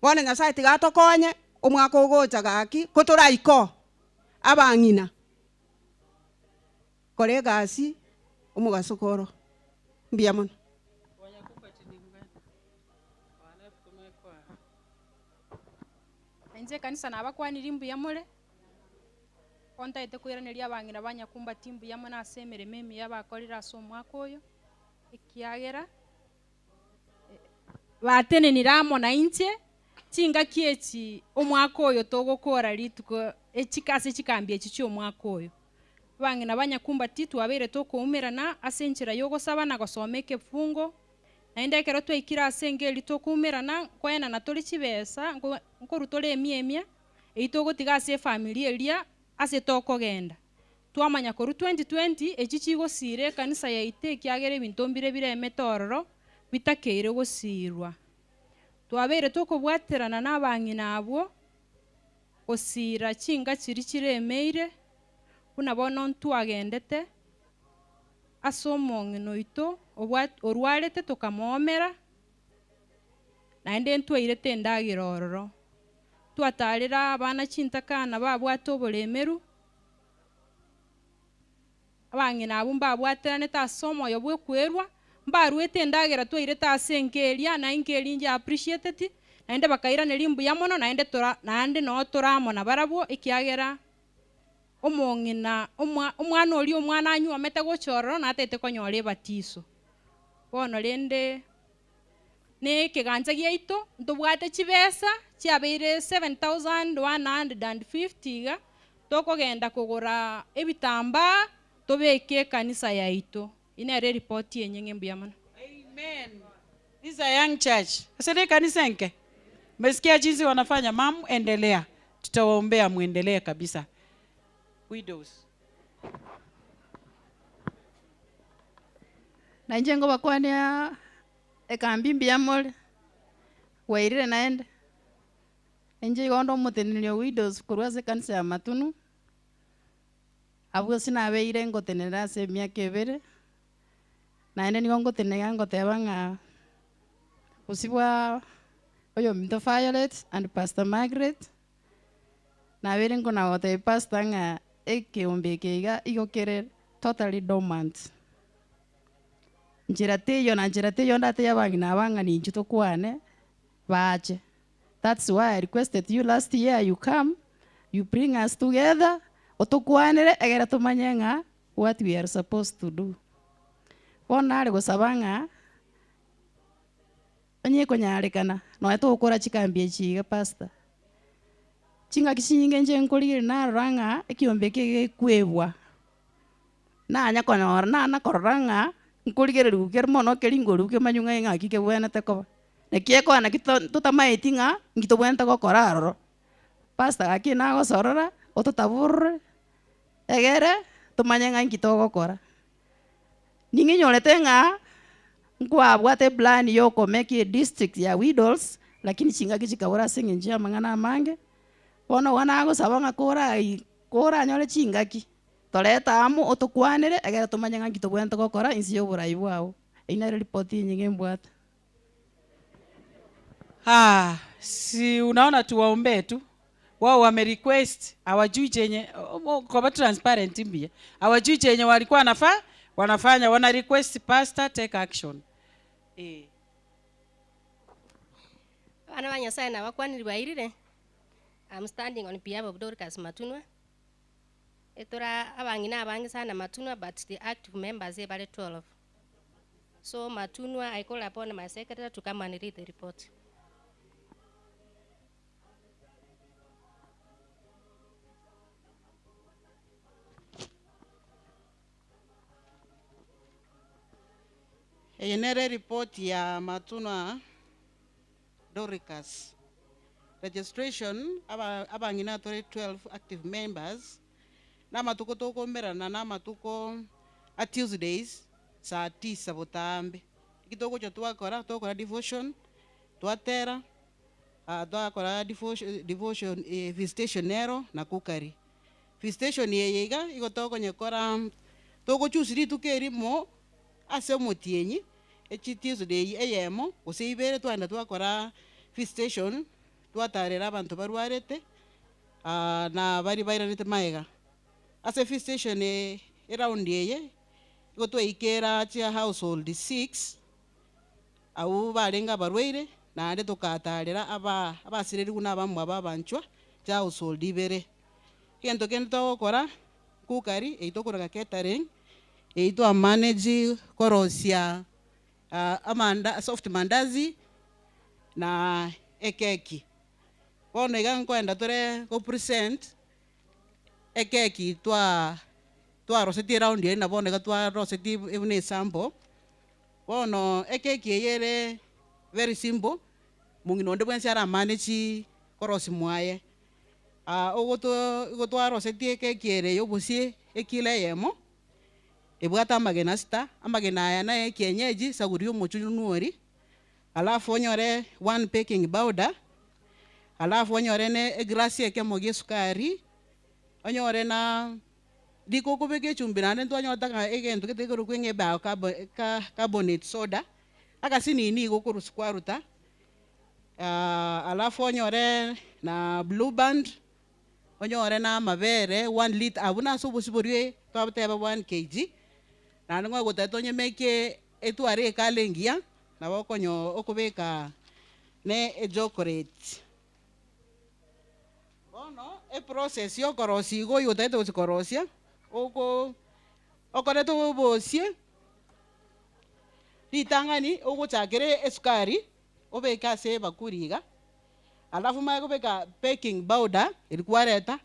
bono Nyasaye tiga atokonye omwaka ogocha gaki kotoraiko abang'ina kora egasi omogaso koro mbuya mono. Inche ekanisa nabakwanire mbuya more, kontaete koiraneria abang'ina ba Nyakumbati mbuya mono ase emeremo emiya bakorire ase omwaka oyo, ekiagera batenenire amo na inche, chingaki echi omwaka oyo togokora rituko echika ase chikambi echi chia omwaka oyo. Abang'ina ba Nyakumbati twabeire tokoumerana ase enchera ya ogosaba na gosoma ekefungo, naende ekero twaikire ase engeri tokoumerana, nkoenana tore chibesa, nkoru tore emia emia, eywo togotiga ase efamiri eria ase tokogenda. Twamanya korwa 2020 echi chigosira ekanisa yaito ekiagera ebinto mbire biremete ororo bitakeire gosirwa. Twabeire tokobwaterana na abang'ina abwo, Gosira chinga chiri chiremeire, buna bono ntwagendete ase omong'ina oito orwarete tokamoomera, naende ntwairete endagera ororo. Twatarera abana chintakana babwate oboremeru, abang'ina abwo mbabwateranete ase omoyo bwa okwerwa, mbaruete endagera twairete ase enka eria, na enka eria inche appreciated, naende bakairaneria mbuya mono, naende tora naende noo toramo nabarabwo ekiagera omong'ina omwa omwana oria omwana anywomete gocha ororo natagete konyora ebatiso. Bono rende, na ekegancha giaito, ntobwate chibesa chiabeire 7150 iga, tokogenda kogora ebitambaa, tobeke ekanisa yaito. Eye nere eripoti enyeng'e mbuya mono. Amen. This is a young church. Ase ne ekanisa enke. Mmesikia jinsi wanafanya mam, endelea. Tutawaombea muendelee kabisa. Widows. Na inche ngobakwania ekambi mbuya more, bwairire naende. Inche igo onde omoteneneri o widows korwa ase ekanisa ya Matunu, abwo ase nabeire ngotenenera ase emiaka ebere, naende nigo ngotenena iga ngoteba ng'a bosio bwa oyominto Violet and Pastor Margaret, nabeire nkona gotebia pastor ng'a ekeombe eke iga igo kere totally dormant. Nchera teiyo na nchera teiyo ndatebie abang'ina aba ng'a ninchu tokwane, bache. That's why I requested you last year you come, you bring us together, otokwanere egere tomanye ng'a what we are supposed to do. Bono nare gosaba ng'a, onye ekonyarekana, nonya togokora chikambi echi iga pastor, chingaki chinyinge inche nkorigereria narora ng'a ekiombe eke gekwebwa, nanya konyora nana korora ng'a nkorigereriwa kere mono keri ngoriwu kemanywe ng'a ng'aki kebwenerete koba. Naki ekoa naki totamaeti ng'a nki tobwenerete gokora aroro. Pastor gaki nagosorora, ototaborore, egere tomanye ng'a inki togokora. Ning'inyorete ng'a nkwabwate eplan ya okomake edistrict ya widows, lakini chingaki chikabora ase eng'encho ya amang'ana amange, bono igo nagosaba ng'a korai koranyore chingaki, torete amo otokwanere egere tomanye ng'a nki tobwenerete gokora inse ya oborai bwao. Eyio nere ripoti enyinge mbwate. Ah, si unaona tuwaombee tu wao wame request hawajui chenye koba transparent mbuya hawajui chenye walikuwa wanafa wanafanya wana request pastor take action eh. Abana ba Nyasaye nabakwaniri bairire, I'm standing on behalf of Dorcas Matunwa, etora abang'ina abange sana Matunwa but the active members ebare 12. So Matunwa I call upon my secretary to come and read the report. Eye nere eripoti ya Matunwa Doricas. Registration, aba abang'ina tore 12 active members, na amatuko tokomerana na amatuko a Tuesdays saa tisa botambe. Eki togocha twakora, togokora devotion, twatera, twakora devotion devotion visitation nero na cookery. Visitation eye iga, igo tokonyekora togochoose rituko erimo ase omotienyi, echi Tuesday eyemo gose ibere twagenda twakora visitation, twatarera abanto barwarete na baria bairanete magega. Ase visitation eround eye, igo twaikera chia household six, abwo barenge abarwaire, naende tokatarera aba abasirerigwe na abamwabo abanchwa, chia household ibere. Egento kende togokora, cookery eywo tokoroka catering, eywo twa manage korosia amanda soft mandazi na ekeki. Bono iga nkoenda tore go present ekeki twa twarosetie eround eye na bono iga twarosetie buna esample. Bono ekeki eye ere very simple, mong'ina onde bwensi aramanage korosia mwaye. Ogoto igo twarosetie ekeki ere ya obosie ekilo eyemo, ebwate amagena sita, amagena aya na ekienyeji, saguri omochununwori, alafu onyore one baking powder, Alafu onyore na eglasi ekemo gia esukari, onyore na riko okobeka echumbi naende ntwanyorete ng'a egento gete gekorokwa ng'a ebicarbo carbonate soda, agasinini igo okorusia kwaruta, alafu onyore na blue band, onyore na amabere one litre, abwo nase obosie boria twateba 1 kg, naende ngoe goteba tonyemekie etware ecolour engiya, nabo okonyo okobeka na echocolate. Bono eprocess ya okorosia igo oyo otagete gochi korosia, oko okoreta obosie, ritang'ani ogochakera esukari, obeke ase ebakuri iga, alafu omanye kobeka baking powder eri kwareta,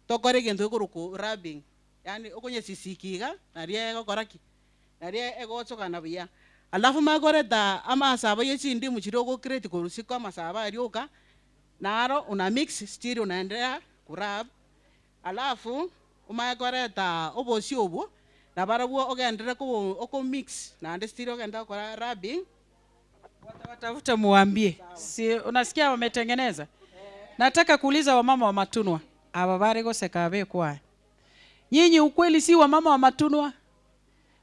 tokore egento gekorokwa rubbing, yaani okonyesisiki iga, naria egokora ki? Naria egochogana buya. Alafu omanye koreta amasabo ya chindimu chiria ogocreate korwa isiko amasabo aria oka, naro una mix still unaendelea kurub, alafu omanye koreta obosie obwo, nabarabwo ogenderere ko okomix naende still ogende gokora rubbing. Watafute muambie, si unasikia wametengeneza? Nataka kuuliza wamama wa Matunwa aba bare goseka abekwaya, nyinyi ukweli si wamama wa Matunwa?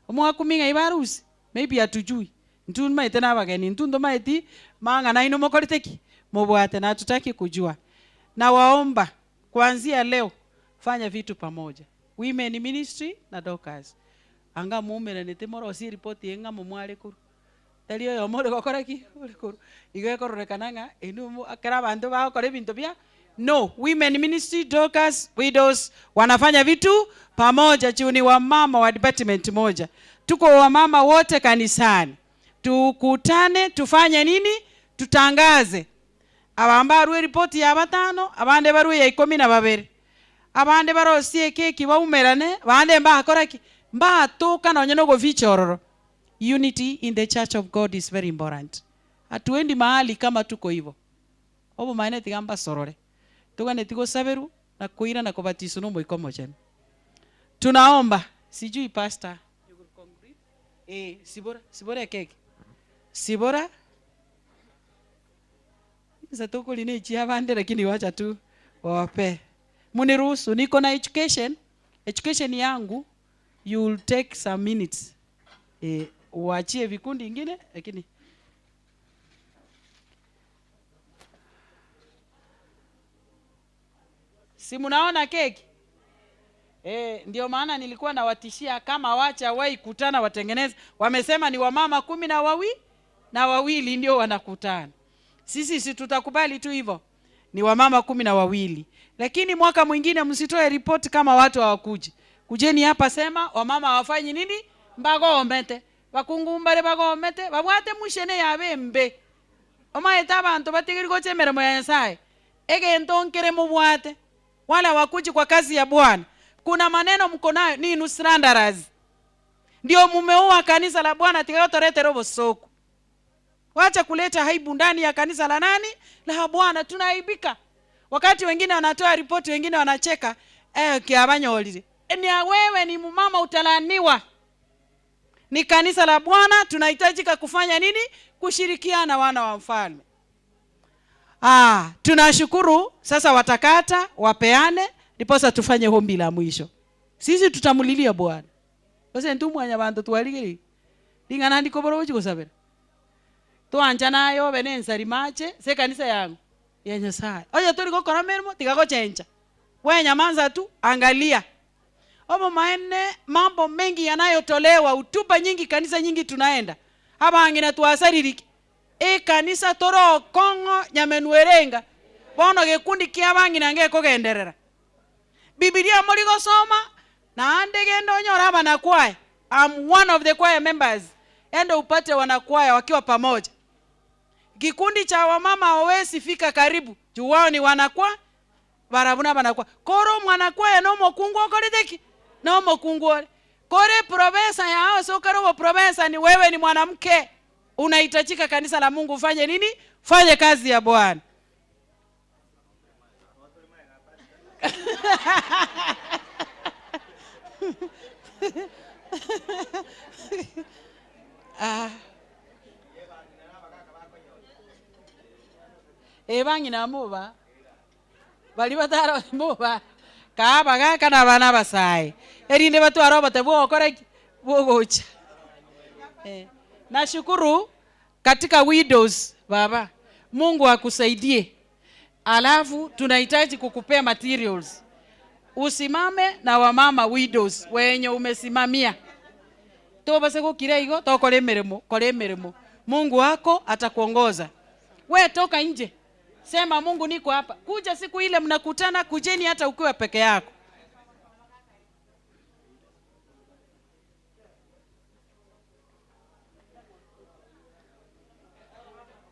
Omwakuminga ibarusi maybe hatujui ntumaite na abageni ntuntomaeti mang'ana ino mokorete ki mubwate na hatutaki kujua. Na waomba kuanzia leo fanya vitu pamoja, women ministry na Dorcas anga muumeranete morosie ripoti eng'amo mware koru tari oyomo ore gokora ki ore koru igo ekororekana ng'a inu ekero abanto bagokora ebinto bia no women ministry Dorcas widows wanafanya vitu pamoja juu ni wamama wa department moja tuko wamama wote kanisani tukutane tufanye nini tutangaze abamba barue ripoti ya batano abande barue ya ikomi na babere abande barosie ekeki baumerane bande mbakora ki mbatuka nonye nogoficha ororo. Unity in the church of God is very important. Hatuendi mahali kama tuko hivyo. Obomaene tiga mbasorore tugane tigosaberu na kuira na kubatiswa no moiko mochenu. Tunaomba sijui pastor sibora sibora ekeki sibora Sasa tukuli ni chia abande lakini wacha tu wawape. Muniruhusu niko na education. Education yangu you will take some minutes. Uachie vikundi ingine lakini si mnaona keki? Ndio maana nilikuwa nawatishia kama wacha wai kutana watengeneze. Wamesema ni wamama kumi na wawi na wawili ndio wanakutana. Sisi si tutakubali tu hivyo, ni wamama 12. Lakini mwaka mwingine msitoe ripoti kama watu hawakuji. Kujeni hapa sema wamama hawafanyi nini? Mbagomete. Bakungumbare bagomete, babwate mushene yabembe. Omaete abantu batigiri gocha emeremo ya Nyasaye. Egento nkere mubwate. Wala wakuji kwa kazi ya Bwana. Kuna maneno mko nayo ni slanderers. Ndio mumeua kanisa la Bwana tigayotoretera obosoku. Wacha kuleta aibu ndani ya kanisa la nani? La Bwana. Tunaaibika. Wakati wengine wanatoa ripoti, wengine wanacheka, kiabanyolire. Ni wewe ni mama utalaniwa. Ni kanisa la Bwana, tunahitajika kufanya nini? Kushirikiana wana wa mfalme. Tunashukuru sasa watakata, wapeane, ndiposa tufanye hombi la mwisho. Sisi tutamulilia Bwana. Bose ntumwanya bantu twaligiri. Lingana ndiko boro gusabira. Twanja nayo bene nsari mache se kanisa yangu ya Nyasaye. Oye turi gokora mirimo tigagochenja. We nyamanza tu angalia. Omo maene mambo mengi yanayotolewa utupa nyingi kanisa nyingi tunaenda. Abangina twasaririki. E kanisa toro kongo nyamenwerenga. Bono gekundi kia bangina nge kogenderera. Biblia muri gosoma na ande gendo onyora abana kwaya. I'm one of the choir members. Enda upate wanakwaya wakiwa pamoja. Kikundi cha wamama hawezi fika karibu. Juu wao ni wanakwa barabuna banakwa. Koro mwanakwaya no mokungu okoreteki. No mokungu ore. Kore profesa ya hao so karo profesa ni wewe ni mwanamke. Unahitajika kanisa la Mungu ufanye nini? Fanye kazi ya Bwana. Bangina muba. Baria batara moba kaa abagaka na abana abasae, erinde batware obote bwa ogokora ki? Bwa ogocha. Eh, nashukuru katika widows baba, Mungu akusaidie. Alafu tunahitaji kukupea materials, usimame na wamama widows wenye umesimamia tobase gokira igo tokora emeremo kora emeremo Mungu wako atakuongoza. We toka nje, sema Mungu niko hapa. Kuja siku ile mnakutana, kujeni hata ukiwa peke yako.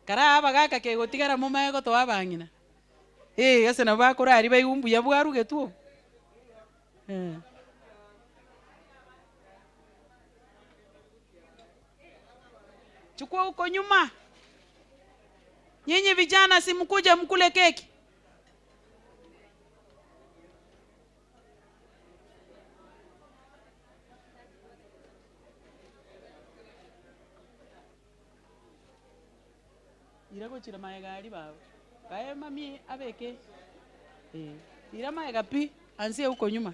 Kara abagaka kegotigara momae gotoa abang'ina eh, ase nabo bakorari baigwe mbuya bwarugetwe obo eh. Chukua huko nyuma. Nyinyi vijana si mkuje mkule keki. Ira gochira maega aria baba. Bae mami abeke. Eh, ira maega pi anzie huko nyuma.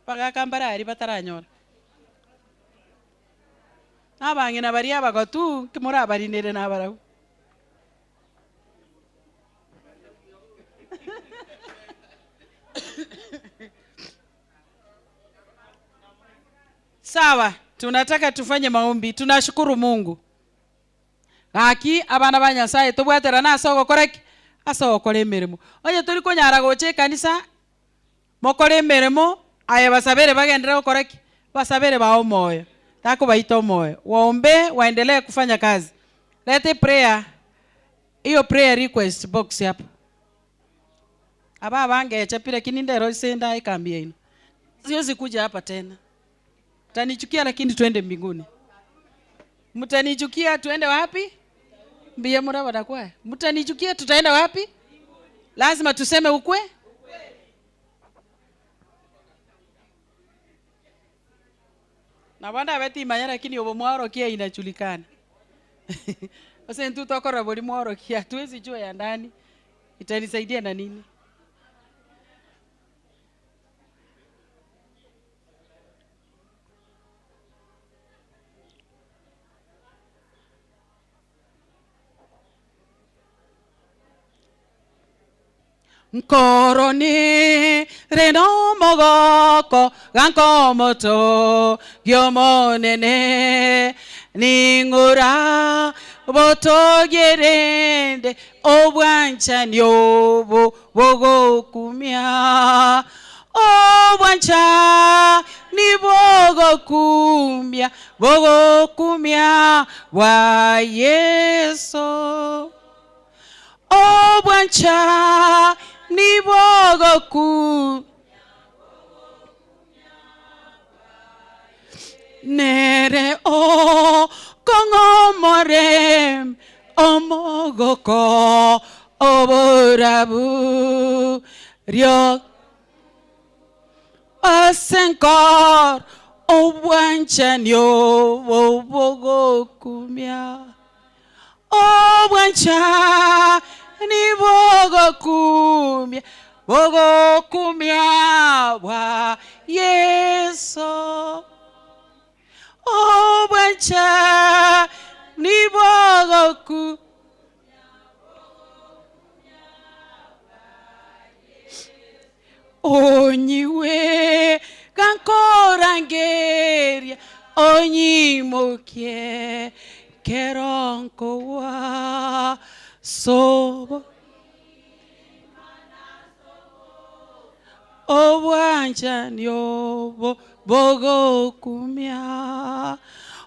Bagaka mbare aria bataranyora. Na abang'ina baria abagotu, nki morabarinere na abarabwo? Sawa, tunataka tufanye maombi. Tunashukuru Mungu. Gaki abana ba Nyasaye tobwaterane ase ogokora ki? Ase ogokora emeremo. Onye tori konyara gocha ekanisa, mokore emeremo, aye basabere bagenderere gokora ki? Basabere bae omoyo, takobaita omoyo. Waombe waendelee kufanya kazi. Leta eprayer, hiyo prayer request box hapa. Aba abangecha pi lakini ndero ase ndae ekambi yaino. Siwezi kuja hapa tena. Mtanichukia lakini twende mbinguni. Mtanichukia tuende wapi? Mbiye muraba dakwa. Mtanichukia tutaenda wapi? Lazima tuseme ukwe. Na banda beti manya lakini obo mworokia inajulikana. Ose ntu tokora bori mworokia tuwezi jua ya ndani. Itanisaidia na nini? Nkoroni reno mogoko gankomoto giomonene ning'ora botogerende obwanchani obo bogokumia obwanchani bogokumia bogokumia bwa Yeso obwanchani bogoku nere okong'omorem omogoko oborabu rio ase enkoro obwanchani obo bogokumia obwanchani bogokumia bogokumia bwa Yeso obwanchani bogoku onyiwe gankorangeria onyimokie keronkowa sobo obwanchani obo bogokumia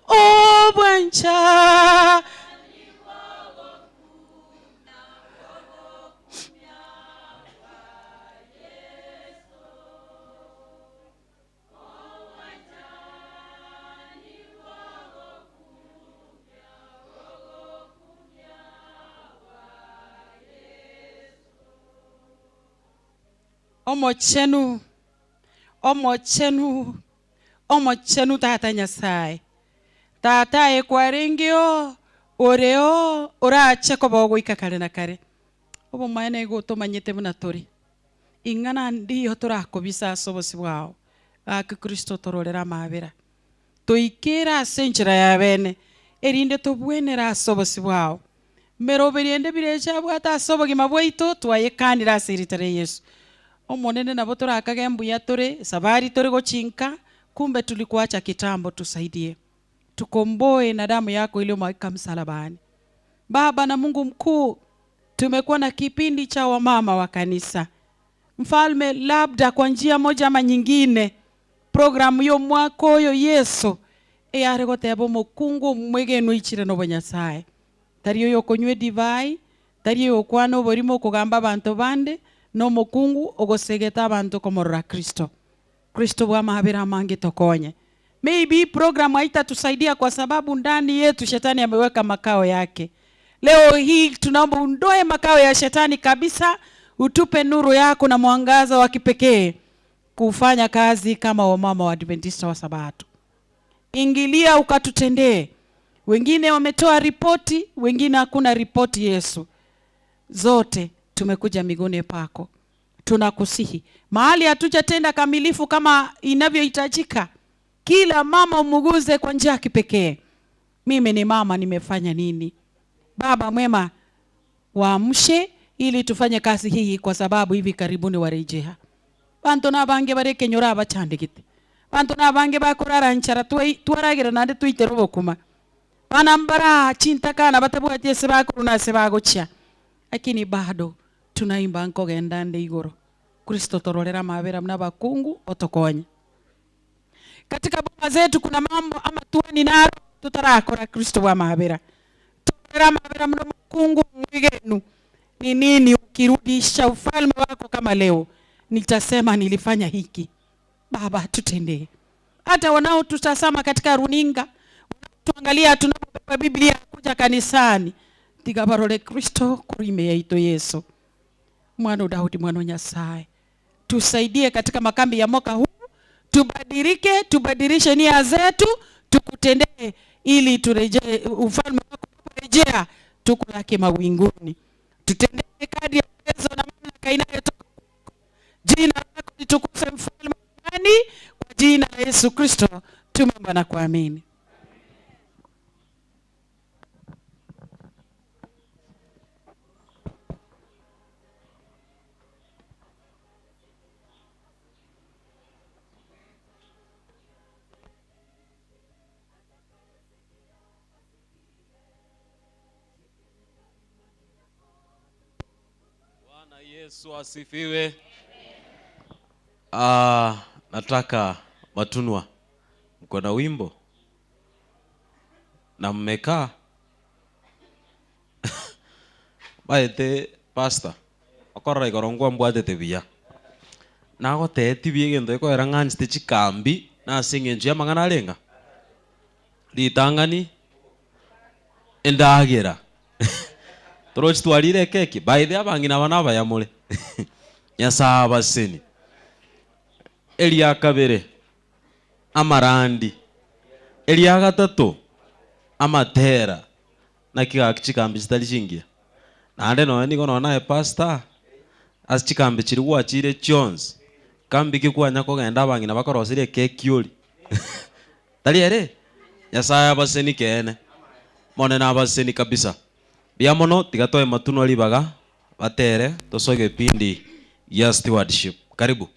obwanchani Omochenu, omochenu, omochenu Tata Nyasae. Tata aye kwarengeo, oreo, orache koba ogoika kare na kare. Obomaene igo otomanyete buna tore. Ing'ana ndiyo torakobisa ase obosio bwao, gaki Kristo tororere amaabera. Toikere ase enchera ya bene, erinde tobwenere ase obosio bwao. Meroberi ende birecha abwate ase obogima bwaito, twayekanire ase erieta ria Yeso. Omonene nabo torakage mbuya tore, esabari tore gochinka, kumbe tulikuacha kitambo tusaidie. Tukomboe na damu yako iliyomwagika msalabani. Baba na Mungu mkuu, tumekuwa na kipindi cha wamama wa kanisa. Mfalme, labda kwa njia moja ama nyingine, programu y'omwaka oyo Yeso eyare goteba omokungu omwegenwa oichire n'obonyasae. Tari oyo okonywa edivai, tari oyo okwana oborimo okogamba abanto bande, na omokungu ogosegeta abanto komorora Kristo. Kristo bw'amabera amange tokonye. Maybe hii programu haitatusaidia kwa sababu ndani yetu shetani ameweka makao yake. Leo hii tunaomba undoe makao ya shetani kabisa, utupe nuru yako na mwangaza wa kipekee kufanya kazi kama wamama wa Adventista wa Sabato. Ingilia ukatutendee. Wengine wametoa ripoti, wengine hakuna ripoti. Yesu, zote tumekuja miguuni pako, tunakusihi mahali hatujatenda kamilifu kama inavyohitajika, kila mama umuguze kwa njia ya kipekee. Mimi ni mama, nimefanya nini? Baba mwema, waamshe ili tufanye kazi hii, kwa sababu hivi karibuni warejea. Bantu nabange barekenyora abachandikite, bantu nabange bakorara nchara twaragira nande twitera obokuma, bana mbara chintakana batabwati ase bakorwa na ase bagochia, lakini bado tunaimba nkogenda nde igoro. Kristo tororera mabera muna bakungu otokonye. Katika boma zetu kuna mambo ama tuani naro tutarakora Kristo wa mabera. Tororera mabera muna mukungu mwigenu. Ni nini ukirudisha ufalme wako kama leo? Nitasema nilifanya hiki. Baba tutendee. Hata wanaotutazama katika runinga, wanaotuangalia tunapobeba Biblia kuja kanisani, tigabarore Kristo kurime yaito Yesu. Mwana wa Daudi, mwana wa Nyasaye. Tusaidie katika makambi ya mwaka huu, tubadilike, tubadilishe nia zetu, tukutendee ili turejee ufalme wako unaporejea, tukulaki mawinguni. Tutendee kadri ya uwezo na mamlaka inayotoka kwako. Jina lako litukuzwe, mfalme wa amani, kwa jina la Yesu Kristo tumeomba na kuamini. Bwana Yesu asifiwe. Nataka Matunwa, mko na wimbo na mmekaa baete pastor okorora igoro ngwambwatete buya nagoteti buya egento ekoera ng'anchete chikambi nase eng'encho ya amang'ana arenga ritang'ani endagera torochi twarire ekeki by the abang'ina aba nabayamore Nyasaye abaseni eria kabere amarandi eria gatato amatera naki gaki chikambi chitari chingiya naende nonya nigo nonya naye pastor ase chikambi chiri gwachire chionsi kambi ki kwanya kogenda abang'ina bakorosire ekeki ori tari ere Nyasaye abaseni keene monene abaseni kabisa buya mono tiga toe matunwa ribaga batere tosoe egepindi gia stewardship karibu.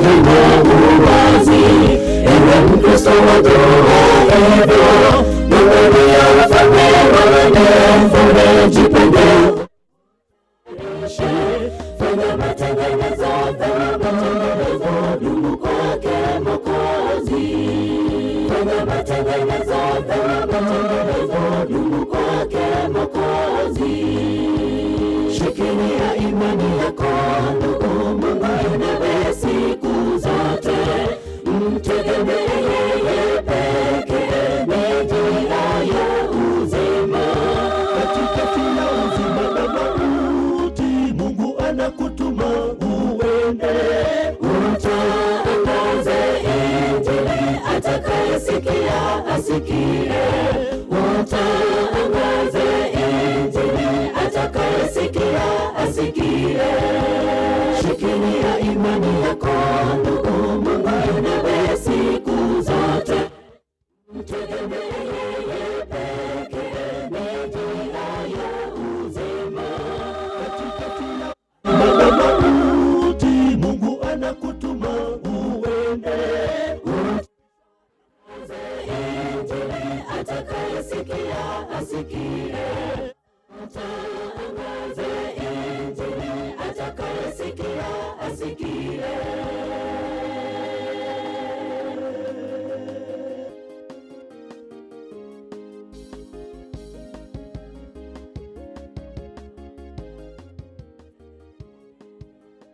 wengine uwazi. Ewe Mkristo wajua hivyo, Mungu ndiye ufalme wa jipende fanya matengenezo matengenezo, dumu kwake Mwokozi. Fanya matengenezo matengenezo, dumu kwake Mwokozi. Shikilia imani yako ndugu, Mungu yu nawe siku zote, mtegemee yeye pekee, ni njia ya uzima. Katikati ya uzima na mauti, Mungu anakutuma uende. Utangaze Injili, atakayesikia asikie. Utangaze Injili, atakayesikia asikie. Shikilia imani yako ndugu, Mungu yu nawe siku zote. Mtegemee yeye pekee, ni njia ya uzima. Na mauti, Mungu anakutuma uende. Injili, atakayesikia asikie. Tangaze Injili, atakayesikia asikie.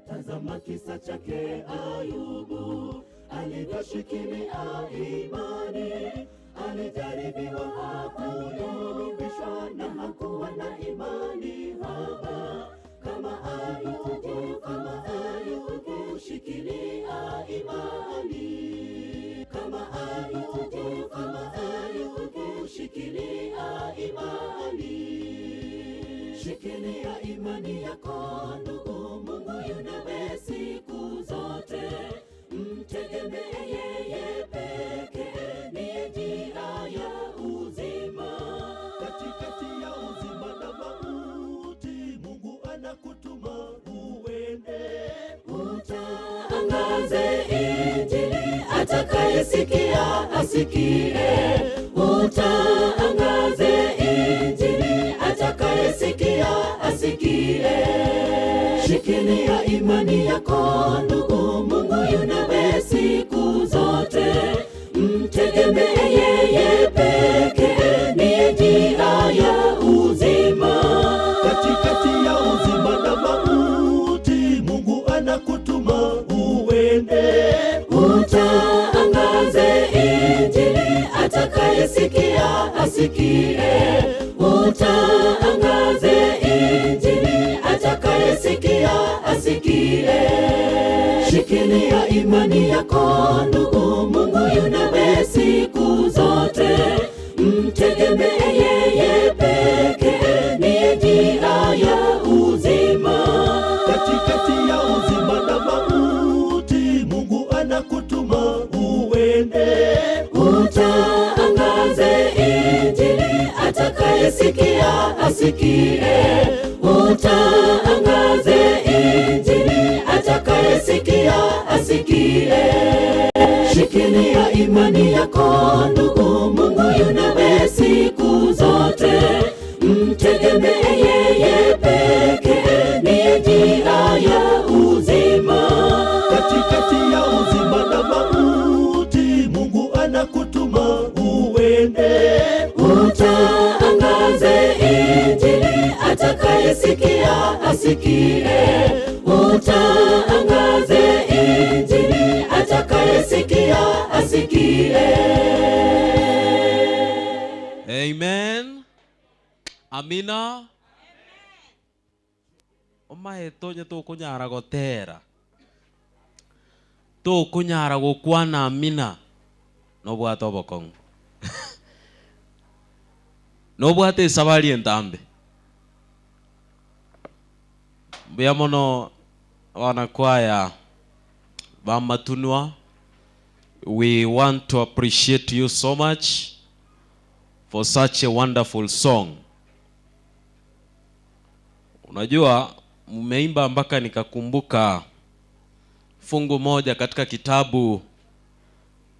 Tazama kisa chake Ayubu, alivyoshikilia imani. Alijaribiwa, hakuyumbishwa na hakuwa na imani haba. Kama Ayubu, kama Ayubu, shikilia imani. Kama Ayubu, kama Ayubu, shikilia imani. Shikilia imani yako ndugu, Mungu yu nawe siku zote. Mtegemee yeye pekee, ni njia ya uzima. Katikati ya uzima na mauti, Mungu anakutuma uende. Utangaze Injili, atakayesikia asikie. Utangaze Injili, atakayesikia asikie. Shikilia imani yako ndugu, Mungu yu nawe siku zote. Mtegemee yeye pekee, ni njia ya uzima. Katikati ya uzima na mauti, Mungu anakutuma uende. Utangaze Injili, atakayesikia asikie. Utangaze Injili, atakayesikia asikie. Shikilia imani yako ndugu, Mungu yu nawe siku zote. Mtegemee yeye pekee, ni njia ya uzima. Katikati ya uzima na mauti, Mungu anakutuma uende. Utangaze Injili, atakayesikia asikie. Utangaze Injili, atakayesikia asikie. Shikilia imani yako ndugu, Mungu yu nawe siku zote. Mtegemee yeye pekee, ni njia ya uzima. Katikati ya uzima na mauti, Mungu anakutuma uende. Utangaze Injili, atakayesikia asikie. Utangaze Injili, atakayesikia asikie. Amen. Amina. Omaete onye tokonyara gotera tokonyara gokwana amina nobwate obokong'u nobwate esabari entambe mbuya mono wanakwaya bamatunwa we want to appreciate you so much for such a wonderful song unajua mmeimba mpaka nikakumbuka. fungu moja katika kitabu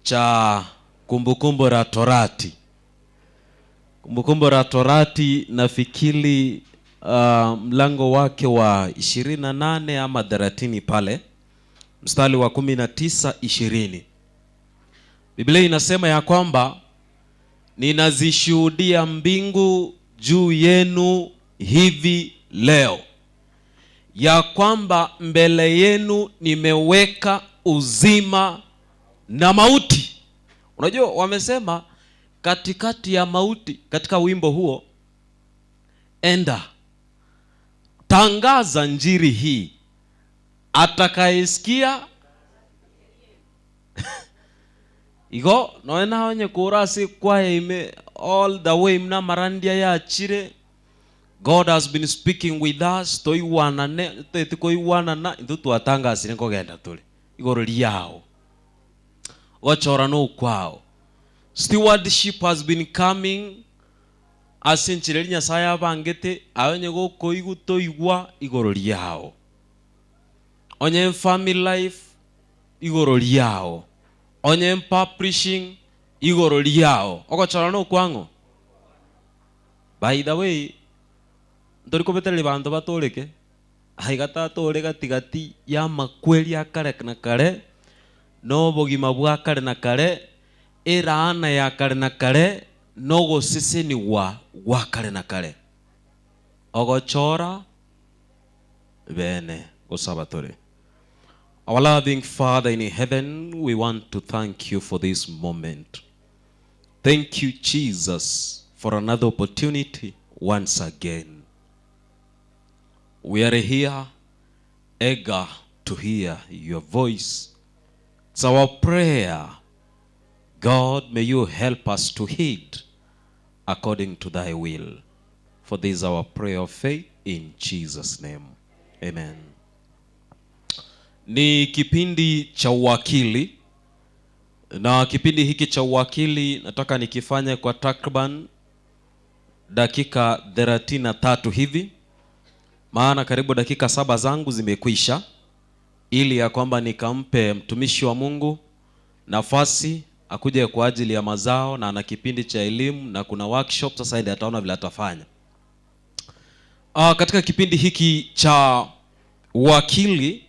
cha Kumbukumbu la Torati. Kumbukumbu la Torati nafikiri mlango wake wa 28 ama 30 pale, mstari wa 19 20. Biblia inasema ya kwamba ninazishuhudia mbingu juu yenu hivi leo, ya kwamba mbele yenu nimeweka uzima na mauti. Unajua wamesema katikati ya mauti katika wimbo huo, enda tangaza njiri hii, atakayesikia igo noe naonye kurasi kwaye ime all the way mna marandia yachire. God has been speaking with us toiwanane tetikoiwanana intwe twatangasire nkogenda turi igoro riao gochora no kwao. Stewardship has been coming ase enchera eria Nyasaye abangete aye onye gokoigwa toigwa igoro riao, onye family life igoro riao, onye publishing igoro riao, ogochora no kwang'o. By the way, ntori kobetereri banto batoreke aiga tatore gatigati ya makweri ya kare na kare nobogima bwa kare na kare eraana ya kare na kare nogoseseniwa gwa kare na kare ogochora bene gosaba tore. Our loving Father in heaven, we want to thank you for this moment. Thank you, Jesus, for another opportunity once again. We are here eager to hear your voice. It's our prayer. God, may you help us to heed according to thy will. For this is our prayer of faith in Jesus' name. Amen. Ni kipindi cha uwakili, na kipindi hiki cha uwakili nataka nikifanye kwa takriban dakika 33 hivi, maana karibu dakika 7 zangu zimekwisha, ili ya kwamba nikampe mtumishi wa Mungu nafasi akuje kwa ajili ya mazao, na ana kipindi cha elimu na kuna workshop. Sasa ndiye ataona vile atafanya. Katika kipindi hiki cha uwakili,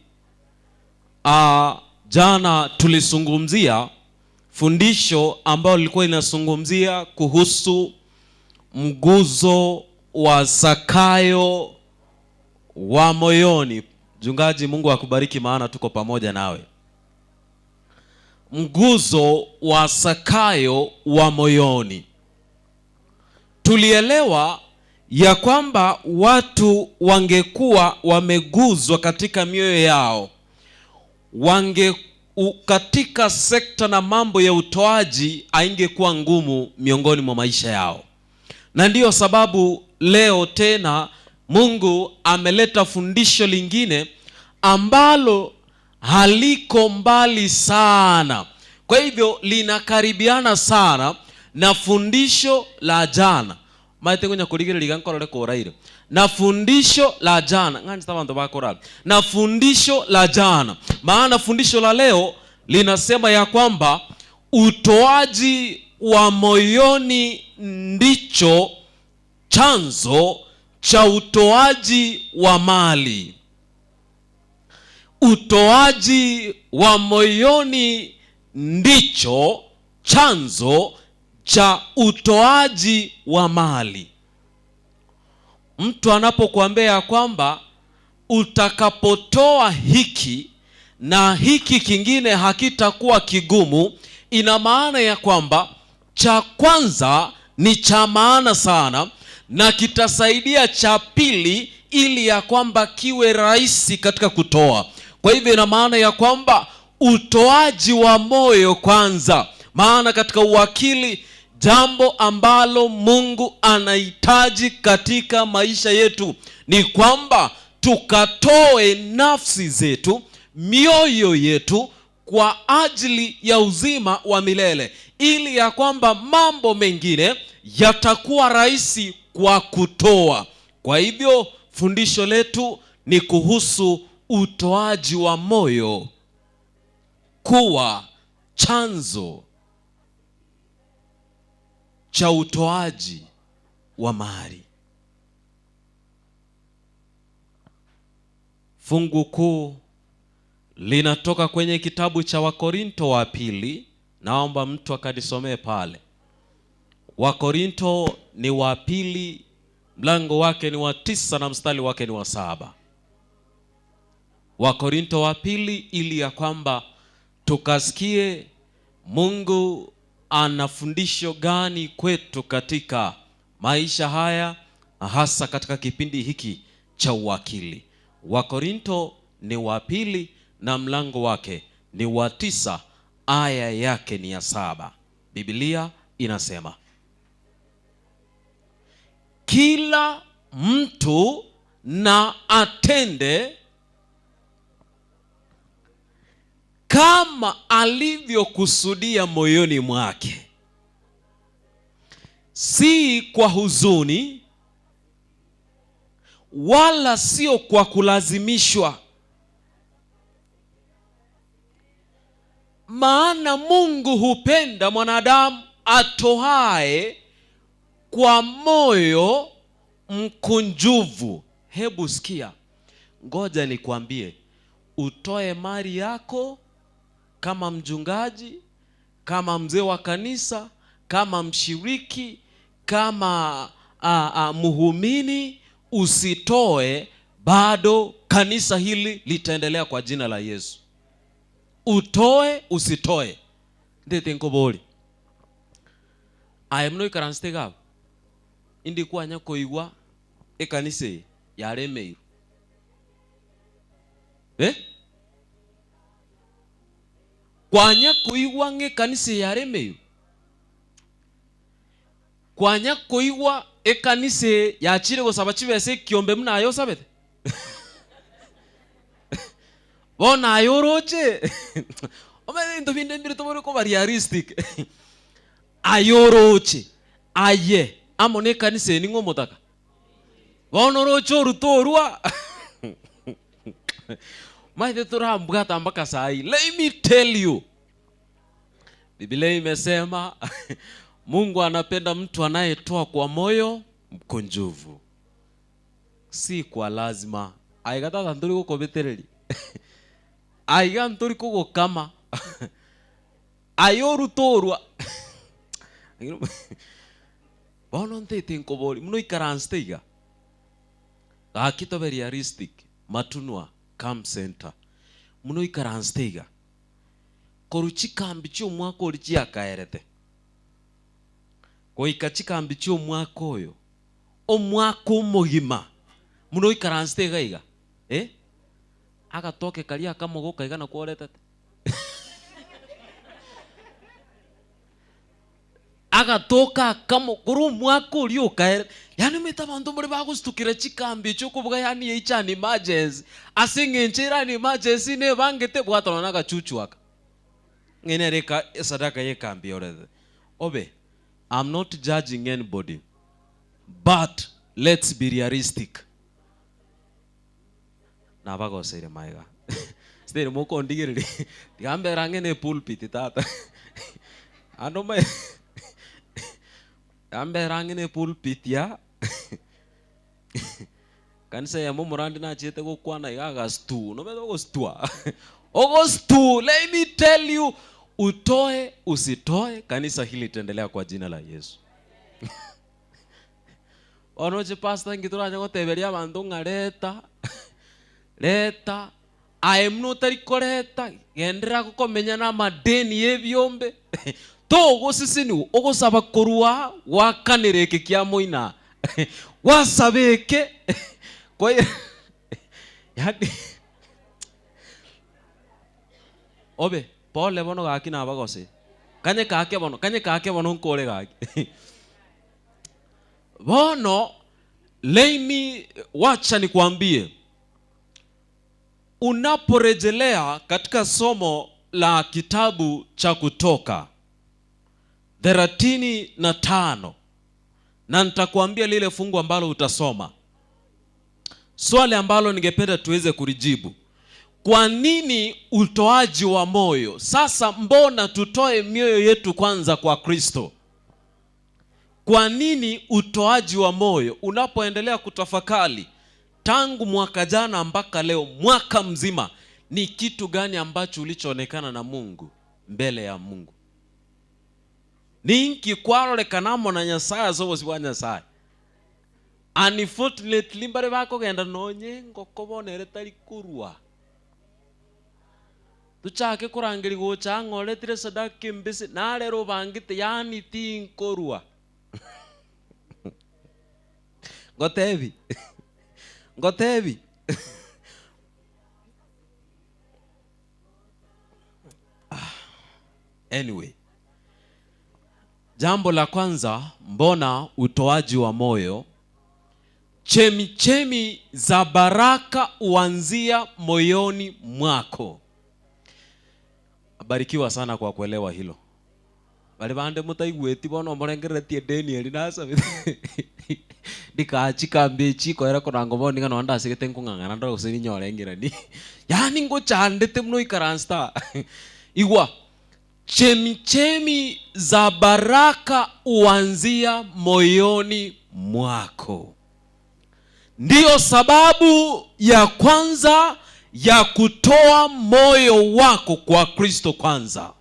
jana tulizungumzia fundisho ambalo lilikuwa linazungumzia kuhusu mguzo wa Zakayo wa moyoni. Mchungaji, Mungu akubariki maana tuko pamoja nawe. Mguzo wa Zakayo wa moyoni. Tulielewa ya kwamba watu wangekuwa wameguzwa katika mioyo yao, katika sekta na mambo ya utoaji haingekuwa ngumu miongoni mwa maisha yao. Na ndiyo sababu leo tena Mungu ameleta fundisho lingine ambalo haliko mbali sana. Kwa hivyo linakaribiana sana na fundisho la jana. Maite kunya kuligire liga nkorore koraire. Na fundisho la jana, ngani bantu bakora. Na fundisho la jana. Maana fundisho la leo linasema ya kwamba utoaji wa moyoni ndicho chanzo cha utoaji wa mali. Utoaji wa moyoni ndicho chanzo cha utoaji wa mali. Mtu anapokuambia ya kwamba utakapotoa hiki na hiki kingine hakitakuwa kigumu, ina maana ya kwamba cha kwanza ni cha maana sana na kitasaidia cha pili ili ya kwamba kiwe rahisi katika kutoa. Kwa hivyo ina maana ya kwamba utoaji wa moyo kwanza. Maana katika uwakili, jambo ambalo Mungu anahitaji katika maisha yetu ni kwamba tukatoe nafsi zetu, mioyo yetu kwa ajili ya uzima wa milele, ili ya kwamba mambo mengine yatakuwa rahisi kwa kutoa. Kwa hivyo fundisho letu ni kuhusu utoaji wa moyo. kuwa chanzo cha utoaji wa mali. Fungu kuu linatoka kwenye kitabu cha Wakorinto wa pili. Naomba mtu akalisomee pale. Wakorinto ni wa pili, mlango wake ni wa 9 na mstari wake ni wa 7. Wakorinto wa pili, ili ya kwamba tukasikie Mungu ana fundisho gani kwetu katika maisha haya, hasa katika kipindi hiki cha uwakili. Wakorinto ni wa pili na mlango wake ni wa 9, aya yake ni ya 7. Biblia inasema, kila mtu na atende kama alivyokusudia moyoni mwake, si kwa huzuni wala sio kwa kulazimishwa, maana Mungu hupenda mwanadamu atoae kwa moyo mkunjufu. Hebu sikia, ngoja nikwambie, utoe mali yako kama mchungaji, kama mzee wa kanisa, kama mshiriki, kama muhumini, usitoe, bado kanisa hili litaendelea kwa jina la Yesu. Utoe usitoe, ndete nkobori aye muno ikaranste gabo indi kwanya koigwa ekanisa eye yaremeirwe. Kwanya koigwa ng'ekanisa eye yaremeirwe, kwanya koigwa ekanisa eye yachire gosaba chibesa ekiombe muna aye osabete. Bono aye oroche. Omanyete ebinto binde mbire tobore koba realistic. Aye oroche, aye amo na ekanisa eye ning'o omotaka. Bono oroche oruto orwa. Maete torambwata mpaka saa hii. Let me tell you, Biblia imesema Mungu anapenda mtu anayetoa kwa moyo mkunjufu, si kwa lazima. Aiga tata nturi gukobetereri. Aiga nturi kugukama. Aye oruto orwa. Bono ntete nkobori muno ikaranste iga. Gaki tobe realistic. Matunwa Camp Center. Muno ikaranste iga. Koru chikambi chi'omwaka ori chiakaerete. Goika chikambi chi'omwaka oyo. Omwaka omogima. Muno ikaranste iga iga. Agatoke karia akamogoka iga nakworetete. Agatoka akamo koro omwaka oria okaere. Yaani omanyete abanto mbare bagositukera chikambi echio okobuga yaani eiche an emergency. Ase eng'encho ere an emergency nebangete bwatana na agachuchu aka. Ng'e nere esadaka y'ekambi yorete. Obe, I'm not judging anybody, but let's be realistic. Nabagoseire maega. Still mokondigereria. Tiga mbere ang'e ne pulpit tata. Ando mae. Tiga mbere ang'e ne pulpit ya. Kanisa ya momorandi nachete gokwana iga agastu. Nomete ogostua. Ogostu, let me tell you, utoe usitoe, kanisa hili litaendelea kwa jina la Yesu. Onoche pastor ngituranya goteberia abanto ng'a leta, leta, aye muna otari koreta, gendera gokomenya na amadeni y'ebiombe. Togoseseniwa, ogosaba korwa gwakanera eke kia moina. Gwasaba eke. Kwa hiyo, yani, obe, pole bono gaki nabagose. Kanye kake bono, kanye kake bono nkore gaki. Bono, let me, wacha nikwambie. Unaporejelea katika somo la kitabu cha Kutoka 35, na nitakwambia lile fungu ambalo utasoma. Swali ambalo ningependa tuweze kulijibu. Kwa nini utoaji wa moyo? Sasa mbona tutoe mioyo yetu kwanza kwa Kristo? Kwa nini utoaji wa moyo? Unapoendelea kutafakari tangu mwaka jana mpaka leo, mwaka mzima, ni kitu gani ambacho ulichoonekana na Mungu mbele ya Mungu? Ninki kwarorekanamo na Nyasaye ase obosio bwa Nyasaye. Unfortunately mbare bakogenda nonye engoko bono ere tari korwa. Tochake korangeria gocha ang'e oretire sadaka embese narero obangete yaani tinkorwa. Ngotebi ngotebi Anyway, jambo la kwanza, mbona utoaji wa moyo? Chemichemi za baraka huanzia moyoni mwako. Barikiwa sana kwa kuelewa hilo. Bari bande mutaigweti bono omorengereretie Daniel nasabete ndikachika mbechi koera korango bono niga nonya ndasegete nkong'ang'ana ndore gose ninyore eng'irani yaani ngochandete buna oikaranste aa igwa chemichemi za baraka huanzia moyoni mwako. Ndiyo sababu ya kwanza ya kutoa moyo wako kwa Kristo kwanza.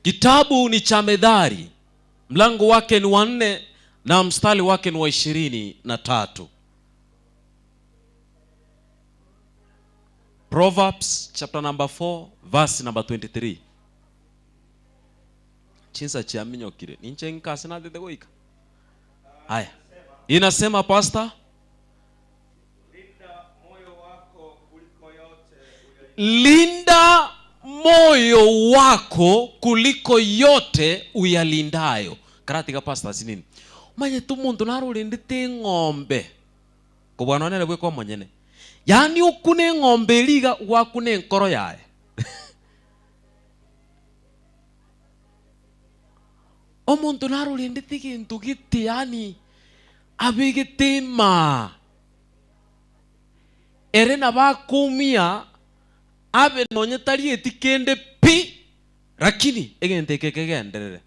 Kitabu ni cha Methali, mlango wake ni wa 4 na mstari wake ni wa 23. Proverbs chapter number 4 verse number 23. Chinsa chiaminyokire ninche nkase natete goika. Haya, inasema pastor, linda moyo wako kuliko yote uyalindayo. Karatiga pastor sinini omanyete omonto naro orendete eng'ombe kobua nonya nere bweka omonyene, yaani okune eng'ombe eria iga gwakuna enkoro yaye. Omonto naro orendete egento gete yaani abegete emaa, ere nabo akoumia abe nonye tarieti kende pi, lakini egento eke kegenderere.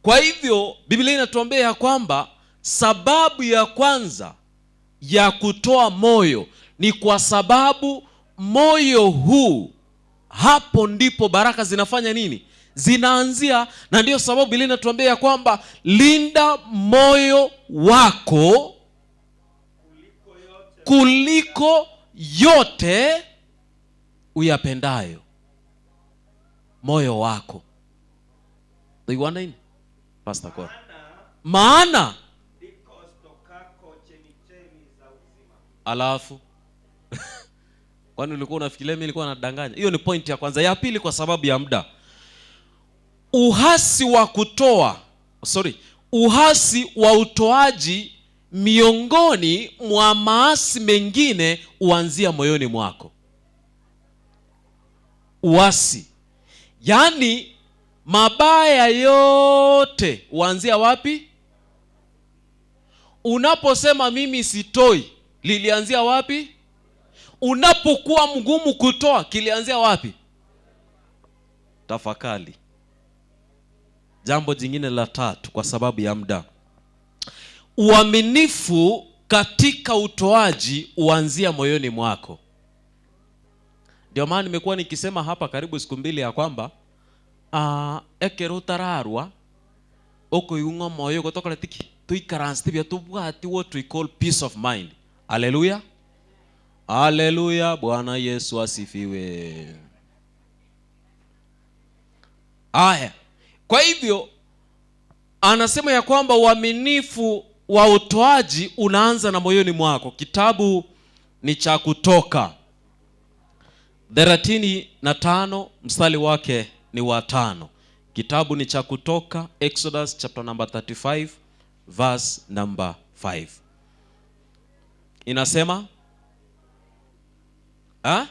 Kwa hivyo Biblia inatuambia ya kwamba sababu ya kwanza ya kutoa moyo ni kwa sababu moyo huu, hapo ndipo baraka zinafanya nini? Zinaanzia. Na ndiyo sababu Biblia inatuambia ya kwamba linda moyo wako kuliko yote uyapendayo. Moyo wako. Tuiguanaine? Pastor Kora. Maana alafu kwani ulikuwa unafikiria mimi nilikuwa nadanganya? Hiyo ni point ya kwanza. Ya pili, kwa sababu ya muda, uhasi wa kutoa, sorry, uhasi wa utoaji miongoni mwa maasi mengine huanzia moyoni mwako. Uasi, yaani mabaya yote huanzia wapi? Unaposema mimi sitoi, lilianzia wapi? Unapokuwa mgumu kutoa, kilianzia wapi? Tafakari. Jambo jingine la tatu, kwa sababu ya muda, uaminifu katika utoaji huanzia moyoni mwako. Ndio maana nimekuwa nikisema hapa karibu siku mbili ya kwamba, ekero utararwa okoigwa moyo gotokora tiki tuikaranse tibia tubwati what we call peace of mind. Haleluya, haleluya, Bwana Yesu asifiwe. Haya, kwa hivyo anasema ya kwamba uaminifu wa utoaji unaanza na moyoni mwako. Kitabu ni cha Kutoka 35 mstari wake ni wa 5. Kitabu ni cha Kutoka, Exodus chapter number 35 verse number 5. Inasema, ha?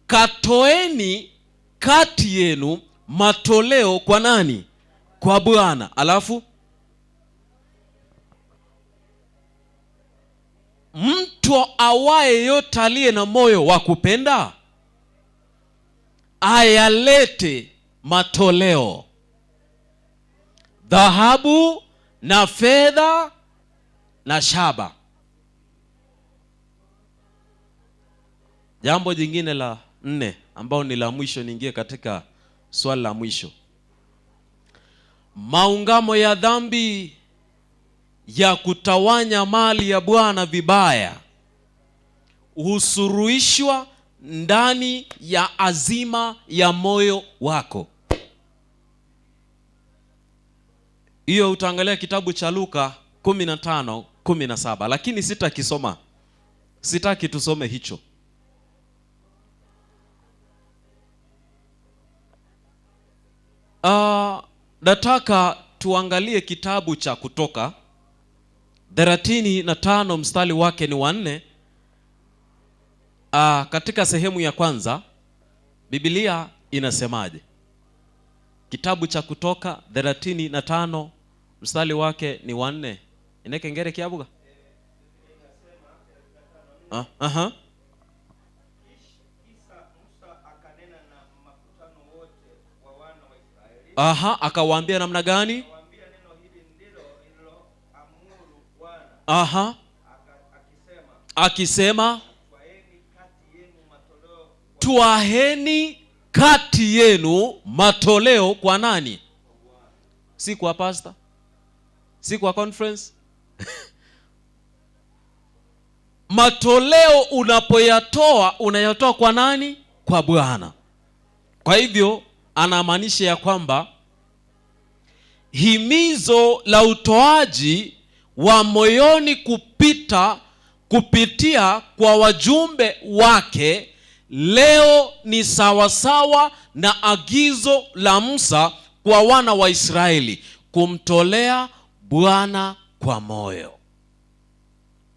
Katoeni kati yenu matoleo kwa nani? Kwa Bwana. Alafu mtu awaye yote aliye na moyo wa kupenda ayalete matoleo, dhahabu na fedha na shaba. Jambo jingine la nne ambao ni la mwisho, niingie katika swali la mwisho. Maungamo ya dhambi ya kutawanya mali ya Bwana vibaya husuruhishwa ndani ya azima ya moyo wako. Hiyo utaangalia kitabu cha Luka 15:17, lakini sitakisoma, sitaki tusome hicho. Nataka tuangalie kitabu cha Kutoka 35 mstari wake ni wa 4. Katika sehemu ya kwanza Biblia inasemaje? Kitabu cha Kutoka 35 mstari wake ni wa 4. Inekengere kiabuga? Aha. Aha, akawaambia namna gani? Aha. Akisema, twaheni kati yenu matoleo kwa nani? Si kwa pastor, si kwa conference. Matoleo unapoyatoa unayatoa kwa nani? Kwa Bwana. Kwa hivyo anamaanisha ya kwamba himizo la utoaji wa moyoni kupitia kwa wajumbe wake leo ni sawasawa na agizo la Musa kwa wana wa Israeli kumtolea Bwana kwa moyo.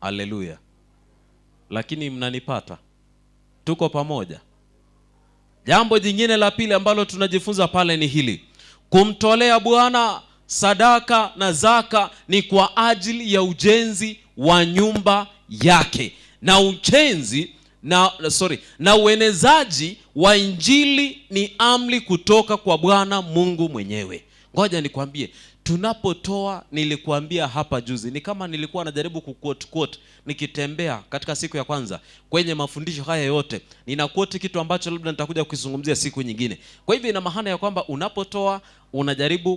Haleluya. Lakini mnanipata? Tuko pamoja. Jambo jingine la pili ambalo tunajifunza pale ni hili: kumtolea Bwana sadaka na zaka ni kwa ajili ya ujenzi wa nyumba yake na ujenzi na, sorry, na uenezaji wa injili ni amri kutoka kwa Bwana Mungu mwenyewe. Ngoja nikwambie, tunapotoa, nilikuambia hapa juzi, ni kama nilikuwa najaribu kuquote quote nikitembea katika siku ya kwanza kwenye mafundisho haya yote, nina quote kitu ambacho labda nitakuja kukizungumzia siku nyingine. Kwa hivyo ina maana ya kwamba unapotoa unajaribu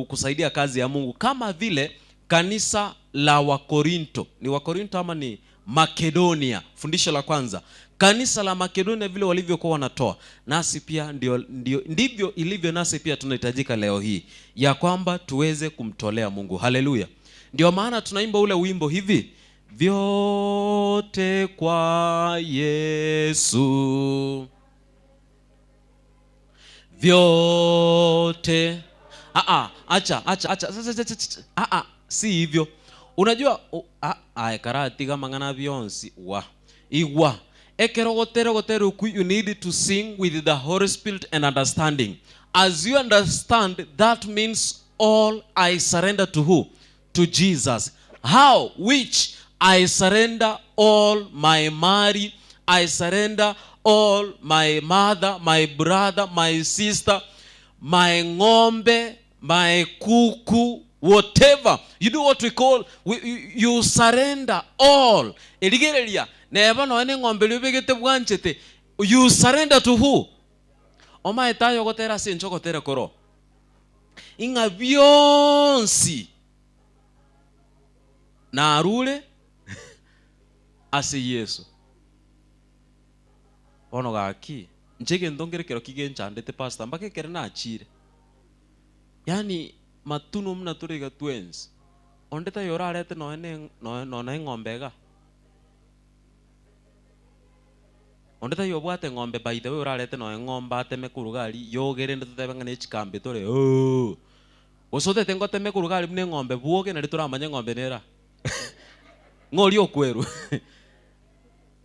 kusaidia kazi ya Mungu, kama vile kanisa la Wakorinto. Ni Wakorinto ama ni Makedonia? Fundisho la kwanza, kanisa la Makedonia vile walivyokuwa wanatoa, nasi pia ndivyo ilivyo, nasi pia tunahitajika leo hii ya kwamba tuweze kumtolea Mungu. Haleluya. Ndio maana tunaimba ule wimbo hivi, vyote kwa Yesu, vyote. Acha, acha, acha, acha, acha, acha, acha. Si hivyo. Unajua, karati kama ngana Beyonce, wa igwa ekero gotero gotero ku, you need to sing with the Holy Spirit and understanding. As you understand, that means all I surrender to who? To Jesus. How? Which I surrender all my money, I surrender all my mother, my brother, my sister, my ng'ombe, my kuku, whatever. You do what we call, you surrender all. Erigereria, neba noe ne ng'ombe riubegete bwanchete. You surrender to who? Omae tayo gotera ase encho gotera koro. Ing'a bionsi narure ase Yesu. Bono gaki, nche gento nkere kero kigenchandete pastor, mpaka ekere nachire. Yaani matuno muna tore iga twensi. Onde tayo orarete noe ne, noe, noe ne ng'ombe iga. Onde tayo obwate ng'ombe, by the way, orarete noe ng'ombe ateme koruga aria, yogere nde totebe ng'a ne chikambi tore, oh. Gose otete ngoteme koruga aria buna eng'ombe bwoge, nario toramanye eng'ombe nera. Ng'ori okwerwa.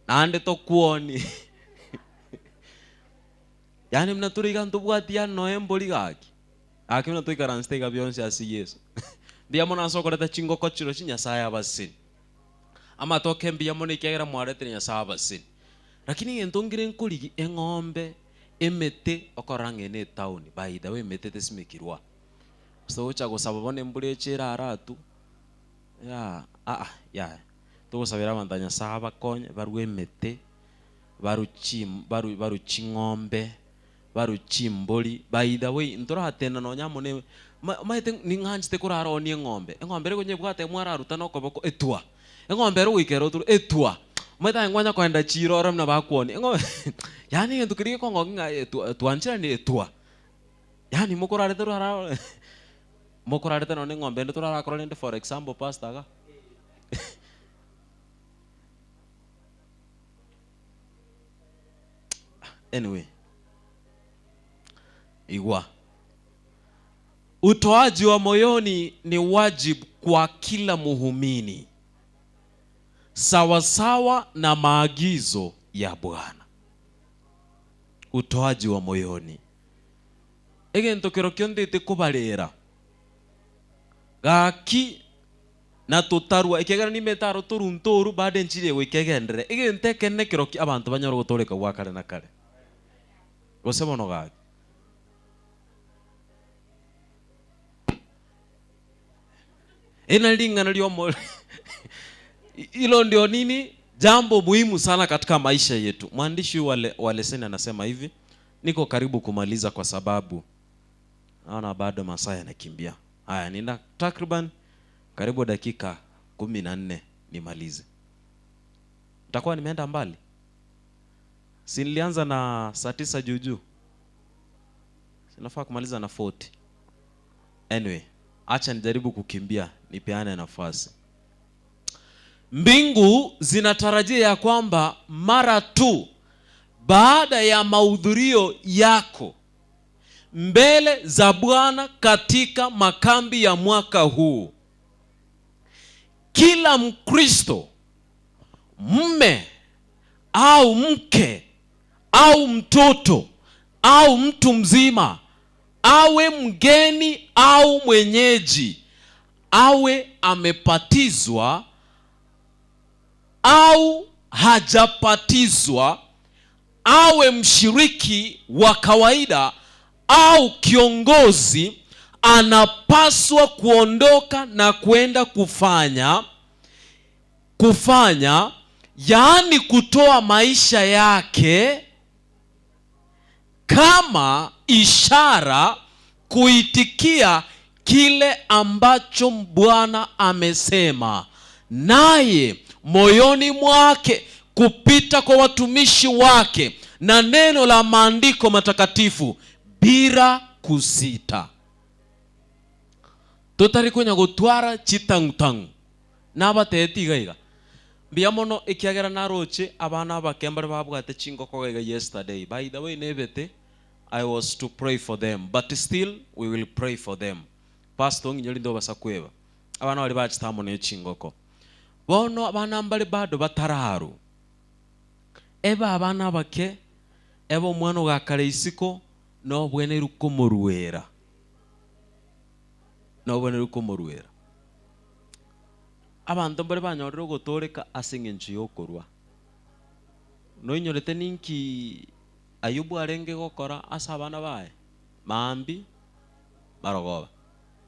Naende tokwoni. Yaani muna tore iga ntobwati yaani noe embori gaki. Gaki buna toikaransete iga bionsi ase Yeso. Mbuya mono ase okoreta chingoko chirochio Nyasaye abaseni. Amatoke mbuya mono ekiagera mwaretire Nyasaye abaseni. Lakini egento nkere nkorigia eng'ombe, emete, okorora ng'a eye ne etown, by the way emete tesimekirwe aa. Gose ogocha gosaba bono embura eche eraratwe, yaa aa yaya. Togosabera abanto ba Nyasaye abakonye barwe emete, barwe chim barwe barwe ching'ombe, barwe chimbori, by the way ntoratenda nonya amo ne ma omanyete ning'anchete korara oonie eng'ombe, eng'ombe ere konyebwate mwararuta na okoboko etwa, eng'ombe ere goika ere otore etwa, omanyete aye nkwanya koenda chiro ore buna bakwonia eng'ombe yaani egento keria gekong'okia ng'a etwa twancherani etwa, yaani mokorarete rwara mokorarete nonye na eng'ombe ende torarakore rende for example pastor igaa. Anyway, igwa. Utoaji wa moyoni ni wajibu kwa kila muumini sawasawa na maagizo ya Bwana. Utoaji wa moyoni. Egento kerokio ntete kobarera gaki na totarua, ekiagera nimete aro torunto oru bado enchiri eye goika egenderere. Egento ekenene kerokio abanto banyore gotooreka gwa kare na kare. Gose bono gaki. Eri nari ring'ana riomo hilo ndio nini jambo muhimu sana katika maisha yetu. Mwandishi wa, le, wa leseni anasema hivi, niko karibu kumaliza kwa sababu naona bado masaa yanakimbia. Haya, nina takriban karibu dakika 14 nimalize. Nitakuwa nimeenda mbali? Si nilianza na saa 9 juu juu, sinafaa kumaliza na 40. Anyway, acha nijaribu kukimbia nipeane nafasi. Mbingu zinatarajia ya kwamba mara tu baada ya mahudhurio yako mbele za Bwana katika makambi ya mwaka huu, kila Mkristo mme au mke au mtoto au mtu mzima, awe mgeni au mwenyeji, awe amepatizwa au hajapatizwa, awe mshiriki wa kawaida au kiongozi, anapaswa kuondoka na kwenda kufanya kufanya, yaani kutoa maisha yake kama ishara kuitikia kile ambacho Bwana amesema naye moyoni mwake kupita kwa watumishi wake na neno la maandiko matakatifu bila kusita. Totari konya gotwara chitang'utang'u nabateeti iga iga mbuya mono ekiagera naroche abana abake mbare babwate chingoko iga yesterday by the way nebete I was to pray for them but still we will pray for them pastor ong'inyori ndobasa kweba abana baria bachete amo ne chingoko bono abana mbare bado batararu ebe abana abake ebe omwana ogakare isiko nobwenerwe komoruera nobwenerwe komoruera abanto mbare banyorire ogotooreka ase eng'encho y'okorua. Noinyorete ninki Ayubu arenge gokora ase abana baye? Maambia marogoba.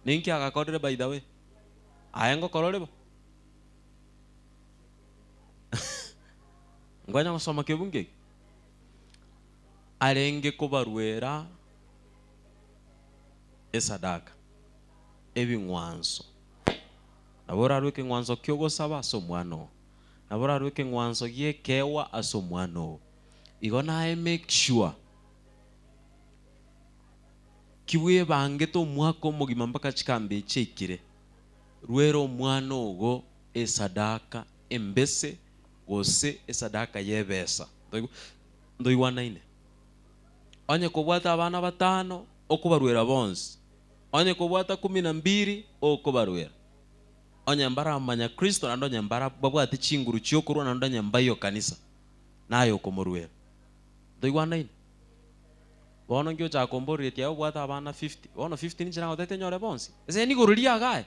Ninki agakorire by the way? Aye ngokora ore bo? Nkwanya gosoma kebungo eke? Arenge kobaruera esadaka, ebing'wanso. Nabo orarue ekeng'wanso ki'ogosaba ase omwana oo. Nabo orarue ekeng'wanso gi'ekeegwa ase omwana oo. Igo naye make sure ki bwebangete omwaka omogima mpaka chikambi echi chiaikire, ruera omwana ogo esadaka embese gose esadaka y'ebesa. Ntoigwanaine? Onye kobwate abana batano, okobaruera bonsi. Onye kobwata kumi na mbiri, okobaruera. Onye mbaramanya Kristo, naende onye mbara babwate chinguru chi'okorua, naende onye mbaiyo kanisa, naye okomoruera. Ntoigwanaine? Bono nki ochaka komboria eti aye obwate abana 50, bono 50 ninche nagotebete nyore bonsi? Ase nigoro riago aye.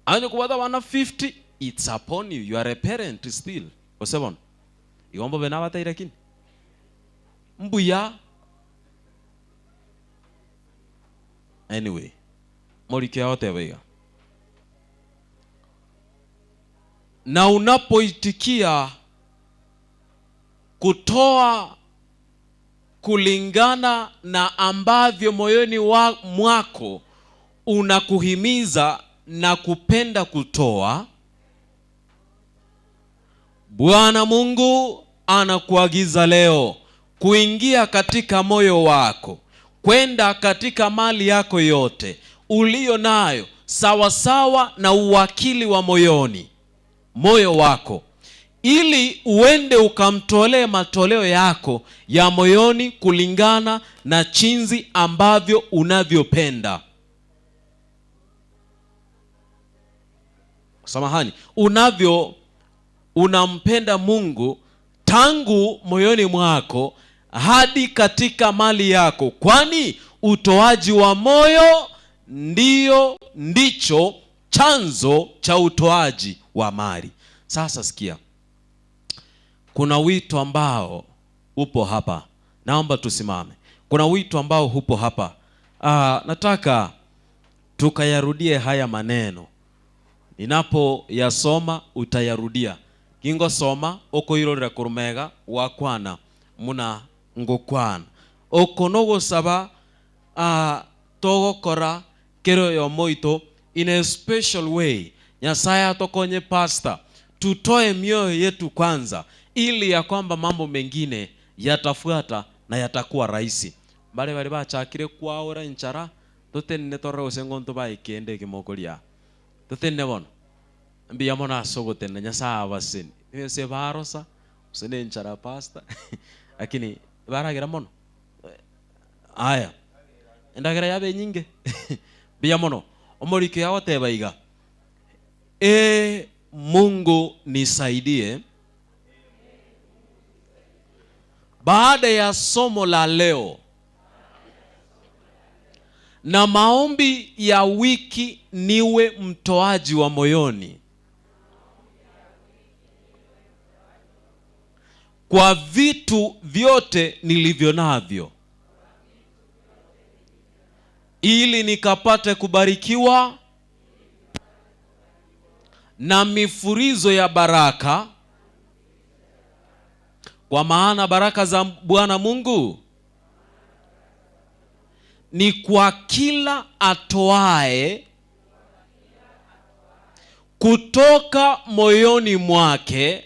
Aye onye kobwate abana 50, it's upon you, you are a parent still, gose bono? Igo mbobe nabatebi lakini, mbuya anyway, morikio agoteba iga, Na unapoitikia kutoa kulingana na ambavyo moyoni wa mwako unakuhimiza na kupenda kutoa, Bwana Mungu anakuagiza leo kuingia katika moyo wako, kwenda katika mali yako yote uliyo nayo, sawasawa na uwakili wa moyoni moyo wako, ili uende ukamtolee matoleo yako ya moyoni kulingana na chinzi ambavyo unavyopenda. Samahani, unavyo unampenda Mungu tangu moyoni mwako hadi katika mali yako, kwani utoaji wa moyo ndio ndicho chanzo cha utoaji wa mali. Sasa sikia, kuna wito ambao upo hapa, naomba tusimame. Kuna wito ambao upo hapa. Nataka tukayarudie haya maneno. Ninapoyasoma utayarudia. Gingosoma okoirorera koromega wakwana muna ngokwana oko nogosaba togokora kero oyomo oito in a special way. Nyasaye atokonye pastor, tutoe mioyo yetu kwanza, ili ya kwamba mambo mengine yatafuata na yatakuwa rahisi. Bare bari bachakire kwaora enchara totenene torore gose ng'onto baekende ekimokoria totenene bono mbuya mono ase ogotenena Nyasaye abaseni ase barosa gose na enchara pastor lakini baragera mono aya endagera yabe enyinge mbuya mono omoriki agoteba iga ee Mungu nisaidie. Baada ya somo la leo na maombi ya wiki, niwe mtoaji wa moyoni kwa vitu vyote nilivyo navyo, ili nikapate kubarikiwa na mifurizo ya baraka, kwa maana baraka za Bwana Mungu ni kwa kila atoae kutoka moyoni mwake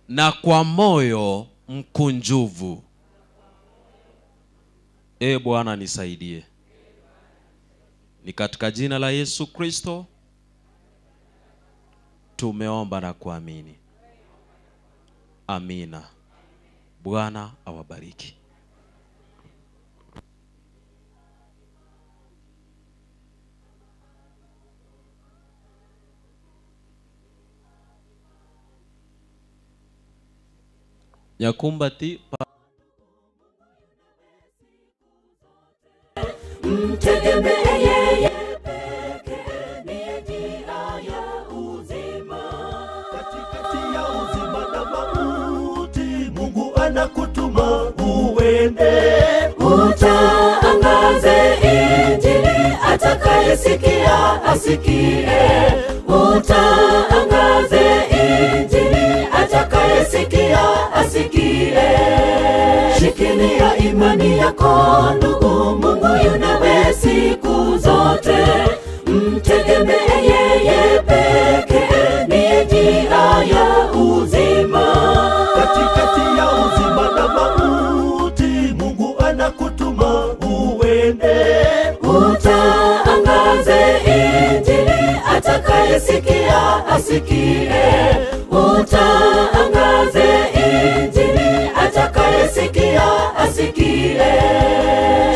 na kwa moyo mkunjuvu. Bwana nisaidie. Ni katika jina la Yesu Kristo tumeomba na kuamini. Amina. Bwana awabariki. Nyakumbati pa Mtegemee yeye pekee, ndiye njia ya uzima. Katikati ya uzima na mauti, Mungu anakutuma uende. Utaangaze Injili, atakayesikia asikie. Utaangaze Injili, atakayesikia asikie. Shikilia imani yako ndugu, Mungu yu nawe siku zote. Mtegemee yeye pekee, ndiye njia ya uzima. Katikati ya uzima na mauti, Mungu anakutuma uende. Utaangaze Injili, atakayesikia asikie. Utaangaze Injili, atakayesikia asikie.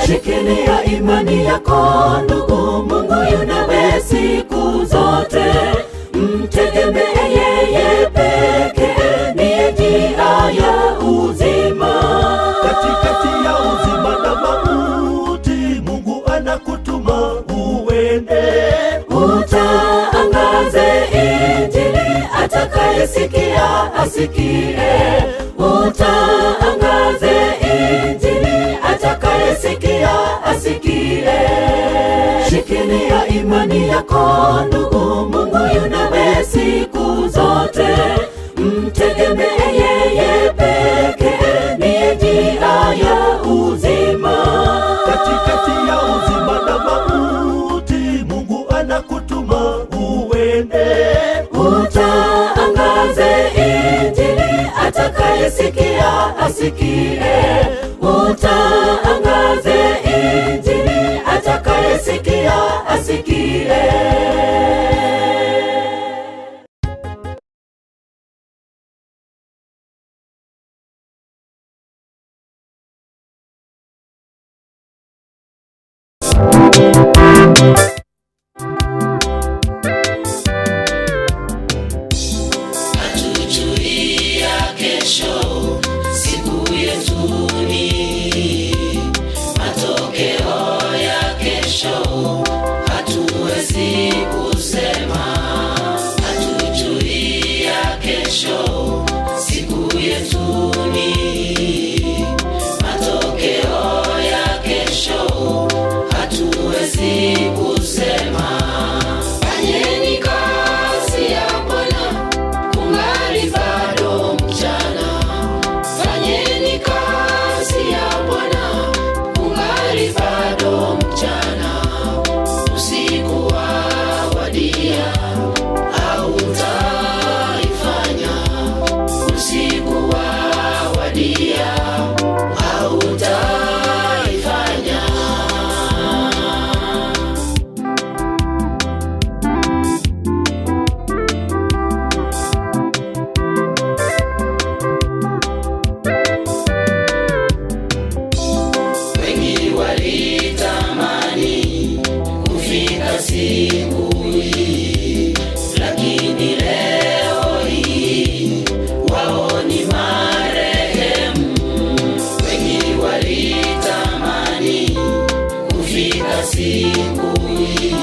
Shikilia imani yako ndugu, Mungu yu nawe siku zote. Mtegemee yeye pekee, ndiye njia ya uzima. Atakayesikia asikie. Utangaze Injili, atakayesikia asikie. Shikilia imani yako ndugu, Mungu yu nawe siku zote. Mtegemee yeye pekee, ndiye njia ya uzima. Katikati ya uzima na mauti, Mungu anakutuma uende. Utangaze Injili, atakayesikia asikie. Utangaze Injili, atakayesikia asikie. Hatujui ya kesho, siku yetu ni matokeo ya kesho, hatuwezi kusema. Hatujui ya kesho, siku yetu ni matokeo ya kesho, hatuwezi kusema. Fanyeni kazi ya Bwana kungali bado mchana. Fanyeni kazi ya Bwana kungali bado mchana. Usiku wa wadia hautaifanya. Usiku wa wadia hautaifanya. Wengi walitamani kufika siku hii, lakini leo hii wao ni marehemu. Wengi walitamani kufika siku hii,